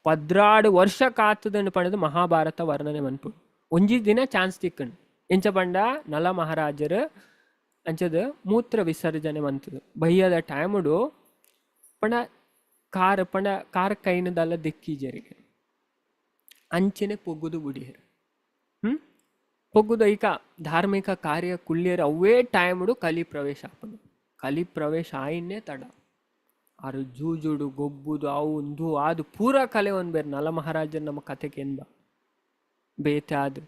12 ವರ್ಷ ಕಾತದನ್ನು ಪಡೆದು ಮಹಾಭಾರತ ವರ್ಣನೆ ಮನ್ಪು ಒಂಜಿ ದಿನ ಚಾನ್ಸ್ ತಿಕ್ಕಂಡು ಎಂಚ ಪಂಡ ನಲ ಮಹಾರಾಜರು ಅಂಚದ ಮೂತ್ರ ವಿಸರ್ಜನೆ ಮಂತದು ಬಯ್ಯದ ಟೈಮುಡು ಪಂಡ ಕಾರ್ ಪಂಡ ಕಾರ್ ಕೈನದಲ್ಲ ದಿಕ್ಕೀಜರಿಗೆ ಅಂಚನೆ ಪೊಗ್ಗುದು ಬುಡಿಯರು ಪೊಗ್ಗುದು ಐಕ ಧಾರ್ಮಿಕ ಕಾರ್ಯ ಕುಳ್ಳಿಯರು ಅವೇ ಟೈಮುಡು ಕಲಿ ಪ್ರವೇಶ ಆಪುಂಡು ಕಲಿ ಪ್ರವೇಶ ಆಯಿನ್ನೇ ತಡ ಆರು ಜೂಜುಡು ಗೊಬ್ಬುದು ಅವು ಉಂದು ಅದು ಪೂರ ಕಲೆ ಒಂದ್ ಬೇರೆ ನಲ ಮಹಾರಾಜರು ನಮ್ಮ ಕತೆಗೆ ಎಂಬ ಬೇತೆ ಅದು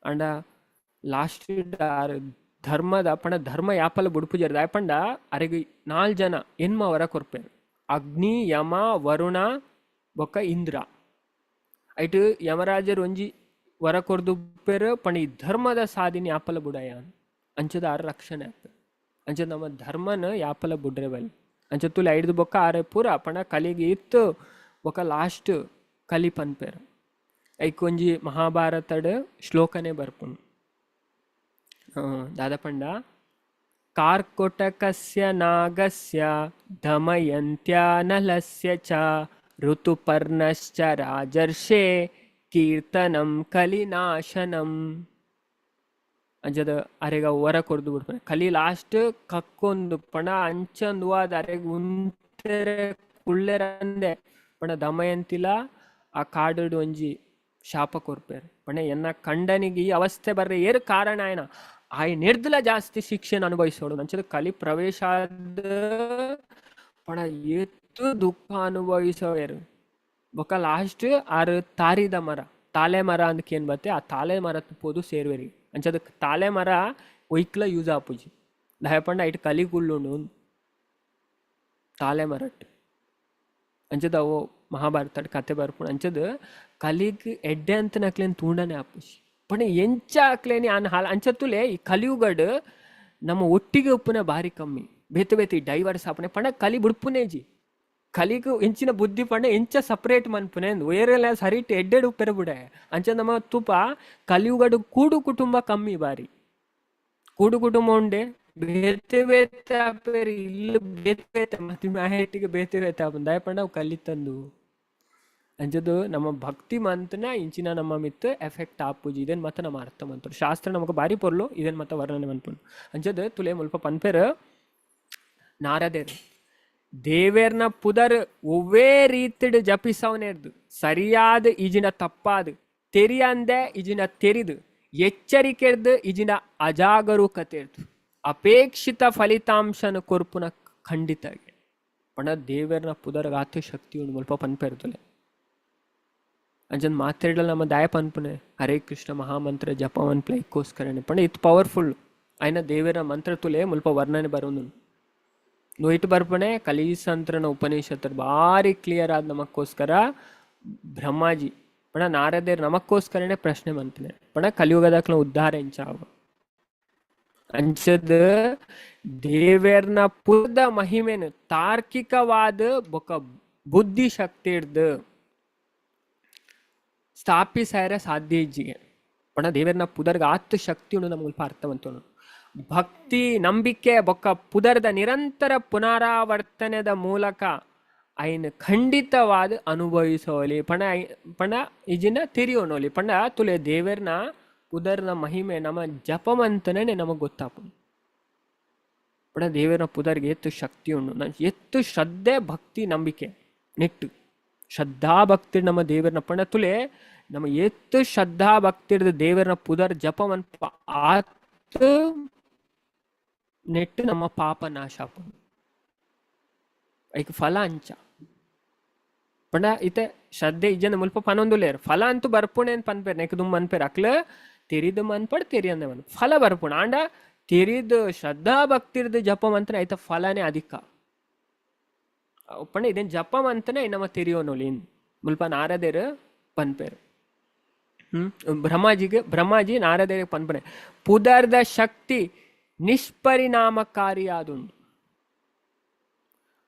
ಅಂಡ ಲಾಸ್ಟ್ ಆರು ಧರ್ಮದ ಪಂಡ ಧರ್ಮ ಯಾಪಲ ಬುಡ್ಪುಜರ್ ದಾಯಪಂಡ ಅರೆಗ್ 4 ಜನ ಎನ್ಮ ವರ ಕೊರ್ಪೇರು ಅಗ್ನಿ ಯಮ ವರುಣ ಬೊಕ್ಕ ಇಂದ್ರ ಐಟ್ ಯಮರಾಜರು ಒಂಜಿ ವರ ಕೊರ್ದುಪ್ಪೇರು ಪಂಡ ಈ ಧರ್ಮದ ಸಾಧಿನಿ ಯಾಪಲ ಬುಡಯ ಅಂಚದ ಆರು ರಕ್ಷಣೆ ಆಪೆ ಅಂಚದ ನಮ್ಮ ಧರ್ಮನ ಯಾಪಲ ಬುಡ್ರೆ ಬಲ್ಲಿ ಅಂಚ ತುಲೆ ಐಡ್ದು ಬೊಕ್ಕ ಆರೆ ಪೂರ ಪಂಡ ಕಲಿಗೆ ಇತ್ತು ಬೊಕ್ಕ ಲಾಸ್ಟ್ ಕಲಿ ಪನ್ಪೇರು ಐಕೊಂಜಿ ಮಹಾಭಾರತಡ್ ಶ್ಲೋಕನೇ ಬರ್ಪುಂಡು ದಾದ ಪಂಡ ಕಾರ್ಕೋಟಕಸ್ಯ ನಾಗಸ್ಯ ದಮಯಂತ್ಯ ನಲಸ್ಯ ಚ ಋತುಪರ್ಣಶ್ಚ ರಾಜರ್ಷೇ ಕೀರ್ತನಂ ಕಲಿನಾಶನಂ ಅಂಚದ ಅರೆಗ ವರ ಕೊರ್ದು ಬಿಡ್ಪೆ ಕಲಿ ಲಾಸ್ಟ್ ಕಕ್ಕೊಂದು ಪಣ ಅಂಚಂದು ಅದ ಅರೆಗ ಉಂತೆರೆ ಕುಳ್ಳೆರಂದೆ ಪಣ ದಮಯಂತಿಲ ಆ ಕಾಡುಡು ಒಂಜಿ ಶಾಪ ಕೊರ್ಪೇರು ಪಣ ಎನ್ನ ಕಂಡನಿಗೆ ಈ ಅವಸ್ಥೆ ಬರ್ರೆ ಏರು ಕಾರಣ ಆಯನ ಆಯ್ ನಿರ್ದಲ ಜಾಸ್ತಿ ಶಿಕ್ಷೆನ ಅನುಭವಿಸೋಡು ಅಂಚದ ಕಲಿ ಪ್ರವೇಶ ಆದ ಪಣ ಎತ್ತು ದುಃಖ ಅನುಭವಿಸೋರು ಬೊಕ್ಕ ಲಾಸ್ಟ್ ಆರು ತಾರಿದ ಮರ ತಾಲೆ ಮರ ಅಂದಕ್ಕೆ ಏನ್ ಬತ್ತೆ ಆ ತಾಲೆ ಮರ ಪೋದು ಸೇರುವೆರಿ ಅಂಚದ ತಾಲೆ ಮರ ಒಯ್ಕ್ಲ ಯೂಸ್ ಆಪುಜಿ ದಾಯಪಂಡ ಐಟ್ ಕಲಿ ಕುಳ್ಳುಂಡು ತಾಲೆ ಮರಟ್ ಅಂಚದ ಅವು ಮಹಾಭಾರತ ಕತೆ ಬರ್ಪುಂಡು ಅಂಚದ ಕಲಿಗ್ ಎಡ್ಡೆ ಅಂತ ನಕ್ಲೇನ್ ತೂಂಡನೆ ಆಪುಜಿ ಪಂಡ ಎಂಚ ಆಕ್ಲೇನಿ ಆನ್ ಹಾಲ್ ಅಂಚತ್ತುಲೆ ಈ ಕಲಿಯುಗಡ್ ನಮ್ಮ ಒಟ್ಟಿಗೆ ಉಪ್ಪುನ ಬಾರಿ ಕಮ್ಮಿ ಬೇತೆ ಬೇತೆ ಡೈವರ್ಸ್ ಆಪುನೆ ಪಂಡ ಕಲಿ ಬುಡ್ಪುನೇಜಿ ಕಲಿಗ್ ಎಂಚಿನ ಬುದ್ಧಿ ಪಂಡ ಎಂಚ ಸಪ್ರೇಟ್ ಮನ್ಪುನೆ ವೇರೆಲ್ಲ ಸರಿಟ್ ಎಡ್ಡೆಡ್ ಉಪ್ಪೆರ ಬುಡೆ ಅಂಚ ನಮ್ಮ ತುಪ ಕಲಿಯುಗಡು ಕೂಡು ಕುಟುಂಬ ಕಮ್ಮಿ ಬಾರಿ ಕೂಡು ಕುಟುಂಬ ಉಂಡೆ ಬೇತೆ ಬೇತೆ ಆಪೇರಿ ಇಲ್ಲ ಬೇತೆ ಬೇತೆ ಮತ್ತೆ ಮಾಹಿತಿಗೆ ಬೇತೆ ಬೇತೆ ಆಪುಂಡು ದಾಯ ಪಂಡ ಅವು ಕಲಿತಂದು ಅಂಚದು ನಮ್ಮ ಭಕ್ತಿ ಮಂತನ ಇಂಚಿನ ನಮ್ಮ ಮಿತ್ತು ಎಫೆಕ್ಟ್ ಆಪುಜಿ ಇದನ್ ಮತ್ತೆ ನಮ್ಮ ಅರ್ಥ ಮಂತರು ಶಾಸ್ತ್ರ ನಮಗ ಬಾರಿ ಪೊರ್ಲು ಇದನ್ ಮತ್ತೆ ವರ್ಣನೆ ಮನ್ಪುಂಡು ಅಂಚದು ತುಲೆ ಮುಲ್ಪ ಪನ್ಪೇರು ನಾರದೇರು ದೇವೇರ್ನ ಪುದರ್ ಒವ್ವೇ ರೀತಿಡ್ ಜಪಿಸವನೇರ್ದು ಸರಿಯಾದ ಇಜಿನ ತಪ್ಪಾದ ತೆರಿಯಂದೆ ಇಜಿನ ತೆರಿದು ಎಚ್ಚರಿಕೆರ್ದು ಇಜಿನ ಅಜಾಗರೂಕತೆರ್ದು ಅಪೇಕ್ಷಿತ ಫಲಿತಾಂಶನ ಕೊರ್ಪುನ ಖಂಡಿತ ಪಂಡ ದೇವೇರ್ನ ಪುದರ್ಗ್ ಆತು ಶಕ್ತಿ ಉಂಡು ಮುಲ್ಪ ಪನ್ಪೇರ್ತಲೆ ಅಂಚನ್ ಮಾತೆರ್ಡಲ ನಮ್ಮ ದಾಯ ಪನ್ಪುನೆ ಹರೇ ಕೃಷ್ಣ ಮಹಾಮಂತ್ರ ಜಪ ಮನ್ಪ್ಲೆ ಇಕ್ಕೋಸ್ಕರನೆ ಪಂಡ ಇತ್ತು ಪವರ್ಫುಲ್ ಆಯ್ನ ದೇವೇರ್ನ ಮಂತ್ರ ತುಲೆ ಮುಲ್ಪ ವರ್ಣನೆ ಬರೋನು ನೋಯ್ಟ್ ಬರ್ಪಣೆ ಕಲೀಸಂತ್ರನ ಉಪನಿಷತ್ತರ ಭಾರಿ ಕ್ಲಿಯರ್ ಆದ ನಮಕ್ಕೋಸ್ಕರ ಬ್ರಹ್ಮಾಜಿ ಪಣ ನಾರದೇರ್ ನಮಕ್ಕೋಸ್ಕರನೇ ಪ್ರಶ್ನೆ ಮಂತನೆ ಪಣ ಕಲಿಯುಗದಾಕ್ಲ ಉದ್ಧಾರ ಎಂಚಾವ ಅಂಚದ ದೇವೇರ್ನ ಪುದ ಮಹಿಮೆನು ತಾರ್ಕಿಕವಾದ ಬೊಕ ಬುದ್ಧಿ ಶಕ್ತಿ ಹಿಡ್ದು ಸ್ಥಾಪಿಸಾಯರ ಸಾಧ್ಯ ಇಜ್ಜಿಗೆ ಪಣ ದೇವೇರ್ನ ಪುದರ್ಗ ಆತ್ ಶಕ್ತಿ ಉಂಡು ನಮ್ಗೆ ಅರ್ಥ ಮಂತೋನು ಭಕ್ತಿ ನಂಬಿಕೆ ಬೊಕ್ಕ ಪುದರ್ದ ನಿರಂತರ ಪುನರಾವರ್ತನೆದ ಮೂಲಕ ಐನ್ ಖಂಡಿತವಾದ ಅನುಭವಿಸೋಲಿ ಪಂಡ ಪಂಡ ಇಜಿನ ತೆರಿಯೋನೋಲಿ ಪಂಡ ತುಲೆ ದೇವೆರ್ನ ಪುದರ್ನ ಮಹಿಮೆ ನಮ್ಮ ಜಪಮಂತನೇ ನಮಗೆ ಗೊತ್ತಾಪುಂಡು. ಪಂಡ ದೇವರ ಪುದರ್ಗೆ ಎತ್ತು ಶಕ್ತಿ ಉಂಡು, ಎತ್ತು ಶ್ರದ್ಧೆ ಭಕ್ತಿ ನಂಬಿಕೆ ನೆಟ್ಟು ಶ್ರದ್ಧಾ ಭಕ್ತಿ ನಮ್ಮ ದೇವರನ ಪಂಡ ತುಲೆ ನಮ್ಮ ಎತ್ತು ಶ್ರದ್ಧಾ ಭಕ್ತಿ ದೇವರನ ಪುದರ್ ಜಪಮನ್ಪ ಆತ್ ನೆಟ್ಟು ನಮ್ಮ ಪಾಪ ನಾಶ ಆಪುಂಡು. ಐಕ್ ಫಲ ಅಂಚ ಪಂಡ ಇತ್ತೆ ಶ್ರದ್ಧೆ ಇಜ್ಜಂದ ಮುಲ್ಪ ಪನೊಂದುಲ್ಲೇರ್ ಫಲ ಅಂತೂ ಬರ್ಪುಣೆ ಅಂತ ಪನ್ಪೇರ್ ನೆಕ್ ದುಂಬು ಮನ್ಪೇರ್ ಅಕ್ಲ ತೆರಿದು ಮನ್ಪಡ್ ತೆರಿಯಂದೆ ಮನ್ ಫಲ ಬರ್ಪುಣ. ಆಂಡ ತೆರಿದು ಶ್ರದ್ಧಾ ಭಕ್ತಿರ್ದು ಜಪ ಮಂತನೆ ಐತ ಫಲನೇ ಅಧಿಕ ಪಂಡ ಇದೇನ್ ಜಪ ಮಂತನೆ ನಮ್ಮ ತೆರಿಯೋನೊಲಿನ್ ಮುಲ್ಪ ನಾರದೇರು ಪನ್ಪೇರು. ಬ್ರಹ್ಮಾಜಿ ನಾರದೇರಿಗೆ ಪನ್ಪನೆ ಪುದರ್ದ ಶಕ್ತಿ ನಿಷ್ಪರಿಣಾಮಕಾರಿಯಾದುಂಡು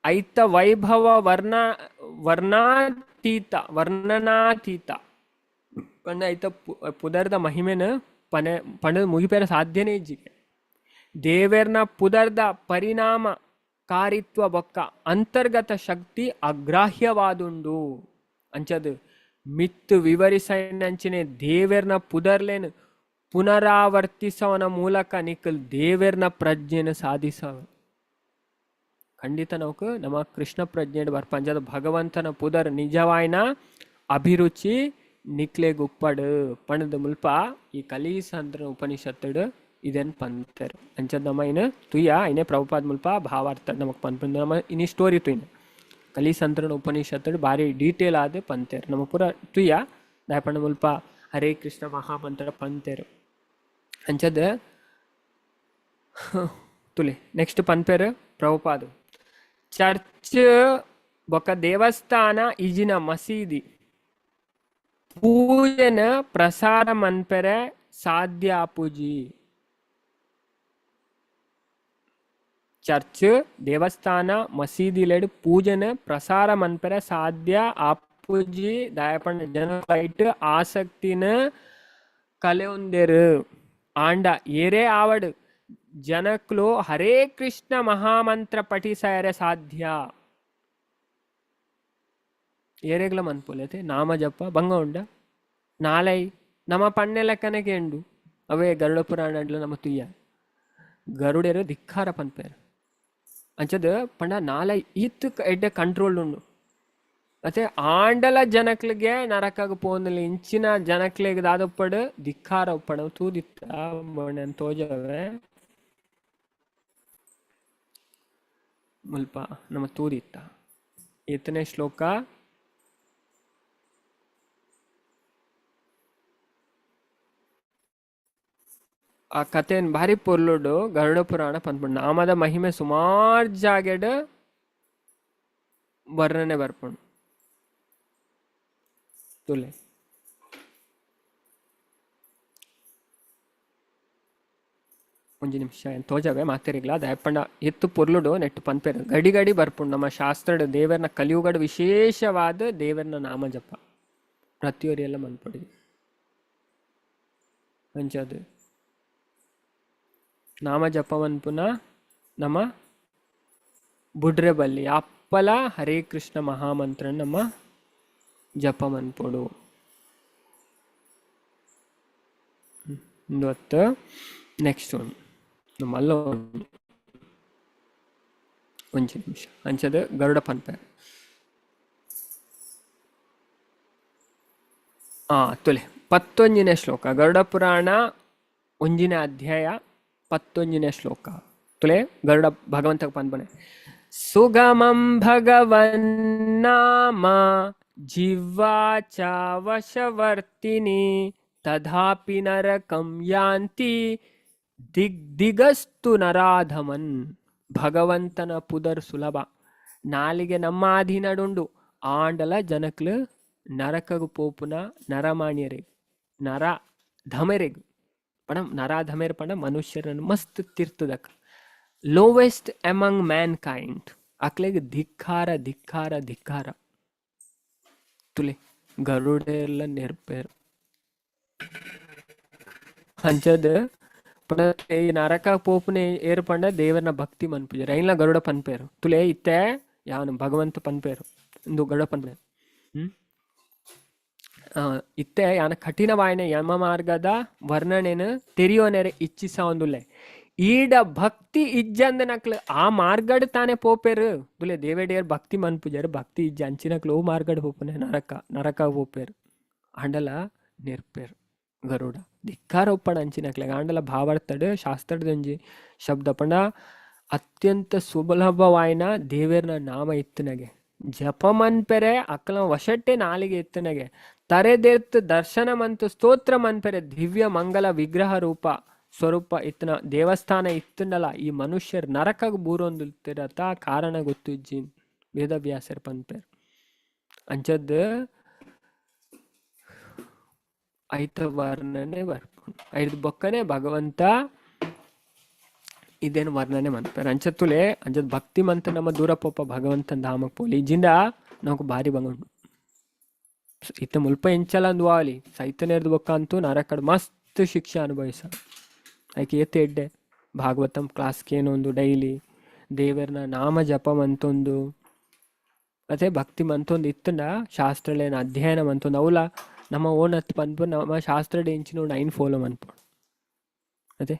ಐತ ವೈಭವ ವರ್ಣಾತೀತ ವರ್ಣನಾತೀತ ಪಂಡ ಐತ ಪುದರ್ದ ಮಹಿಮೆನ ಪನೆ ಪಂಡ ಮುಗಿಪೇರ ಸಾಧ್ಯನೇ ಇಜ್ಜಿಗೆ. ದೇವೆರ್ನ ಪುದರ್ದ ಪರಿಣಾಮ ಕಾರಿತ್ವ ಬೊಕ್ಕ ಅಂತರ್ಗತ ಶಕ್ತಿ ಅಗ್ರಾಹ್ಯವಾದುಂಡು ಅಂಚದು ಮಿತ್ತು ವಿವರಿಸಂಚಿನೆ ದೇವೆರ್ನ ಪುದರ್ಲೇನು ಪುನರಾವರ್ತಿಸವನ ಮೂಲಕ ನಿಕ್ಕಲ್ ದೇವೆರ್ನ ಪ್ರಜ್ಞೆನ ಸಾಧಿಸವ. ಖಂಡಿತ ನಾವು ನಮ್ಮ ಕೃಷ್ಣ ಪ್ರಜ್ಞೆ ಬರ್ಪ ಅಂಚದ ಭಗವಂತನ ಪುದರ್ ನಿಜವಾಯಿನ ಅಭಿರುಚಿ ನಿಕ್ಲೆಗುಪ್ಪಡು ಪಣದ ಮುಲ್ಪ ಈ ಕಲೀಸಂದ್ರ ಉಪನಿಷತ್ತುಡು ಇದನ್ ಪಂತರು ಅಂಚದ ನಮ್ಮ ಇನ್ನು ತುಯ್ಯ ಐನೇ ಪ್ರಭುಪಾದ ಮುಲ್ಪ ಭಾವಾರ್ಥ ನಮಕ್ ಪನ್ಪುಂಡು. ನಮ್ಮ ಇನಿ ಸ್ಟೋರಿ ತುಯ್ನ ಕಲೀಸಂತ್ರನ ಉಪನಿಷತ್ತುಡು ಭಾರಿ ಡೀಟೇಲ್ ಆದ ಪಂತೇರು ನಮ್ಮ ಪೂರ ತುಯ್ಯ ದಾಯಪಂಡ ಮುಲ್ಪ ಹರೇ ಕೃಷ್ಣ ಮಹಾಮಂತ್ರ ಪಂತೇರು ಅಂಚದ ತುಲೆ. ನೆಕ್ಸ್ಟ್ ಪನ್ಪೇರು ಪ್ರಭುಪಾದ ಚರ್ಚ್ ಬೊಕ ದೇವಸ್ಥಾನ ಇಜಿನ ಮಸೀದಿ ಪೂಜೆನ ಪ್ರಸಾರ ಮನ್ಪೆರೆ ಸಾಧ್ಯ ಪೂಜಿ. ಚರ್ಚ್ ದೇವಸ್ಥಾನ ಮಸೀದಿಲೆಡ್ ಪೂಜೆನ ಪ್ರಸಾರ ಮನ್ಪೆರೆ ಸಾಧ್ಯ ಆಪೂಜಿ ದಯಪಂಡ ಜನ ಲೈಟ್ ಆಸಕ್ತಿನ ಕಲೆಯೊಂದೆರು ಆಂಡ ಏರೇ ಆವಡ್ ಜನಕ್ಲು ಹರೇ ಕೃಷ್ಣ ಮಹಾಮಂತ್ರ ಪಠಿಸಯರೆ ಸಾಧ್ಯ. ಏರೆಗ್ಲ ಮನ್ಪುಲತೆ ನಾಮ ಜಪ ಬಂಗ ಉಂಡ ನಾಲೈ ನಮ್ಮ ಪಣ್ಣೆ ಲೆಕ್ಕನೆ ಕೇಂಡು ಅವೇ ಗರುಡ ಪುರಾಣ ನಮ್ಮ ತುಯ್ಯ ಗರುಡೆರು ಧಿಕ್ಕಾರ ಪನ್ಪೇರು ಅಂಚದ ಪಂಡ ನಾಲೈ ಈತ್ ಎಡ್ಡೆ ಕಂಟ್ರೋಲ್ ಉಂಡು ಮತ್ತೆ ಆಂಡಲ ಜನಕ್ಲಿಗೆ ನರಕಾಗ ಪೋಂದಲ್ಲಿ ಇಂಚಿನ ಜನಕ್ಲಿಗೆ ದಾದೊಪ್ಪಡು ಧಿಕ್ಕಾರ ಒಪ್ಪಡು ತೂದಿತ್ತ ತೋಜವೆ ಮುಲ್ಪ ನಮ್ಮ ತೂದಿತ್ತ ಎತ್ತನೇ ಶ್ಲೋಕ ಆ ಕಥೆನ್ ಭಾರಿ ಪೊರ್ಲುಡು ಗರುಡ ಪುರಾಣ ಪನ್ಪುಂಡು. ನಾಮದ ಮಹಿಮೆ ಸುಮಾರು ಜಾಗೆಡ್ ವರ್ಣನೆ ಬರ್ಪುಂಡು ತುಲೆ. ಒಂಜಿ ನಿಮಿಷ ತೋಜವೆ ಮಾತೆರಿಗ್ಲ ದಯಪಂಡ ಎತ್ತು ಪೊರ್ಲುಡು ನೆಟ್ಟು ಪನ್ಪೇರು ಗಡಿ ಗಡಿ ಬರ್ಪುಂಡು ನಮ್ಮ ಶಾಸ್ತ್ರಡ್ ದೇವರನ ಕಲಿಯುಗಡ್ ವಿಶೇಷವಾದ ದೇವರನ ನಾಮ ಜಪ ಪ್ರತಿಯೊರಿಯೆಲ್ಲ ಮನ್ಪೊಡಿ ಅಂಚದು ನಾಮ ಜಪ ಮನ್ಪುನ ನಮ್ಮ ಬುಡ್ರೆ ಬಲ್ಲಿ ಅಪ್ಪಲ ಹರೇ ಕೃಷ್ಣ ಮಹಾಮಂತ್ರ ನಮ್ಮ ಜಪ ಮನ್ಪೊಡು. ಒಂದು ನೆಕ್ಸ್ಟ್ ಒನ್ ನಮ್ಮಲ್ಲ ಒಂಜಿ ನಿಮಿಷ ಅಂಚದ ಗರುಡ ಪನ್ಪೆ ತುಲೆ 11ನೇ ಶ್ಲೋಕ ಗರುಡ ಪುರಾಣ 1ನೇ ಅಧ್ಯಾಯ 11ನೇ ಶ್ಲೋಕ ತುಲೆ ಗರುಡ ಭಗವಂತ ಪನ್ಪನೆ ಸುಗಮಂ ಭಗವನ್ನಾಮ ಜಿಹ್ವಾ ಚ ವಶವರ್ತಿನಿ ತಥಾಪಿ ನರಕಂ ಯಾಂತಿ ದಿಗ್ದಿಗಸ್ತು ನರಾಧಮನ್. ಭಗವಂತನ ಪುದರ್ ಸುಲಭ, ನಾಲಿಗೆ ನಮ್ಮ ಅಧೀನಡುಂಡು ಆಂಡಲ ಜನಕ್ಲು ನರಕಗು ಪೋಪುನ ನರಮಾಣ್ಯರೆಗ್ ನರ ಧಮೆರೆಗ್ ಪಣ ನರಾಧಮೆರ್ ಪಣ ಮನುಷ್ಯರನ್ನು ಮಸ್ತ್ ತಿರ್ತದಕ್ಕ ಲೋವೆಸ್ಟ್ ಅಮಂಗ್ ಮ್ಯಾನ್ ಕೈಂಡ್ ಅಕ್ಲೆಗ್ ಧಿಕ್ಕಾರ ಧಿಕ್ಕಾರ ಧಿಕ್ಕಾರ ತುಲೆ ಗರುಡೆಲ್ಲ ನೆರ್ಪೇರು ಅಂಚದ ಪಣ ಈ ನರಕ ಪೋಪುನೆ ಏರ್ ಪಂಡ ದೇವರನ ಭಕ್ತಿ ಮನ್ಪುಜೆರ್ ಐನ್ಲ ಗರುಡ ಪನ್ಪೇರು ತುಲೆ ಇತ್ತೆ ಯಾನ್ ಭಗವಂತ ಪನ್ಪೇರು ಇಂದು ಗಡ ಪನ್ಪೆ. ಇತ್ತೆ ಯಾನ ಕಠಿಣವಾಯಿನ ಯಮ ಮಾರ್ಗದ ವರ್ಣನೆನ್ ತೆರಿಯೋನೆರೆ ಇಚ್ಛಿಸವೊಂದುಲ್ಲೆ. ಈಡ ಭಕ್ತಿ ಇಜ್ಜಂದನಕ್ಲು ಆ ಮಾರ್ಗಡ್ ತಾನೆ ಪೋಪೆರು. ದುಲೆ ದೇವೆಡಿಯರ್ ಭಕ್ತಿ ಮನ್ಪುಜೆರ್, ಭಕ್ತಿ ಇಜ್ಜ ಅಂಚಿನಕ್ಲು ಓ ಮಾರ್ಗಡ್ ಪೋಪುನೆ, ನರಕ ನರಕ ಪೋಪೆರು. ಆಂಡಲ ನೆರ್ಪೆರ್ ಗರುಡ ಧಿಕ್ಕಾರ ಒಪ್ಪಡ ಅಂಚಿನಕ್ಲೆಗ್. ಆಂಡಲ ಭಾವಾರ್ಥಡ್ ಶಾಸ್ತ್ರದೊಂಜಿ ಶಬ್ದ ಪಂಡ ಅತ್ಯಂತ ಸುಲಭವಾಯಿನ ದೇವೆರ್ನ ನಾಮ ಇತ್ತನಗೆ ಜಪ ಮನ್ಪೆರೆ ಅಕ್ಲ ವಶಟ್ಟೆ ನಾಲಿಗೆ ಇತ್ತನಗೆ ತರೆದೆರ್ತ್ ದರ್ಶನ ಮಂತು ಸ್ತೋತ್ರ ಮನ್ಪೆರೆ ದಿವ್ಯ ಮಂಗಲ ವಿಗ್ರಹ ರೂಪ ಸ್ವರೂಪ ಇತ್ತನ ದೇವಸ್ಥಾನ ಇತ್ತಂಡಲ ಈ ಮನುಷ್ಯರ್ ನರಕಗ್ ಬೂರೊಂದುಲ್ತಿರತ ಕಾರಣ ಗೊತ್ತಿಜ್ಜಿ ವೇದವ್ಯಾಸರ್ ಪನ್ಪೆರ್. ಅಂಚದ್ ಐತ ವರ್ಣನೆ ಬರ್ಪುಂಡು. ಐರ್ದ್ ಬೊಕ್ಕನೆ ಭಗವಂತ ಇದೇನು ವರ್ಣನೆ ಮನ್ಪೆರ್. ಅಂಚತ್ತುಲೆ ಅಂಚದ್ ಭಕ್ತಿ ಮಂತ್ ನಮ್ಮ ದೂರ ಪೋಪ ಭಗವಂತನ ಧಾಮಕ್ ಪೋಲಿ ಇಜ್ಜಿಂಡ ನಮಕ್ ಭಾರಿ ಬಂಗ ಉಂಡು. ಇತ್ತೆ ಮುಲ್ಪ ಎಂಚಲ ಅಂದ್ ವಾಲಿ ಸೈತನೇರ್ದ್ ಬೊಕ್ಕ ಅಂತೂ ನರಕಡ್ ಮಸ್ತ್ ಶಿಕ್ಷೆ ಅನುಭವಿಸ. ಐಕ್ ಏತ್ ಎಡ್ಡೆ ಭಾಗವತಂ ಕ್ಲಾಸ್ ಕೇನೊಂದು ಡೈಲಿ ದೇವೆರ್ನ ನಾಮ ಜಪ ಮಂತೊಂದು ಅದೇ ಭಕ್ತಿ ಮಂತೊಂದು ಇತ್ತಂಡ ಶಾಸ್ತ್ರಲೇನ ಅಧ್ಯಯನ ಮಂತೊಂದು ಅವಲ ನಮ್ಮ ಓನತ್ ಪನ್ಪು ನಮ್ಮ ಶಾಸ್ತ್ರಡ್ ಎಂಚಿನ ಉಂಡು ಐನ್ ಫಾಲೋ ಮನ್ಪೊಡು. ಅದೇ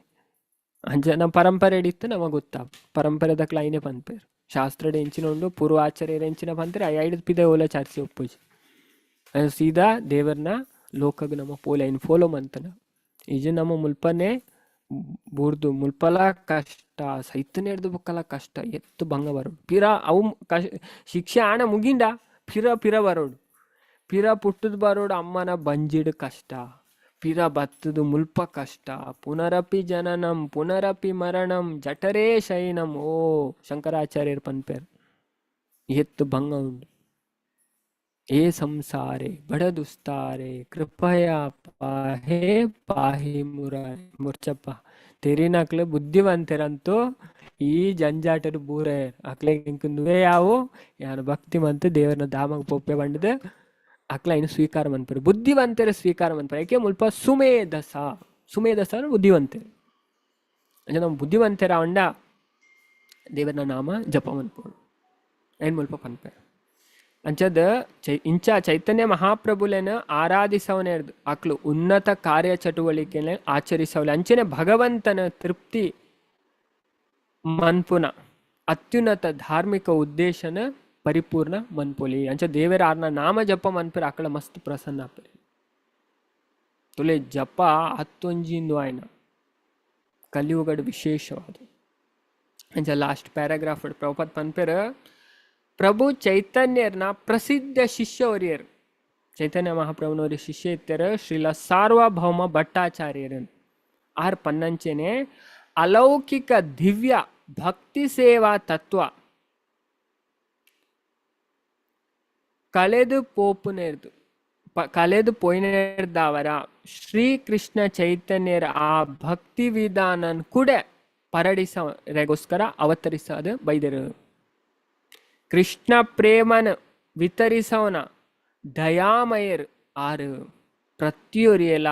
ಅಂಚ ನಮ್ಮ ಪರಂಪರೆ ಇತ್ತು ನಮ ಗೊತ್ತಾ ಪರಂಪರೆದಕ್ಲ ಐನೇ ಪನ್ಪೆರ್. ಶಾಸ್ತ್ರಡ್ ಎಂಚಿನ ಉಂಡು ಪೂರ್ವಾಚಾರ್ಯರ್ ಎಂಚಿನ ಪಂತೆರ್ ಐಡ್ ಪಿದೆ ಓಲ ಚರ್ಚೆ ಒಪ್ಪುಜಿ. ಸೀದಾ ದೇವರ್ನ ಲೋಕಗ್ ನಮ್ಮ ಪೋಲೆ ಐನ್ ಫಾಲೋ ಮಂತನ ಇಜ ನಮ್ಮ ಮುಲ್ಪನೆ ಬೂರ್ದು ಮುಲ್ಪಲ ಕಷ್ಟ ಸೈತನೇರ್ದು ಬೊಕ್ಕಲ ಕಷ್ಟ ಎತ್ತು ಭಂಗ ಬರೋಡು. ಪಿರ ಅವು ಶಿಕ್ಷೆ ಆಣ ಮುಗಿಂಡ ಪಿರ ಪಿರ ಬರೋಡು. ಪಿರ ಪುಟ್ಟುದು ಬರೋಡು ಅಮ್ಮನ ಬಂಜಿಡ್ ಕಷ್ಟ, ಪಿರ ಬತ್ತದು ಮುಲ್ಪ ಕಷ್ಟ. ಪುನರಪಿ ಜನನಂ ಪುನರಪಿ ಮರಣಂ ಜಠರೇ ಶಯನಂ. ಓ ಶಂಕರಾಚಾರ್ಯರು ಪನ್ಪೆರ್ ಎತ್ತು ಭಂಗ ಉಂಡು. ಏ ಸಂಸಾರೆ ಬಡದುಸ್ತಾರೆ ಕೃಪಯಾ ಪಾಹೇ ಪಾಹಿ ಮುರಾರಿ ಮುರ್ಚಪ್ಪ. ತೆರಿನಕ್ಲು ಬುದ್ಧಿವಂತೆರಂತೂ ಈ ಜಂಜಾಟರು ಬೂರೆ ಅಕ್ಲೆ ಇಂಕ್ ಯಾವು ಯಾನು ಭಕ್ತಿ ಮಂತು ದೇವರನ ಧಾಮಗ್ ಪೋಪೆ ಬಂಡದು ಅಕ್ಲ ಇನ್ನು ಸ್ವೀಕಾರ ಮನ್ಪೆರ್. ಬುದ್ಧಿವಂತೆರ್ ಸ್ವೀಕಾರ ಮನ್ಪೆರ್. ಏಕೆ ಮುಲ್ಪ ಸುಮೇಧಸ, ಸುಮೇಧಸ ಅಂದ್ರೆ ಬುದ್ಧಿವಂತೆರ್. ಅಂಚ ನಮ್ಮ ಬುದ್ಧಿವಂತೆರ ಅಂಡ ದೇವರನ ನಾಮ ಜಪ ಮನ್ಪೊಡು ಐನ್ ಮುಲ್ಪ ಪನ್ಪೆರ್. ಅಂಚದ ಇಂಚ ಚೈತನ್ಯ ಮಹಾಪ್ರಭುಲೆನ ಆರಾಧಿಸವನೇರ್ದು ಅಕ್ಲು ಉನ್ನತ ಕಾರ್ಯ ಚಟುವಟಿಕೆನ ಆಚರಿಸವಲೆ. ಅಂಚನೆ ಭಗವಂತನ ತೃಪ್ತಿ ಮನ್ಪುನ ಅತ್ಯುನ್ನತ ಧಾರ್ಮಿಕ ಉದ್ದೇಶನ ಪರಿಪೂರ್ಣ ಮನ್ಪೊಲಿ. ಅಂಚ ದೇವರ ಆರ್ನ ನಾಮ ಜಪ ಮನ್ಪೆರ್ ಅಕಳ ಮಸ್ತ್ ಪ್ರಸನ್ನ ಆಪೆರ್. ತುಲೆ ಜಪ ಹತ್ತೊಂಜಿಂದು ಆಯ್ನ ಕಲಿಯುಗಡ್ ವಿಶೇಷವಾದ. ಅಂಚ ಲಾಸ್ಟ್ ಪ್ಯಾರಾಗ್ರಾಫ್ ಪ್ರಭುಪಾದ್ ಪನ್ಪೆರ್ ಪ್ರಭು ಚೈತನ್ಯರ್ನ ಪ್ರಸಿದ್ಧ ಶಿಷ್ಯ ಒರಿಯರ್ ಚೈತನ್ಯ ಮಹಾಪ್ರಭುನವರಿ ಶಿಷ್ಯ ಇತ್ತೆರ್ ಶ್ರೀಲ ಸಾರ್ವಭೌಮ ಭಟ್ಟಾಚಾರ್ಯರು ಆರ್ ಪನ್ನಂಚೆನೆ ಅಲೌಕಿಕ ದಿವ್ಯ ಭಕ್ತಿ ಸೇವಾ ತತ್ವ ಕಳೆದು ಪೋಪುನೆರ್ದು ಕಳೆದು ಪೋಯಿನೆರ್ದಾವರ ಶ್ರೀಕೃಷ್ಣ ಚೈತನ್ಯರ ಆ ಭಕ್ತಿ ವಿಧಾನನ್ ಕೂಡ ಪರಡಿಸರೆಗೋಸ್ಕರ ಅವತರಿಸದು ಬೈದರು. ಕೃಷ್ಣ ಪ್ರೇಮನ ವಿತರಿಸವನ ದಯಾಮಯರ್ ಆರು ಪ್ರತಿಯೊರಿಯಲ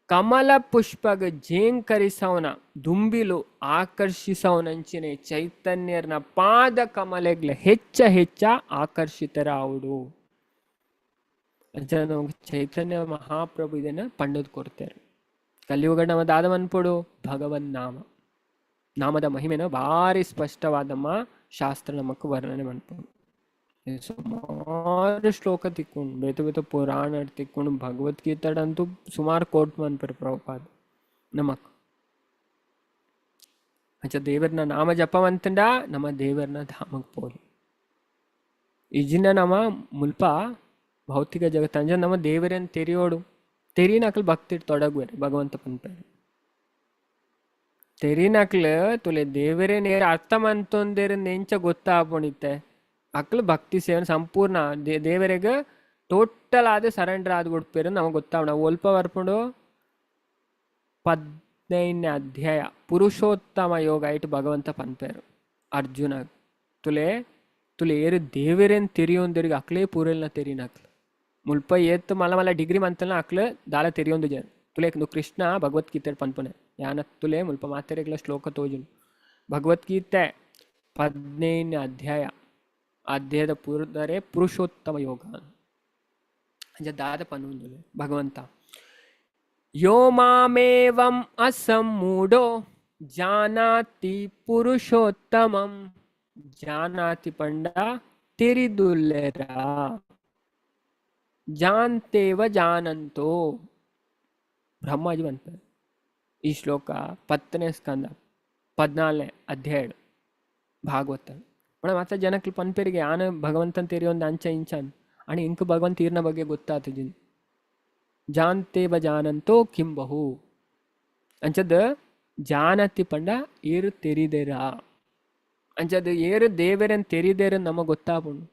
ಕಮಲ ಪುಷ್ಪಗ ಜೇಂಕರಿಸವನ ದುಂಬಿಲು ಆಕರ್ಷಿಸವನಂಚಿನೆ ಚೈತನ್ಯರ್ನ ಪಾದ ಕಮಲೆಗ್ಲ ಹೆಚ್ಚ ಹೆಚ್ಚ ಆಕರ್ಷಿತರಾವುಡು. ಅಂಚ ನಮಗ್ ಚೈತನ್ಯ ಮಹಾಪ್ರಭು ಇದನ್ನ ಪಂಡದ್ ಕೊಡ್ತಾರೆ. ಕಲಿಯುಗ ನಮ್ಮ ದಾದ ಮನ್ಪೊಡು ಭಗವನ್ ನಾಮ ನಾಮದ ಮಹಿಮೆನ ಭಾರಿ ಸ್ಪಷ್ಟವಾದಮ್ಮ ಶಾಸ್ತ್ರ ನಮಕ್ ವರ್ಣನೆ ಮನ್ಪುಂಡು. ಸುಮಾರು ಶ್ಲೋಕ ತಿಕ್ಕೊಂಡು ಬೇತೆ ಬೇತೆ ಪುರಾಣ ತಿಕ್ಕೊಂಡು ಭಗವದ್ಗೀತೆಡಂತೂ ಸುಮಾರು ಕೋಟ್ ಮನ್ಪೆರ್ ಪ್ರಭುಪಾದ ನಮಕ್. ಅಂಚ ದೇವರ್ನ ನಾಮ ಜಪ ಮಂತಂಡ ನಮ್ಮ ದೇವರ್ನ ಧಾಮಕ್ ಪೋಲಿ. ಇಜಿನ ನಮ್ಮ ಮುಲ್ಪ ಭೌತಿಕ ಜಗತ್ತು ಅಂಚ ನಮ್ಮ ದೇವರನ್ ತೆರಿಯೋಡು ತೆರಿನಕ್ಲು ಭಕ್ತಿ ತೊಡಗುವೆರ್ ಭಗವಂತ ಪನ್ಪೆರ್. ತೆರಿನಕ್ಲು ತುಲೆ ದೇವರೇ ನೇರ ಅರ್ಥ ಮಂತೊಂದೇರ್ ಎಂಚ ಗೊತ್ತಾಪುಣಿತ್ತೆ ಅಕ್ಲು ಭಕ್ತಿ ಸೇವನೆ ಸಂಪೂರ್ಣ ದೇವರೆಗ್ ಟೋಟಲ್ ಆದ್ ಸರೆಂಡರ್ ಆದ್ ಬುಡ್ಪೆರ್ ನಮಗ್ ಗೊತ್ತಾವಣ. ಒಲ್ಪ ಬರ್ಪುಂಡು 15ನೇ ಅಧ್ಯಾಯ ಪುರುಷೋತ್ತಮ ಯೋಗ ಐಟ್ ಭಗವಂತ ಪನ್ಪೆರ್ ಅರ್ಜುನ ತುಲೆ ತುಲೆ ಏರು ದೇವರೇನ್ ತೆರಿಯೊಂದೆರ್ಗ್ ಅಕ್ಲೇ ಪೂರೆಲ್ನ ತೆರಿನಕ್ಲು ಮುಲ್ಪ ಏತ್ ಮಲ್ಲ ಮಲ್ಲ ಡಿಗ್ರಿ ಮಂತಲ್ನ ಅಕ್ಲು ದಾಲ ತೆರಿಯೊಂದು ಜನ ತುಲೆ ಕೃಷ್ಣ ಭಗವದ್ಗೀತೆ ಪನ್ಪುನೆ ಯಾನ ತುಲೆ ಮುಲ್ಪ ಮಾತೆರೆಗ್ಲ ಶ್ಲೋಕ ತೋಜುನು. ಭಗವದ್ಗೀತೆ 15ನೇ ಅಧ್ಯಾಯ ಅಧ್ಯಾಯದ ಪುರದರೆ ಪುರುಷೋತ್ತಮ ಯೋಗ. ಅಂಚ ದಾದ ಪನೊಂದುಲ್ಲೆ ಭಗವಂತ, ಯೋ ಮಾಮೇವಂ ಅಸಮ್ಮೂಢೋ ಜಾನಾತಿ ಪುರುಷೋತ್ತಮಂ. ಜಾನಾತಿ ಪಂಡ ತೆರಿದುಲ್ಲೆರ, ಜಾನ್ತೇವ ಜಾನಂತೋ. ಬ್ರಹ್ಮಾಜಿ ಪನ್ಪೆರ್ ಈ ಶ್ಲೋಕ 10ನೇ ಸ್ಕಂದ 14ನೇ ಅಧ್ಯಾಯ ಭಾಗವತ. ಪಂಡ ಮಾತ ಜನಕ್ಲು ಪನ್ಪೆರಿಗೆ ಆನ ಭಗವಂತನ್ ತೆರಿಯೊಂದು ಅಂಚ ಇಂಚ ಅಣ್ಣ, ಇಂಕ್ ಭಗವಂತ ಈರ್ನ ಬಗ್ಗೆ ಗೊತ್ತಾತುಜಿನ್. ಜಾನ್ತೇವ ಜಾನಂತೋ ಕಿಂ ಬಹು. ಅಂಚದ ಜಾನತಿ ಪಂಡ ಏರು ತೆರಿದೆರ. ಅಂಚದ ಏರು ದೇವೆರನ್ ತೆರಿದೆರ ನಮ ಗೊತ್ತಾಪುಂಡು.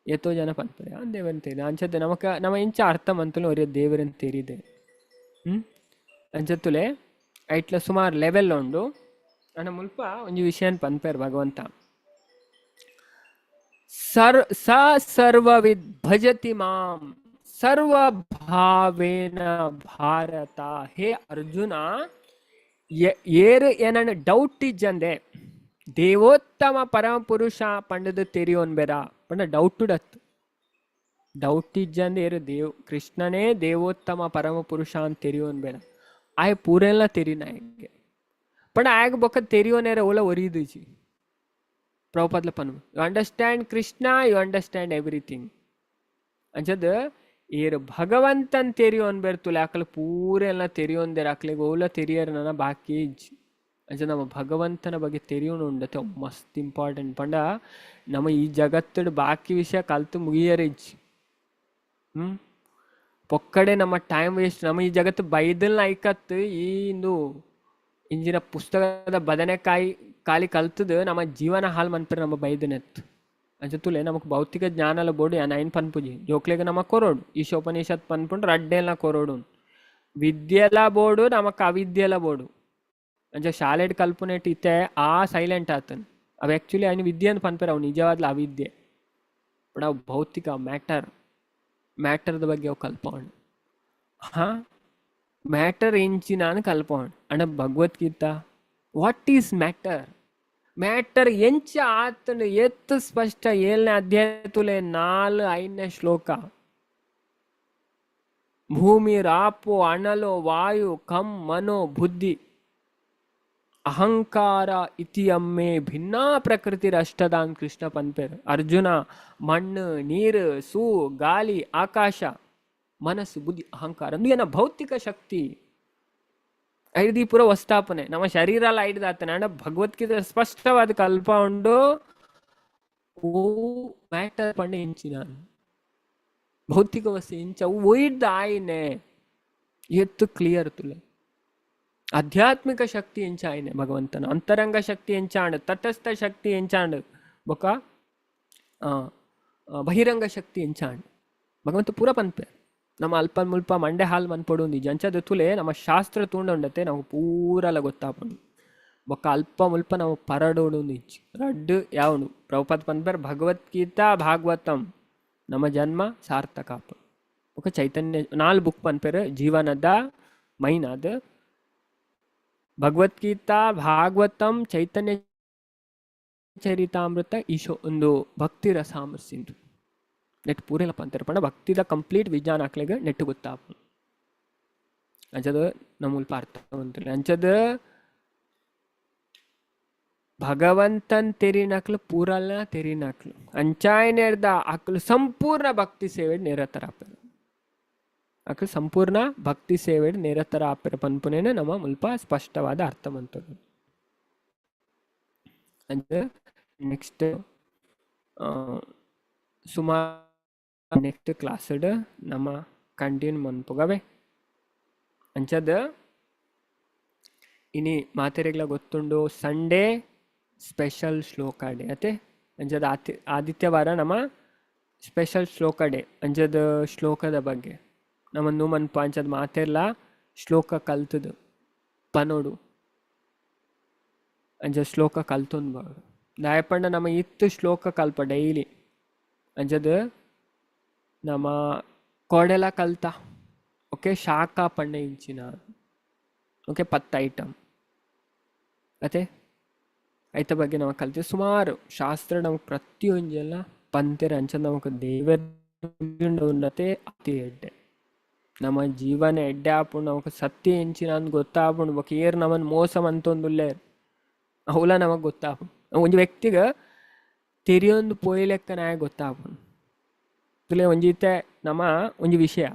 ಏತೋ ಜನ ಪನ್ಪೆರೆ ಆ ದೇವರನ್ ತೆರಿದ. ಅಂಚದ ನಮಕ ನಮ ಇಂಚ ಅರ್ಥ ಮಂತುಲು ಒರಿಯ ದೇವರನ್ ತೆರಿದೆ. ಅಂಚತ್ತುಲೆ ಐಟ್ಲ ಸುಮಾರು ಲೆವೆಲ್ ಉಂಡು. ಅಣ್ಣ ಮುಲ್ಪ ಒಂಜಿ ವಿಷಯನ್ ಪನ್ಪೆರ್ ಭಗವಂತ, ಸರ್ ಸ ಸರ್ವವಿದ್ ಭಜತಿ ಮಾಂ ಸರ್ವಭಾವೇನ ಭಾರತ. ಹೇ ಅರ್ಜುನ, ಏರು ಏನನ್ನ ಡೌಟ್ ಇಜ್ಜಂದೆ ದೇವೋತ್ತಮ ಪರಮ ಪುರುಷ ಪಂಡದ ತೆರಿಯೋನ್ ಬೇರ ಪಂಡ ಡೌಟ್ ಡತ್ ಡೌಟ್ ಇಜ್ಜಂದೆ ಏರು ದೇವ್ ಕೃಷ್ಣನೇ ದೇವೋತ್ತಮ ಪರಮ ಪುರುಷ ಅಂತ ತೆರಿಯೋನ್ ಬೇಡ. ಆಯ್ ಪೂರೆಲ್ಲ ತೆರಿನ ಆಯ್ಗೆ ಪಂಡ ಆಯಗ್ ಬೊಕ್ಕ ತೆರಿಯೋನೇರ ಓಲ ಒರಿದುಜಿ. ಪ್ರಭುಪಾದ್ಲ ಪನು, you understand Krishna, you understand everything. ಅಂಚದ ಏರು ಭಗವಂತನ್ ತೆರಿಯೋನ್ ಬೇರ್ತುಲೆ ಅಕಲ್ ಪೂರೆಲ್ಲ ತೆರಿಯೋಂದೇರ, ಅಕ್ಲೆಗ್ ಓಲ ತೆರಿಯರ್ ನನ ಬಾಕಿ ಇಜ್ಜಿ. ಅಂಚ ನಮ್ಮ ಭಗವಂತನ ಬಗ್ಗೆ ತೆರಿಯೋಣ ಉಂಡತೆ ಮಸ್ತ್ ಇಂಪಾರ್ಟೆಂಟ್. ಪಂಡ ನಮ್ಮ ಈ ಜಗತ್ತುಡ್ ಬಾಕಿ ವಿಷಯ ಕಲ್ತು ಮುಗಿಯರ ಇಜ್ಜಿ. ಪೊಕ್ಕಡೆ ನಮ್ಮ ಟೈಮ್ ವೇಸ್ಟ್. ನಮ್ಮ ಈ ಜಗತ್ತು ಬೈದಲ್ನ ಐಕತ್ ಈ ಇಂದು ಇಂಜಿನ ಪುಸ್ತಕದ ಬದನೆಕಾಯಿ ಖಾಲಿ ಕಲ್ತದ ನಮ್ಮ ಜೀವನ ಹಾಲ್ ಮನ್ಪೆರ್ ನಮ್ಮ ಬೈದನೆತ್. ಅಂಚ ತುಲೆ ನಮಕ್ ಭೌತಿಕ ಜ್ಞಾನಲ ಬೋಡು. ಯಾನ್ ಐನ್ ಪನ್ಪುಜಿ, ಜೋಕ್ಲೆಗ್ ನಮ ಕೊರೊಡು. ಈಶೋಪನಿಷತ್ ಪನ್ಪುಂಡು ರಡ್ಡೆಲ ಕೊರೊಡು. ವಿದ್ಯೆಲ ಬೋಡು ನಮಕ್, ಅವಿದ್ಯೆಲ ಬೋಡು. ಅಂಚ ಶಾಲೆಡ್ ಕಲ್ಪುನೆಟ್ ಇತ್ತೆ ಆ ಸೈಲೆಂಟ್ ಆತನ್ ಅವು ಆಕ್ಚುಲಿ ಐನ್ ವಿದ್ಯೆ ಅಂತ ಪನ್ಪೆರ್, ಅವು ನಿಜವಾದ್ಲ ಅವಿದ್ಯೆ. ಬಟ್ ಅವು ಭೌತಿಕ ಮ್ಯಾಟರ್, ಮ್ಯಾಟರ್ದ ಬಗ್ಗೆ ಅವು ಕಲ್ಪವಣ್. ಹಾ, ಮ್ಯಾಟರ್ ಎಂಚಿನ ಕಲ್ಪವಣ್. ಅಂಡ Bhagavad Gita what is matter, matter ಎಂಚ ಆತನ ಎತ್ತು ಸ್ಪಷ್ಟ 7ನೇ ಅಧ್ಯಾಯ ತುಲೆ 4 5ನೇ ಶ್ಲೋಕ. ಭೂಮಿ ರಾಪೋ ಅಣಲೋ ವಾಯು ಕಂ ಮನೋ ಬುದ್ಧಿ ಅಹಂಕಾರ ಇತಿ ಅಮ್ಮೆ ಭಿನ್ನಾ ಪ್ರಕೃತಿ ಅಷ್ಟದಾನ್ ಕೃಷ್ಣ ಪನ್ಪೆರ್. ಅರ್ಜುನ ಮಣ್ಣು ನೀರು ಸೂ ಗಾಲಿ ಆಕಾಶ ಮನಸ್ಸು ಬುದ್ಧಿ ಅಹಂಕಾರ ಅಂದು ಏನ ಭೌತಿಕ ಶಕ್ತಿ ಐದಿ ಪೂರ ವಸ್ತಾಪನೆ ನಮ್ಮ ಶರೀರ ಎಲ್ಲ ಐಡ್ದಾತನೆ. ಅಂಡ ಭಗವದ್ಗೀತೆ ಸ್ಪಷ್ಟವಾದ ಕಲ್ಪ ಉಂಡು. ಓ ಮ್ಯಾಟರ್ ಪಂಡ ಇಂಚಿನ ಭೌತಿಕ ವಸ್ತು ಇಂಚ ಅವು ಒಯ್ದ ಆಯ್ನೆ ಎತ್ತು ಕ್ಲಿಯರ್ ತುಲೆ. ಆಧ್ಯಾತ್ಮಿಕ ಶಕ್ತಿ ಎಂಚ ಆಯ್ನೆ ಭಗವಂತನ ಅಂತರಂಗ ಶಕ್ತಿ ಎಂಚಾಂಡ್, ತಟಸ್ಥ ಶಕ್ತಿ ಎಂಚಾಂಡ್, ಬೊಕ ಬಹಿರಂಗ ಶಕ್ತಿ ಎಂಚಾಂಡ್ ಭಗವಂತ ಪೂರ ಪನ್ಪೆ. ನಮ್ಮ ಅಲ್ಪ ಮುಲ್ಪ ಮಂಡೆ ಹಾಲು ಮನ್ಪೊಡು ಒಂದಿಜ್ಜಿ. ಅಂಚದ ತುಲೆ ನಮ್ಮ ಶಾಸ್ತ್ರ ತೂಂಡ ಉಂಡತೆ ನಾವು ಪೂರಲ ಗೊತ್ತಾಪುಂಡು. ಬೊಕ್ಕ ಅಲ್ಪ ಮುಲ್ಪ ನಾವು ಪರಡೋಡು ಇಜ್ಜಿ. ರಡ್ಡು ಯಾವನು ಪ್ರಭುಪಾದ ಪನ್ಪೆರ್ ಭಗವದ್ಗೀತಾ ಭಾಗವತಂ ನಮ್ಮ ಜನ್ಮ ಸಾರ್ಥಕ ಆಪುಂಡು. ಬೊಕ್ಕ ಚೈತನ್ಯ 4 ಬುಕ್ ಪನ್ಪೆರ್ ಜೀವನದ ಮೈನಾದ್ ಭಗವದ್ಗೀತಾ ಭಾಗವತಂ ಚೈತನ್ಯ ಚರಿತಾಮೃತ ಈಶೋ ಒಂದು ಭಕ್ತಿ ರಸಾಮೃತ ಸಿಂಧು. ನೆಟ್ ಪೂರೆಲ ಪಂತೆರ್ ಪಂಡ ಭಕ್ತಿದ ಕಂಪ್ಲೀಟ್ ವಿಜ್ಞಾನ ಅಕ್ಲೆಗ್ ನೆಟ್ ಗೊತ್ತಾಪುಂಡು. ಅಂಚದ ನಮ್ಮ ಮುಲ್ಪ ಅರ್ಥ ಮಂತುಲೆ. ಅಂಚದ ಭಗವಂತನ್ ತೆರಿನಕ್ಲು ಪೂರಲ ತೆರಿನಕ್ಲು ಅಂಚಾಯನೆರ್ದ ಅಕ್ಲು ಸಂಪೂರ್ಣ ಭಕ್ತಿ ಸೇವೆ ನಿರತರ ಆಪೆರ್. ಅಕ್ಲು ಸಂಪೂರ್ಣ ಭಕ್ತಿ ಸೇವೆ ನಿರತರ ಆಪೆರ್ ಪನ್ಪುನೇನೆ ನಮ್ಮ ಮುಲ್ಪ ಸ್ಪಷ್ಟವಾದ ಅರ್ಥ ಮಂತುಲು. ಅಂಚ ನೆಕ್ಸ್ಟ್ ಸುಮಾರು ನೆಕ್ಸ್ಟ್ ಕ್ಲಾಸ್ಡ್ ನಮ್ಮ ಕಂಟಿನ್ಯೂ ಮನ್ಪುಗವೆ. ಅಂಚದ ಇನಿ ಮಾತೆರೆಗ್ಲ ಗೊತ್ತುಂಡು ಸಂಡೇ ಸ್ಪೆಷಲ್ ಶ್ಲೋಕ ಡೇ ಅತೆ. ಅಂಚದ ಆದಿತ್ಯವಾರ ನಮ್ಮ ಸ್ಪೆಷಲ್ ಶ್ಲೋಕ ಡೇ. ಅಂಚದ ಶ್ಲೋಕದ ಬಗ್ಗೆ ನಮ್ಮ ನೂಮನ್ ಅಂಚದ ಮಾತೆರ್ಲ ಶ್ಲೋಕ ಕಲ್ತದು ಪನೋಡು. ಅಂಚ ಶ್ಲೋಕ ಕಲ್ತೊಂದು ಬರೋಡು. ದಾಯಪಂಡ ನಮ್ಮ ಇತ್ತು ಶ್ಲೋಕ ಕಲ್ಪ ಡೈಲಿ. ಅಂಚದ ನಮ್ಮ ಕೋಡೆಲ ಕಲ್ತ ಓಕೆ ಶಾಖ ಪಂಡ ಇಂಚಿನ ಓಕೆ 10 ಐಟಮ್ ಅತೆ. ಐತ ಬಗ್ಗೆ ನಾವು ಕಲ್ತೀವಿ. ಸುಮಾರು ಶಾಸ್ತ್ರ ನಮಗೆ ಪ್ರತಿಯೊಂಜೆಲ್ಲ ಪಂತೆರ್ ಅಂಚ ನಮಕ್ ದೇವೆರ್ ಉನ್ನತೆ ಅತಿ ಎಡ್ಡೆ. ನಮ್ಮ ಜೀವನ ಎಡ್ಡೆ ಆಪುಂಡು, ನಮಕ್ ಸತ್ಯ ಎಂಚಿನ ಅಂದ್ ಗೊತ್ತಾಪುಂಡು. ಬೊಕ ಏರ್ ನಮನ್ ಮೋಸ ಮಂತೊಂದುಲ್ಲೆರ್ ಅವುಲ ನಮಕ್ ಗೊತ್ತಾಪುಂಡು. ಒಂಜಿ ವ್ಯಕ್ತಿಗ್ ತೆರಿಯೊಂದು ಪೋಯಿಲೆಕ್ಕನಾಯ ಗೊತ್ತಾಪುಂಡು. ತುಲೆ ಒಂಜಿ ಇತ್ತೆ ನಮ್ಮ ಒಂಜಿ ವಿಷಯ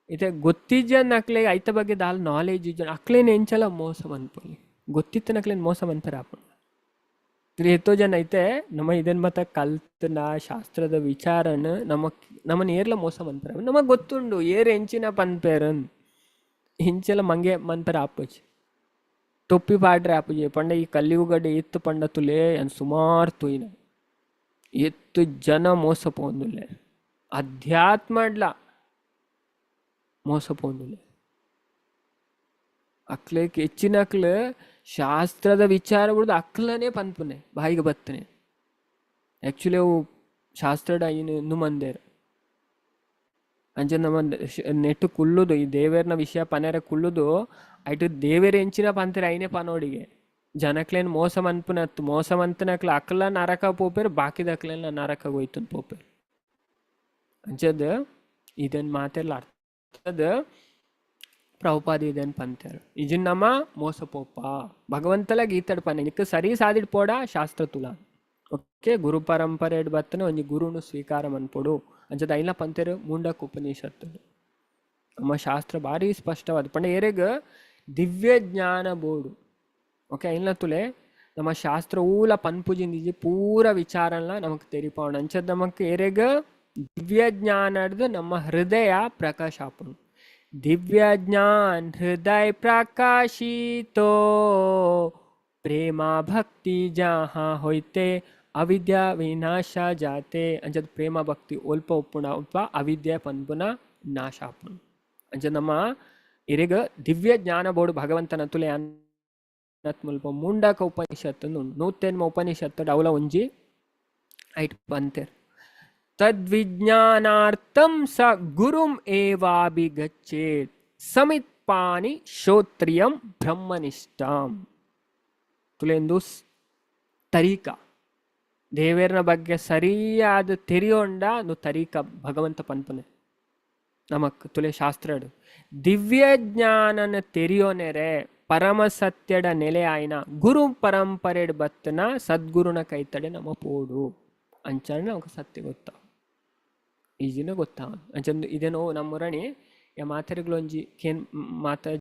ಇತ್ತೆ ಗೊತ್ತಿಜ್ಜನ್ ಅಕ್ಲೆಗ್ ಐತ ಬಗ್ಗೆ ದಾಲ ನಾಲೆಜ್ ಇಜ್ಜನ್ ಅಕ್ಲೆನ್ ಎಂಚಲ ಮೋಸ ಮನ್ಪೊಲಿ, ಗೊತ್ತಿತ್ತನಕ್ಲೆನ್ ಮೋಸ ಮನ್ಪೆರೆ ಆಪುಂಡು. ಏತೋ ಜನ ಐತೆ ನಮ್ಮ ಇದನ್ ಮತ ಕಲ್ತನ ಶಾಸ್ತ್ರದ ವಿಚಾರನ್ ನಮಕ್ ನಮ್ಮನ್ ಏರ್ಲ ಮೋಸ ಮನ್ಪೆರೆ, ನಮಗ್ ಗೊತ್ತುಂಡು ಏರ್ ಎಂಚಿನ ಪನ್ಪೆರನ್, ಎಂಚಲ ಮಂಗೆ ಮನ್ಪೆರೆ ಆಪುಜಿ, ಟೊಪ್ಪಿ ಪಾಡ್ರೆ ಆಪುಜಿ. ಪಂಡ ಈ ಕಲಿಯುಗಡ್ ಇತ್ತು ಪಂಡ ತುಲೆ ಯಾನ್ ಸುಮಾರ್ ತೂಯಿನ ಎತ್ತು ಜನ ಮೋಸ ಪೋವೊಂದುಲ್ಲೆರ್, ಅಧ್ಯಾತ್ಮಡ್ಲ ಮೋಸ ಪೋವೊಂದುಲ್ಲೆರ್. ಅಕ್ಲೆಗ್ ಹೆಚ್ಚಿನಕ್ಲ್ ಶಾಸ್ತ್ರದ ವಿಚಾರ ಬುಡ್ದು ಅಕ್ಲನೇ ಪನ್ಪುನೆ ಬಾಯಿಗೆ ಬತ್ತನೆ. ಆ್ಯಕ್ಚುಲಿ ಅವು ಶಾಸ್ತ್ರಡ್ ಐನ್ ಇಂದು ಮಂದೆರ್. ಅಂಚ ನಮ್ಮ ನೆಟ್ಟು ಕುಲ್ಲುದು ಈ ದೇವೆರ್ನ ವಿಷಯ ಪನೆರೆ ಕುಲ್ಲುದು ಐಟ್ ದೇವೆರ್ ಎಂಚಿನ ಪಂತೆರ್ ಐನೇ ಪನೋಡಿಗೆ. ಜನಕ್ಲೇನ್ ಮೋಸ ಮನ್ಪುನತ್, ಮೋಸ ಮಂತನಕ್ಲ ಅಕ್ಲ ನರಕ ಪೋಪೆರ್, ಬಾಕಿದಕ್ಲೆನ ನರಕ ಹೋಯ್ತುನ್ ಪೋಪೆರ್. ಅಂಚದ್ ಇದನ್ ಮಾತೆರ್ಲ ಅರ್ಥದ ಪ್ರಭುಪಾದ ಇದನ್ ಪಂತೆರ್. ಇಜಿನ್ ನಮ ಮೋಸ ಪೋಪ ಭಗವಂತಲ ಗೀತಡ್ ಪನ್ನೆ ನಿಕ್ ಸರಿ ಸಾದಿಡ್ ಪೋಡ ಶಾಸ್ತ್ರ ತುಲ. ಓಕೆ, ಗುರು ಪರಂಪರೆಡ್ ಬತ್ತನೆ ಒಂಜಿ ಗುರುನು ಸ್ವೀಕಾರ ಮನ್ಪೊಡು ಅಂಚದ ಐನ ಪಂತೆರ್ ಮುಂಡಕ್ ಉಪನಿಷತ್ತು. ನಮ್ಮ ಶಾಸ್ತ್ರ ಭಾರಿ ಸ್ಪಷ್ಟವಾದ ಪಂಡ ಏರೆಗ್ ದಿವ್ಯ ಜ್ಞಾನ ಬೋಡು. ಓಕೆ, ಐನ ತುಲೆ ನಮ್ಮ ಶಾಸ್ತ್ರ ಊಲ ಪನ್ಪುಜಿಂದಿಜಿ ಪೂರ ವಿಚಾರನ್ಲ ನಮಕ್ ತೆರಿಪಾವಣ. ಅಂಚದ ನಮಕ್ ಏರೆಗ್ ದಿವ್ಯ ಜ್ಞಾನಡ್ದು ನಮ್ಮ ಹೃದಯ ಪ್ರಕಾಶ ಆಪುಂಡು. ದಿವ್ಯ ಜ್ಞಾನ ಹೃದಯ ಪ್ರಕಾಶಿತೋ ಪ್ರೇಮ ಭಕ್ತಿ ಜಹಾ ಹೋಯ್ತೆ ಅವಿದ್ಯಾ ವಿನಾಶ ಜಾತೆ. ಅಂಚದ ಪ್ರೇಮ ಭಕ್ತಿ ಒಲ್ಪ ಉಪ್ಪುಣ ಒಲ್ಪ ಅವಿದ್ಯೆ ಪನ್ಪುನ ನಾಶ ಆಪುಂಡು. ಅಂಚ ನಮ್ಮ ಇರೆಗ್ ದಿವ್ಯ ಜ್ಞಾನ ಬೋಡು ಭಗವಂತನ ತುಲೆ ಮುಲ್ಪ ಮುಂಡಕ ಉಪನಿಷತ್ತು ನೂತೆನ್ಮ ಉಪನಿಷತ್ತು ಅವಲ ಒಂಜಿ ಐಟ್ ಪಂತೆರ್. ತದ್ವಿಜ್ಞಾನಾರ್ಥಂ ಸ ಗುರುಂ ಏವಾಭಿಗಚ್ಚೇತ್ ಸಮಿತ್ಪಾನಿ ಶ್ರೋತ್ರಿಯಂ ಬ್ರಹ್ಮನಿಷ್ಠಾಂ. ತುಲೆಂದು ತರೀಕ ದೇವೇರ್ನ ಬಗ್ಗೆ ಸರಿಯಾದ ತೆರಿಯೊಂಡ ನು ತರೀಕ ಭಗವಂತ ಪನ್ಪನೆ ನಮಕ್ ತುಲೆ ಶಾಸ್ತ್ರಡು. ದಿವ್ಯ ಜ್ಞಾನನ ತೆರಿಯೋನೆರೆ ಪರಮ ಸತ್ಯಡ ನೆಲೆ ಆಯ್ನ ಗುರು ಪರಂಪರೆಡ್ ಬತ್ತನ ಸದ್ಗುರುನ ಕೈತಡೆ ನಮ ಪೋಡು ಅಂಚನೆ ನಮಕ್ ಸತ್ಯ ಗೊತ್ತ ಈಜಿನ ಗೊತ್ತ. ಅಂಚಂದು ಇದೇನೋ ನಮ್ಮೂರಣಿ ಮಾತೆರೆಗ್ಲೊಂಜಿ ಕೇನ್ ಮಾತ